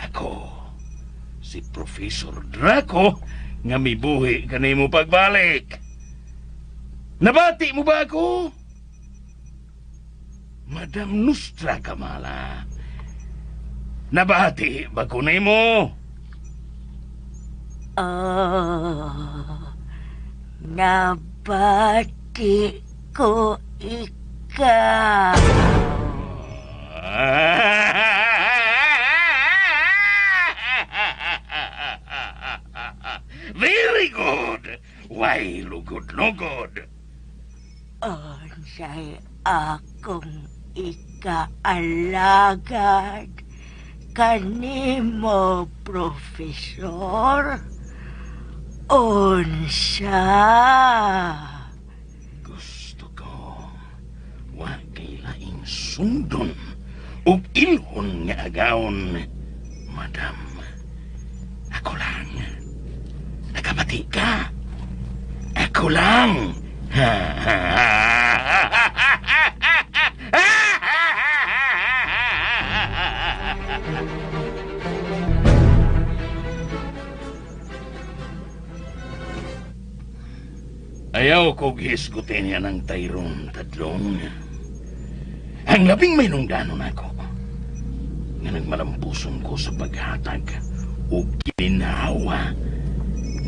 ako, si Professor Draco, nga mibuhi kanimo pagbalik. Nabati mo ba ako? Madam Nustra Kamala, nabati ba ko nimo? Oh, nabati ko ikaw. Very good. Why lugod-lugod? Unsay akong ikaalagad kanimo, Profesor? Unsa? Gusto ko wa kay laing sundon ug ilhon nga agawon, Madam. Ako lang. Nakabati ka. Ako lang. Ayaw ko gihisgutin niya ng Tyrone Tadlong. Ang labing may nungdanon ako nga nagmalampuson ko sa paghatag o gininhawa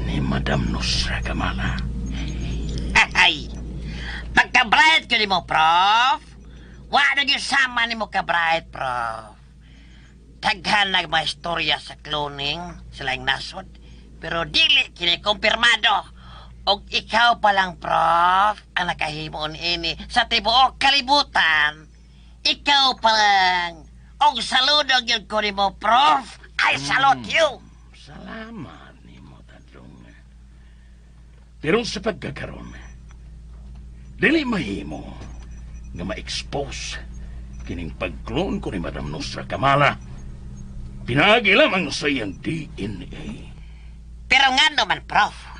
ni Madam Nusra Kamala. Ay! Pagka-bright ko ni mo, Prof! Wa na gyud sama ni mo ka-bright, Prof. Daghan na mga istorya sa cloning sa laing nasod, pero dili kini kumpirmado. Og ikaw pa lang, Prof, ang nakahimo niini sa tibuok kalibutan. Ikaw pa lang. Og saludo gyud ko nimo, Prof. I salute you. Salamat nimo, Tadlong. Pero sa pagkakaron, dili mahimo nga ma-expose kining pag-clone ko ni Madam Nusra Kamala. Pinaagi lamang sa iyang DNA. Pero nga naman, Prof,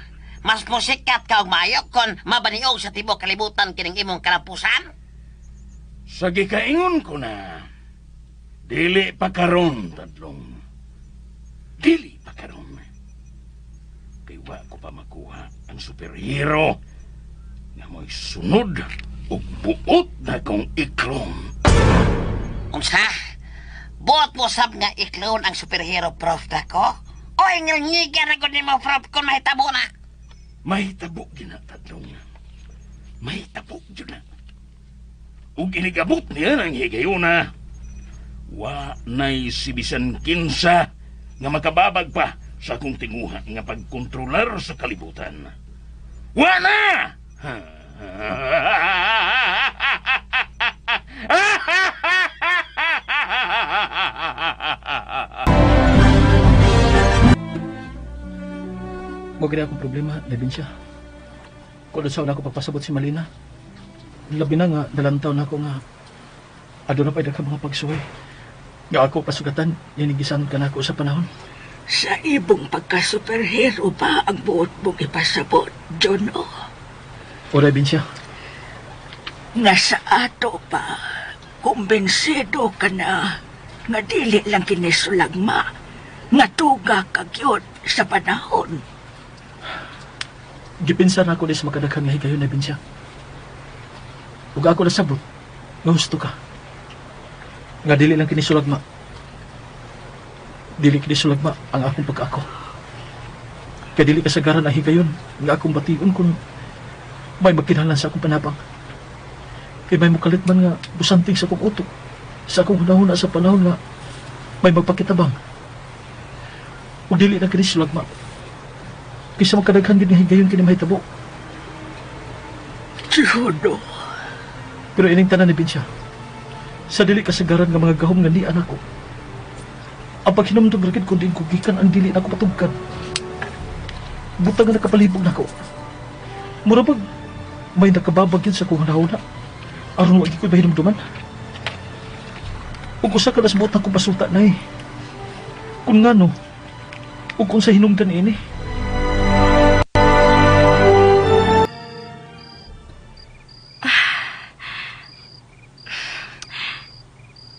mas musikat ka og maayo kon mabaniog sa tibuok kalibutan kining imong kalampusan? Sa gikaingon ko na, dili pa karon, Tadlong. Dili pa karon. Kay wa ko pa makuha ang superhero nga mo'y sunod ug buot na kong i-clone. Unsa? Buot mo sab nga i-clone ang superhero, Prof, dako? O ingilngigan na gud nimo, Prof, kung mahitabo na. Mahitabo gina, Tadlong. Mahitabo gyud na. Ug inigabot niya ng higayuna, wa na'y sibisan kinsa nga makababag pa sa akong tinguha nga pagkontrolar sa kalibutan. Wa na! Mo gid akong problema, labi siya. Kung sa ako pagpasabot si Malina, labi na nga, dalantaw na ako nga, aduna pa'y daghang mga pagsuway. Nga ako pasugatan, ninigisan ka na ako sa panahon. Sa ibong pagka-superhero ba ang buot mong ipasabot, Jono? Ora, Binsya. Nga sa ato pa, kumbensido ka na, nga dili lang kinisulagma, nga tuga ka gyud sa panahon. Gipinsa na ako ni sa makadaghan nga higayon na Binsya. Ug ako nasabot, nga husto ka. Nga dili lang kinisulagma. Dili kinisulagma ang akong pagkaako. Kaya dili kasagaran ang higayon nga akong bation kung may magkinahanglan sa akong panabang. Kay may mukalit man nga busanting sa akong utok, sa akong hunahuna sa panahon nga may magpakitabang. Ug dili na kinisulagma. Kaysa magkadaghan gid nga higayon kini mahitabo. Juno. Pero ining tanan ni Binsya, sa dili kasagaran nga mga gahom nga ni anak ko, ang paghinumdum ra gid kundi ko gikan ang dili nako patugkan. Butang nga nakapalibog nako. Mura bag may nakababag yun sa akong hunahuna. Aron wa gid ko mahinumduman. Ug usa ka lasbuot na kong pasulta, Nay. Kung ngano, ug kung sa hinungdan ini.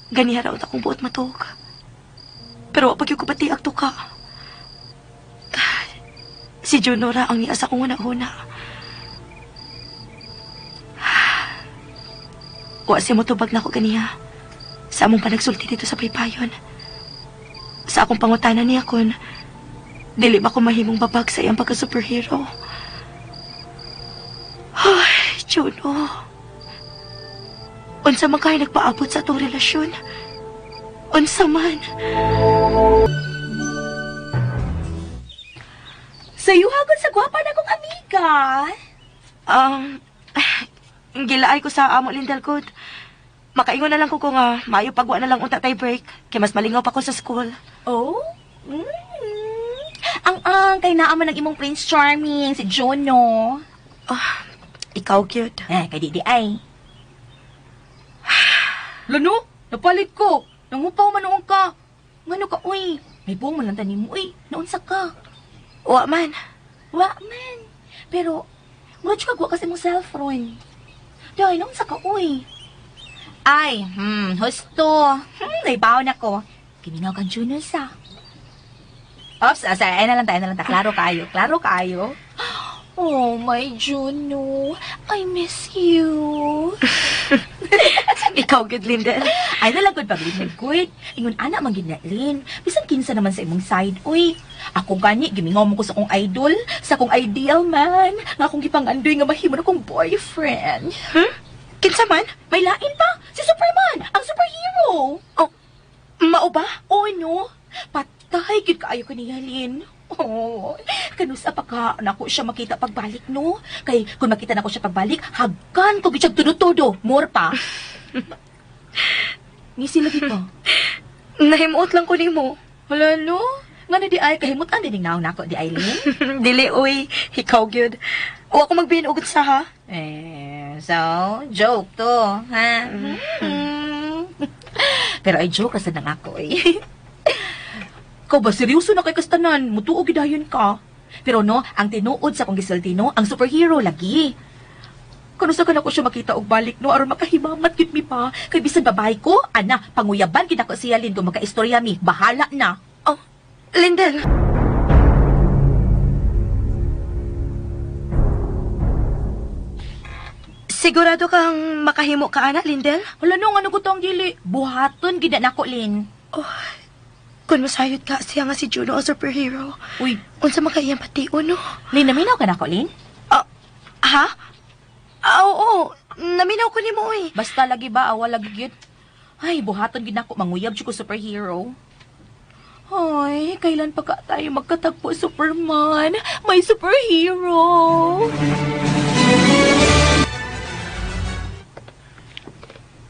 Ganiha raw akong buot matuog. Pero wa pa gyud ko batiag tuka. Si Junora ang niya sa akong una-una. Wa siya motubag na ako ganiha. Sa among panagsulti dito sa paypayon. Sa akong pangutana niya kun dili ba ko mahimong babag sa iyang pagka-superhero. Ay, Juno. Unsa man kay nagpaabot sa atong relasyon? Unsa man? Sayuhagon sa gwapa na kong amiga. Gilaay ko sa amo Lindel good. Makaingon na lang ko kung maayo pagwa na lang unta tay break kay mas malingaw pa ko sa school. Oh? Mm. Ang kay naa man ang imong Prince Charming si Juno. Oh, ikaw cute. Eh, kay di ay. Lano, napalit ko. Nangupaw man noon ka. Ngano ka, uy? May buong man lang tanim mo, uy. Naunsa ka? Wa man. Wa man. Pero, murag ka wa kasi mong cellphone. Day, naunsa ka, uy? Ay, husto. Naibaw na ko. Kimingaw kang Juno sa. Oops, asa, ay na lang tayo, na lang tayo. Klaro kayo, klaro kayo. Oh, my Juno, I miss you. Ikaw, good, Lindel. Ay, nalagod pag good. Ingon, ana, man gid na, Lin. Bisan kinsa naman sa imong side, uy. Ako gani, gimingaw mo ko sa akong idol, sa akong ideal man, nga akong gipangandoy nga mahimo na akong boyfriend. Hmm? Kinsa man? May lain pa? Si Superman, ang superhero. Oh, mao ba? Oh, no. Patay, gid kaayo ko niya, Lin. Oh, kanusa pa ka nako siya makita pagbalik, no? Kay kung makita nako siya pagbalik, hagkan ko gid siya todo-todo, more pa. Ngisi lagi ka. Nahimuot lang ko nimo. Wala no? Ngano di ay kahimutan din naon nako di ay, Lin? Dili oy, ikaw gyud. O ako magbihin ugot sa ha? Eh, so joke to, ha? Pero ay joke kasi nang ako eh. Ikaw ba, seryoso na kay kastanan? Mutuo gidayon ka. Pero no, ang tinuod sa akong gisulti no, ang superhero lagi. Kanusa ka na ko siya makita og balik no, aron makahimamat gid mi pa. Kay bisan babae ko, ana, panguyaban gid ako siya Lin kung makaistorya mi, bahala na. Oh, Lindel. Sigurado kang makahimo ka, ana, Lindel? Wala no, ano ko tong dili. Buhaton gid na nako, Lin. Oh. Kung masayod ka, siya nga si Juno ang superhero. Uy. Unsa man kay iyang pation, no? Lin, naminaw ka na ko, Lin? Ha? Oo. Naminaw ko nimo, uy. Basta lagi ba, awa lagi gyud. Ay, buhaton gid nako, manguyab jud ko superhero. Ay, kailan pa ka tayo magkatagpo, Superman? May superhero!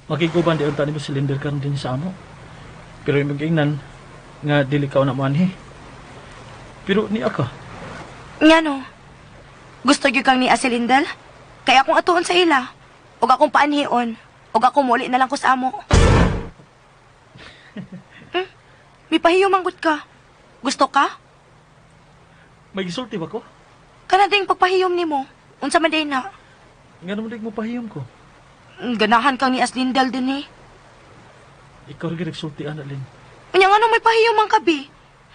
Makikuban di unta nimo si Lindel karon din sa amo. Pero imong giingnan nga dili ka na moanhi. Pero niya ka. Ngano? Gusto gyud kang niya si Lindel? Kaya akong atuon sa ila. Ug akong paanhion. Ug akong muli na lang ko sa amo. Mipahiyo manggut ka. Gusto ka? May gisulti ba ko? Kana ding pagpahiyom nimo. Unsa man day na? Ngano man mo pahiyom ko? Ganahan kang ni Aslindel din eh. Ikaw rin nagsulti, ana, Lin. Unya nga may pahiyom ang kabi.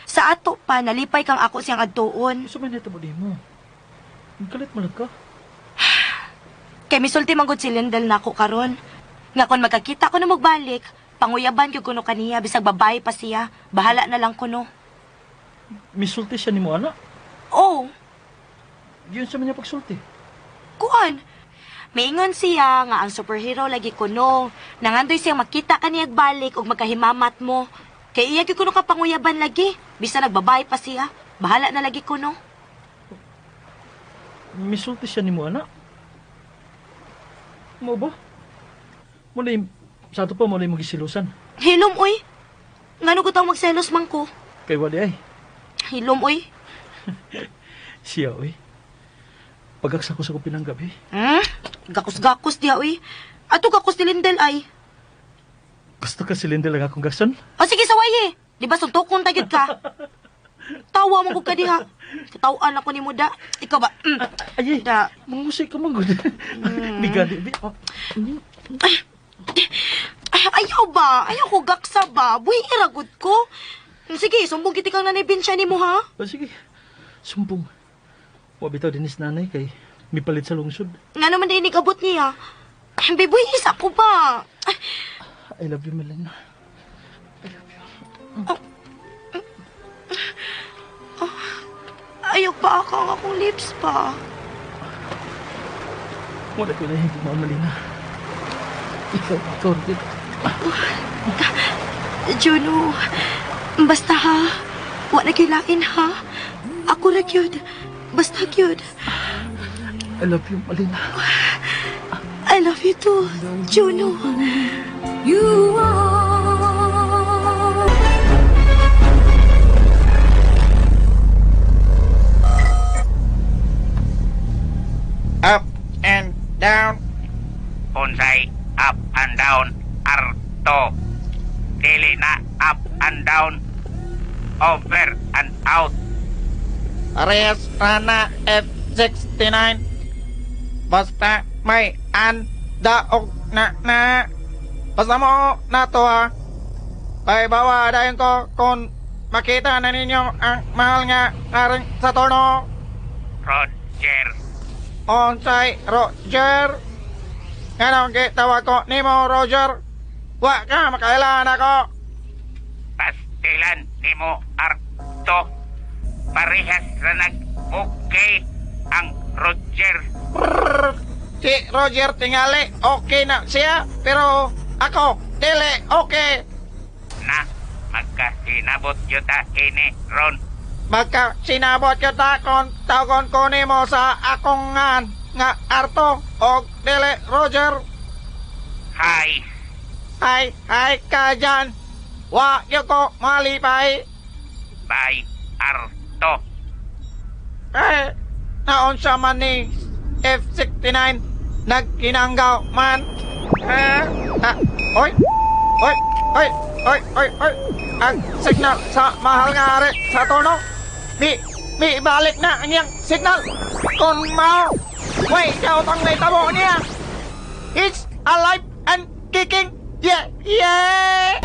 Sa ato pa, nalipay kang ako siyang adtuon. Gusto man nito mo di mo. Galit mo lang ka. Kay misulti man gud si Lindel nako karon. Nga kon magkakita ko na magbalik, panguyaban gyud kuno kaniya bisag babae pa siya. Bahala na lang kuno. Misulti siya nimo, ana? Oo. Yun sa man niya pagsulti. Kuan. Miingon siya nga ang superhero lagi kuno. Nangandoy siyang makita kaniya balik ug magkahimamat mo. Kay iya gyud kuno ka panguyaban lagi. Bisan nagbabae pa siya, bahala na lagi kuno. Misulti siya nimo, ana? Mo ba? Muna sa ato pa mo na magisilusan. Hilom uy. Ngano ko tang magselos man ko? Kay wali ay. Hilom uy. Siya uy. Pagaksa ko sa kupinang gabi. Hmm? Gakos-gakos diya uy. Ato gakos ni Lindel ay. Gusto ka si Lindel ang akong gason? O sige, sawaye. Di ba suntukon ta gyud ka? Tawa mo ka diha. Katawaan ako ni Muda. Ikaw ba? Mm. Ay, Da. mangusay ka man gud. Bigani, bi. Oh. Ay, ayaw ba? Ayaw ko gaksa ba? Buhi iragod ko. Sige, sumbong kiti kang nanay Binsya ni mo, ha? Oh, sige. Sumbong. Wa bitaw dinis nanay kay mipalit sa lungsod. Nga naman din abot niya. Bibuhi isa ko ba? Ay, I love you, Melina. ayaw pa ako ang akong lips pa. Wala ko na hindi mo, Melina. Ikaw, ikaw, rin. Juno, basta ha. Wa na lain ha. Ako ra gyud. Basta gyud. I love you, Malina. I love you too, Juno. You are. Up and down. Unsay up and down, Arto. Dili na up and down, over and out. Parehas na na F69. Basta may an daog na na. Basta mo na to ha. Kay bawa dayon ko kung makita na ninyo ang mahal nga aring Saturno. Roger. Onsay Roger. Nganong gitawag ko nimo Roger? Wa ka makailan ako. Pastilan nimo, Arto. Parehas ra nag okay ang Roger. Brrr. Si Roger tingali okay na siya pero ako dili okay. Na magkasinabot yuta ini ron. Magkasinabot kita kon tawagon ko nimo sa akong ngan nga Arto og dili Roger. Hi. Hi, hi ka dyan. Wa gyud ko malipay. Bye, Arto. Eh, naunsa man ni F69 nagkinanggaw man. Eh, ah, oy, oy, oy, oy, oy, oy. Ang signal sa mahal nga ari sa tono. Mi balik na ang iyang signal. Kung mao, way daw tang naitabo niya. It's alive and kicking. Yeah, yeah!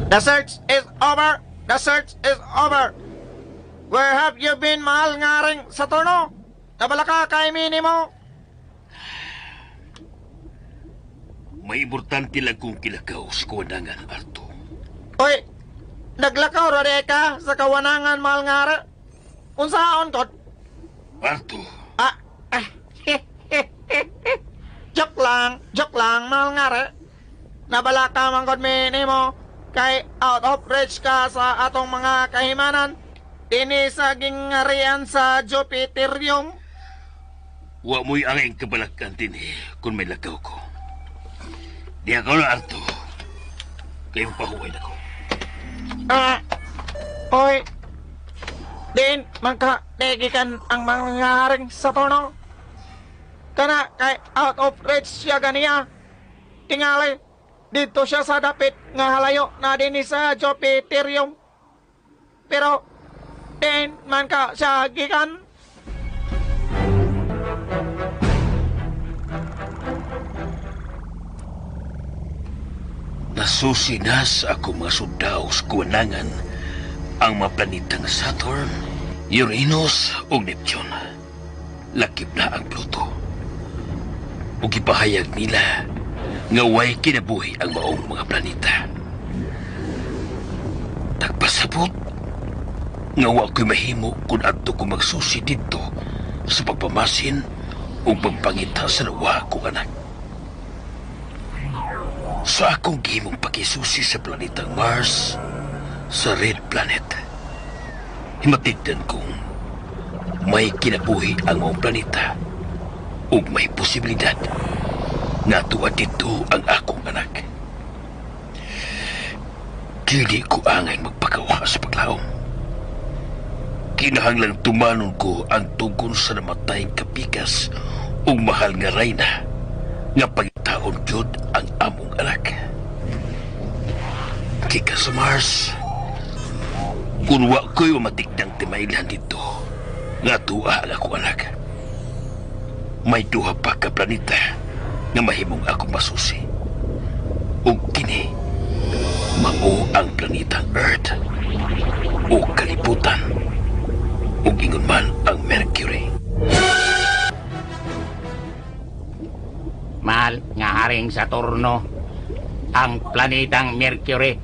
The search is over. The search is over. Where have you been, mahal nga ring Saturno? Nabala ka kay Minimo. May importante lang kong kilakaw sa kawanangan, Arto. Oy, naglakaw ra di ka sa kawanangan, mahal nga rin. Unsaon kot? Arto. Ah, ah, joke lang, mahal nga rin. Nabala ka man kod Minimo. Kay out of reach ka sa atong mga kahimanan. Dini sa gingarian sa Jupiterium. Wa mo'y angay kabalakan din kung may lakaw ko. Di ako na, Arto. Kayong pahuway na ko. Ah, oy. Din, mangka, degikan ang mga haring Saturno. Kana, kay out of reach siya ganiya. Tingali, dito siya sa dapit nga halayo na din sa Jupiterium. Pero, din man ka siya gikan. Nasusi na sa ako mga sundao sa kuwanangan ang mga planetang Saturn, Uranus ug Neptune. Lakip na ang Pluto. Ug gipahayag nila nga way kinabuhi ang maong mga planeta. Tagpasabot nga wa ko'y mahimo kung adto ko magsusi didto sa pagpamasin ug pagpangita sa nawa kong anak. Sa akong gihimong pakisusi sa planetang Mars, sa Red Planet, himatigdan kong may kinabuhi ang maong planeta ug may posibilidad nga tuwa dito ang akong anak. Dili ko angay magpakawa sa paglaom. Kinahanglang tumanon ko ang tugon sa namatay kapikas ug mahal nga rayna nga pag Mahibaw-on gyud ang among anak. Gikan sa Mars. Kung wa ko'y mamatigdang timailhan dito, nga tuwa ang akong anak. May duha pa ka planeta nga mahimong akong masusi. Ug kini, mao ang planetang Earth o kalibutan, ug ingon man ang Mercury. Mahal nga Haring Saturno, ang planetang Mercury,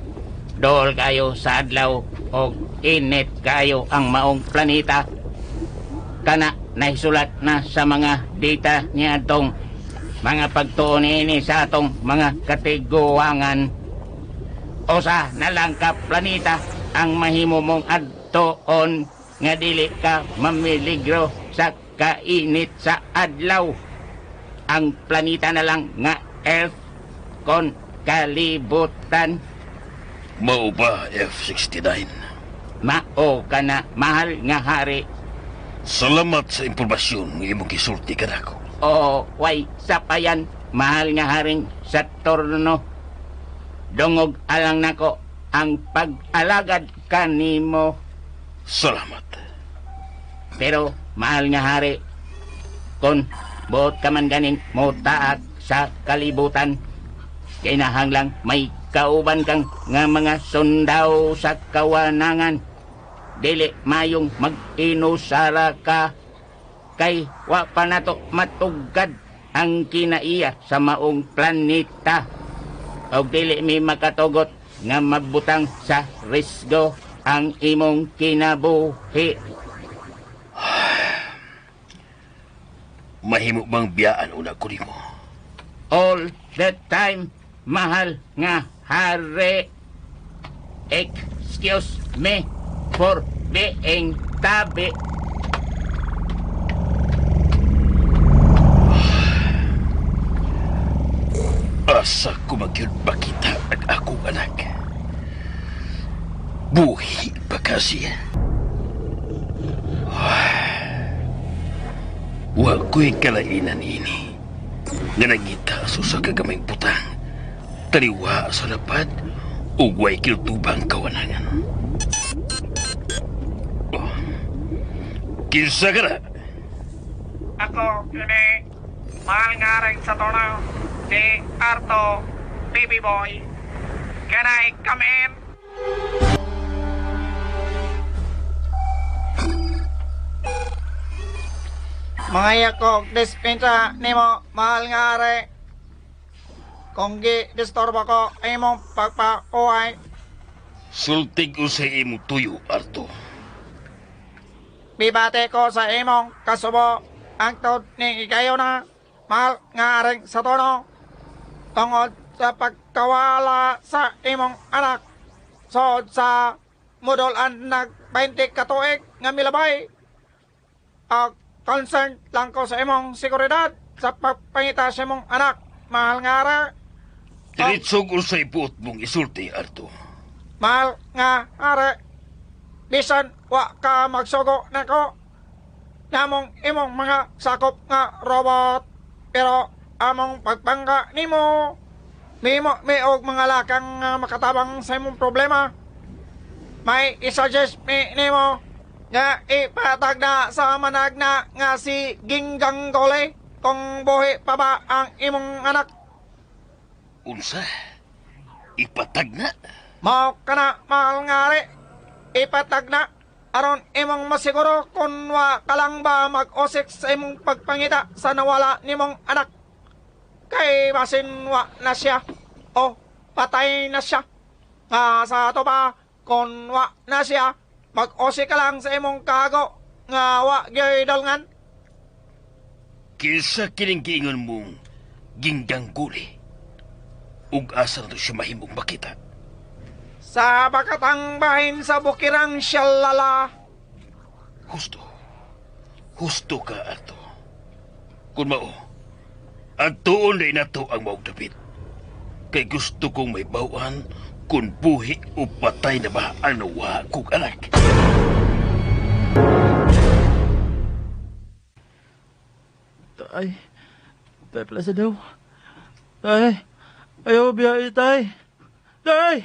dool kayo sa adlaw og init kayo ang maong planeta. Kana nahisulat na sa mga data niadtong mga pagtuon niini sa atong mga katiguangan. Usa na lang ka planeta ang mahimo mong adtoon nga dili ka mamiligro sa kainit sa adlaw. Ang planeta na lang nga Earth kon kalibutan. Mao ba F-69? Mao ka na, mahal nga hari. Salamat sa impormasyon nga imong gisulti kanako. Oo, way sapayan, mahal nga Haring Saturno. Dungog alang nako ang pag-alagad kanimo. Salamat. Pero mahal nga hari, kon buot ka man ganing motaak sa kalibutan, kinahanglang may kauban kang nga mga sundaw sa kawanangan. Dili mayong mag-inusara ka, kay wa pa nato matugad ang kinaiya sa maong planeta. Og dili mi makatugot nga mabutang sa risgo ang imong kinabuhi. Mahimo bang biyaan una ko nimo? All the time, mahal nga hari. Excuse me for being tabi. Asa ko magyud makita ang akong anak. Buhi pa kasi. Wa ko'y kalainan ini. Nga nangita sa usa ka gamayng butang. Taliwa sa lapad ug way kiltubang kawanangan. Oh. Kinsa ka na? Ako kini, mahal nga rin sa tono, si Arto, baby boy. Can I come in? Mga yakog, dispensa nimo, mahal nga are. Kung gi-disturbo ko imong pagpakuhay. Sultig usay imong tuyo, Arto. Bibate ko sa imong kasubo ang tod ni ikayo na, mahal nga aring sa tono. Tungod sa pagkawala sa imong anak, sod sa mudolan nag 20 katuig nga milabay. Ag concern lang ko sa imong seguridad sa pagpangita sa imong anak, mahal nga are. Diretsog unsay buot mong isulti, Arto. Mahal nga are, bisan wa ka magsugo nako namong imong mga sakop nga robot, pero among pagpangka nimo mimo miog mga lakang makatabang sa imong problema. May isuggest mi nimo nga ipatagna sa managna nga si Ginggang Gole kung buhi pa ba ang imong anak. Unsa? Ipatagna? Mao ka na, mahal nga ari. Ipatagna aron imong masiguro kung wa ka lang ba mag-osik sa imong pagpangita sa nawala nimong anak. Kay basin wa na siya o patay na siya. Nga sa ato pa, kung wa na siya, mag-osik ka lang sa imong kago nga wa gyoy dolngan. Kinsa kining giingon mong Ginggang Guli? Ug asa na to siya mahimong makita? Sa bakatang bahin sa bukirang siyalala. Husto. Husto ka, Arto. Kung mao, adtuon na nato ang maong dapit. Kay gusto kong may bawaan kung buhi o patay na ba ang nawa kong anak. Tay, tay plaza daw. Tay, ayaw biyahe, tay. Tay!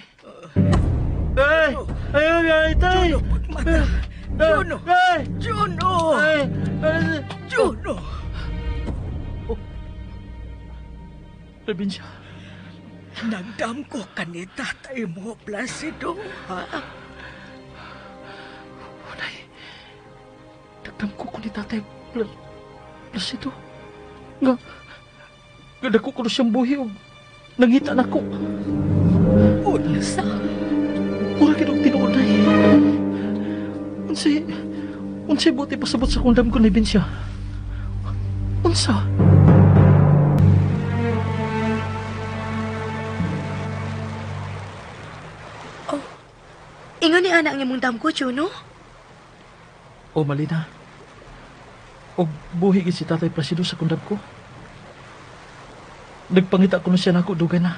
Tay! Ayaw biyahe, tay! Juno, pagmata! Juno! Tay! Juno! Tay! Juno! Probinsya. Nagdam ko ka ni tatay mo, Placido, ha? Unay, nagdam ko ni tatay Placido. Nga, dako ko na siyang buhi og nangita na ko. Unsa? Mura kinong tinuod na. Unsay buti pasabot sa kong dam ko ni Binsya? Unsa? Oh, ingon ni ana ang imong damgo, Juno? O, Malina. O, buhi gid si Tatay Placido sa kundam ko. Nagpangita ko na siya nako dugay na.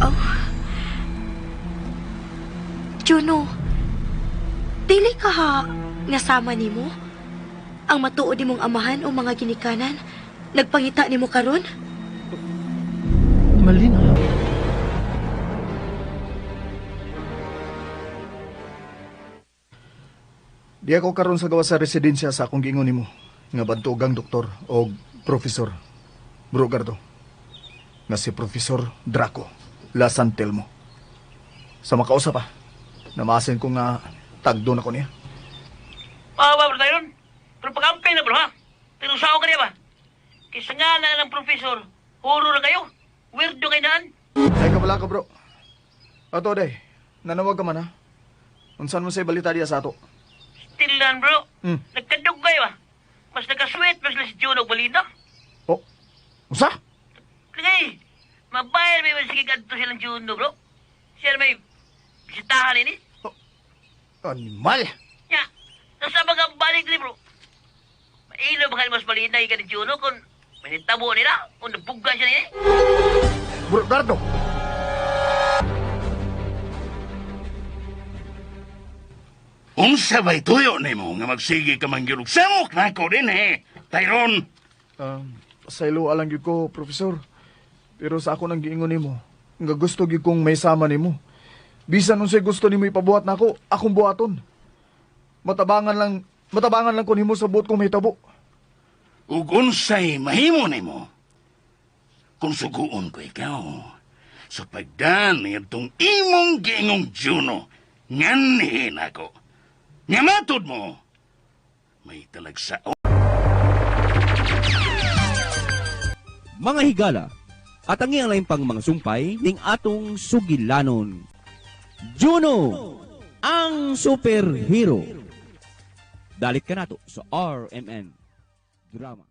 Oh. Juno, dili ka ha nga sama nimo? Ang matuod nimong amahan o mga ginikanan, nagpangita nimo karon? Malina. Di ako karon sa gawas sa residensya sa akong giingon nimo nga bantugang doktor o profesor Bro Gardo, nga si Profesor Draco La Santelmo. Sa makausa pa, namasin ko nga tagdo na ko niya. Pawa, bro, tayo. Pero pag-amping na, bro, ha? Tinusao ka niya ba? Kaysa nga na ng profesor, huro na kayo. Weirdo kayo naan. Ay, kabala ka, bro. Ato, day. Nanawag ka man, ha? Unsan mo sa'y balita diya sa ato? Still lang, bro. Nagkadug kayo, ha? Mas nagka-sweet, mas na si Juno Balina. Oh, unsa? Lagay, mabayar may sige kadto silang Juno, bro. Siya may bisitahan ini. Oh, animal! Ya, nasa mga balik ni, bro. Mailo ba kayo mas malinay ka ni Juno kung may nitabo nila o nabuga siya niya? Bro, Dardo! Unsa ba'y tuyo nimo nga magsige ka man gyud og samok nako din eh, Tyron? Sa ilo alang gyud ko, Profesor. Pero sa ako nang giingon nimo, nga gusto gyud kong may sama nimo. Bisan unsay gusto nimo ipabuhat nako, akong buhaton. Matabangan lang ko nimo sa buot kong mahitabo. Ug unsay mahimo nimo kung suguon ko ikaw sa pagdan niadtong imong giingong Juno nganhi nako. Nga matud mo, may talagsaon. Mga higala, at ang iyang lain pang mga sumpay ning atong sugilanon. Juno, ang superhero. Dalit ka nato sa RMN Drama.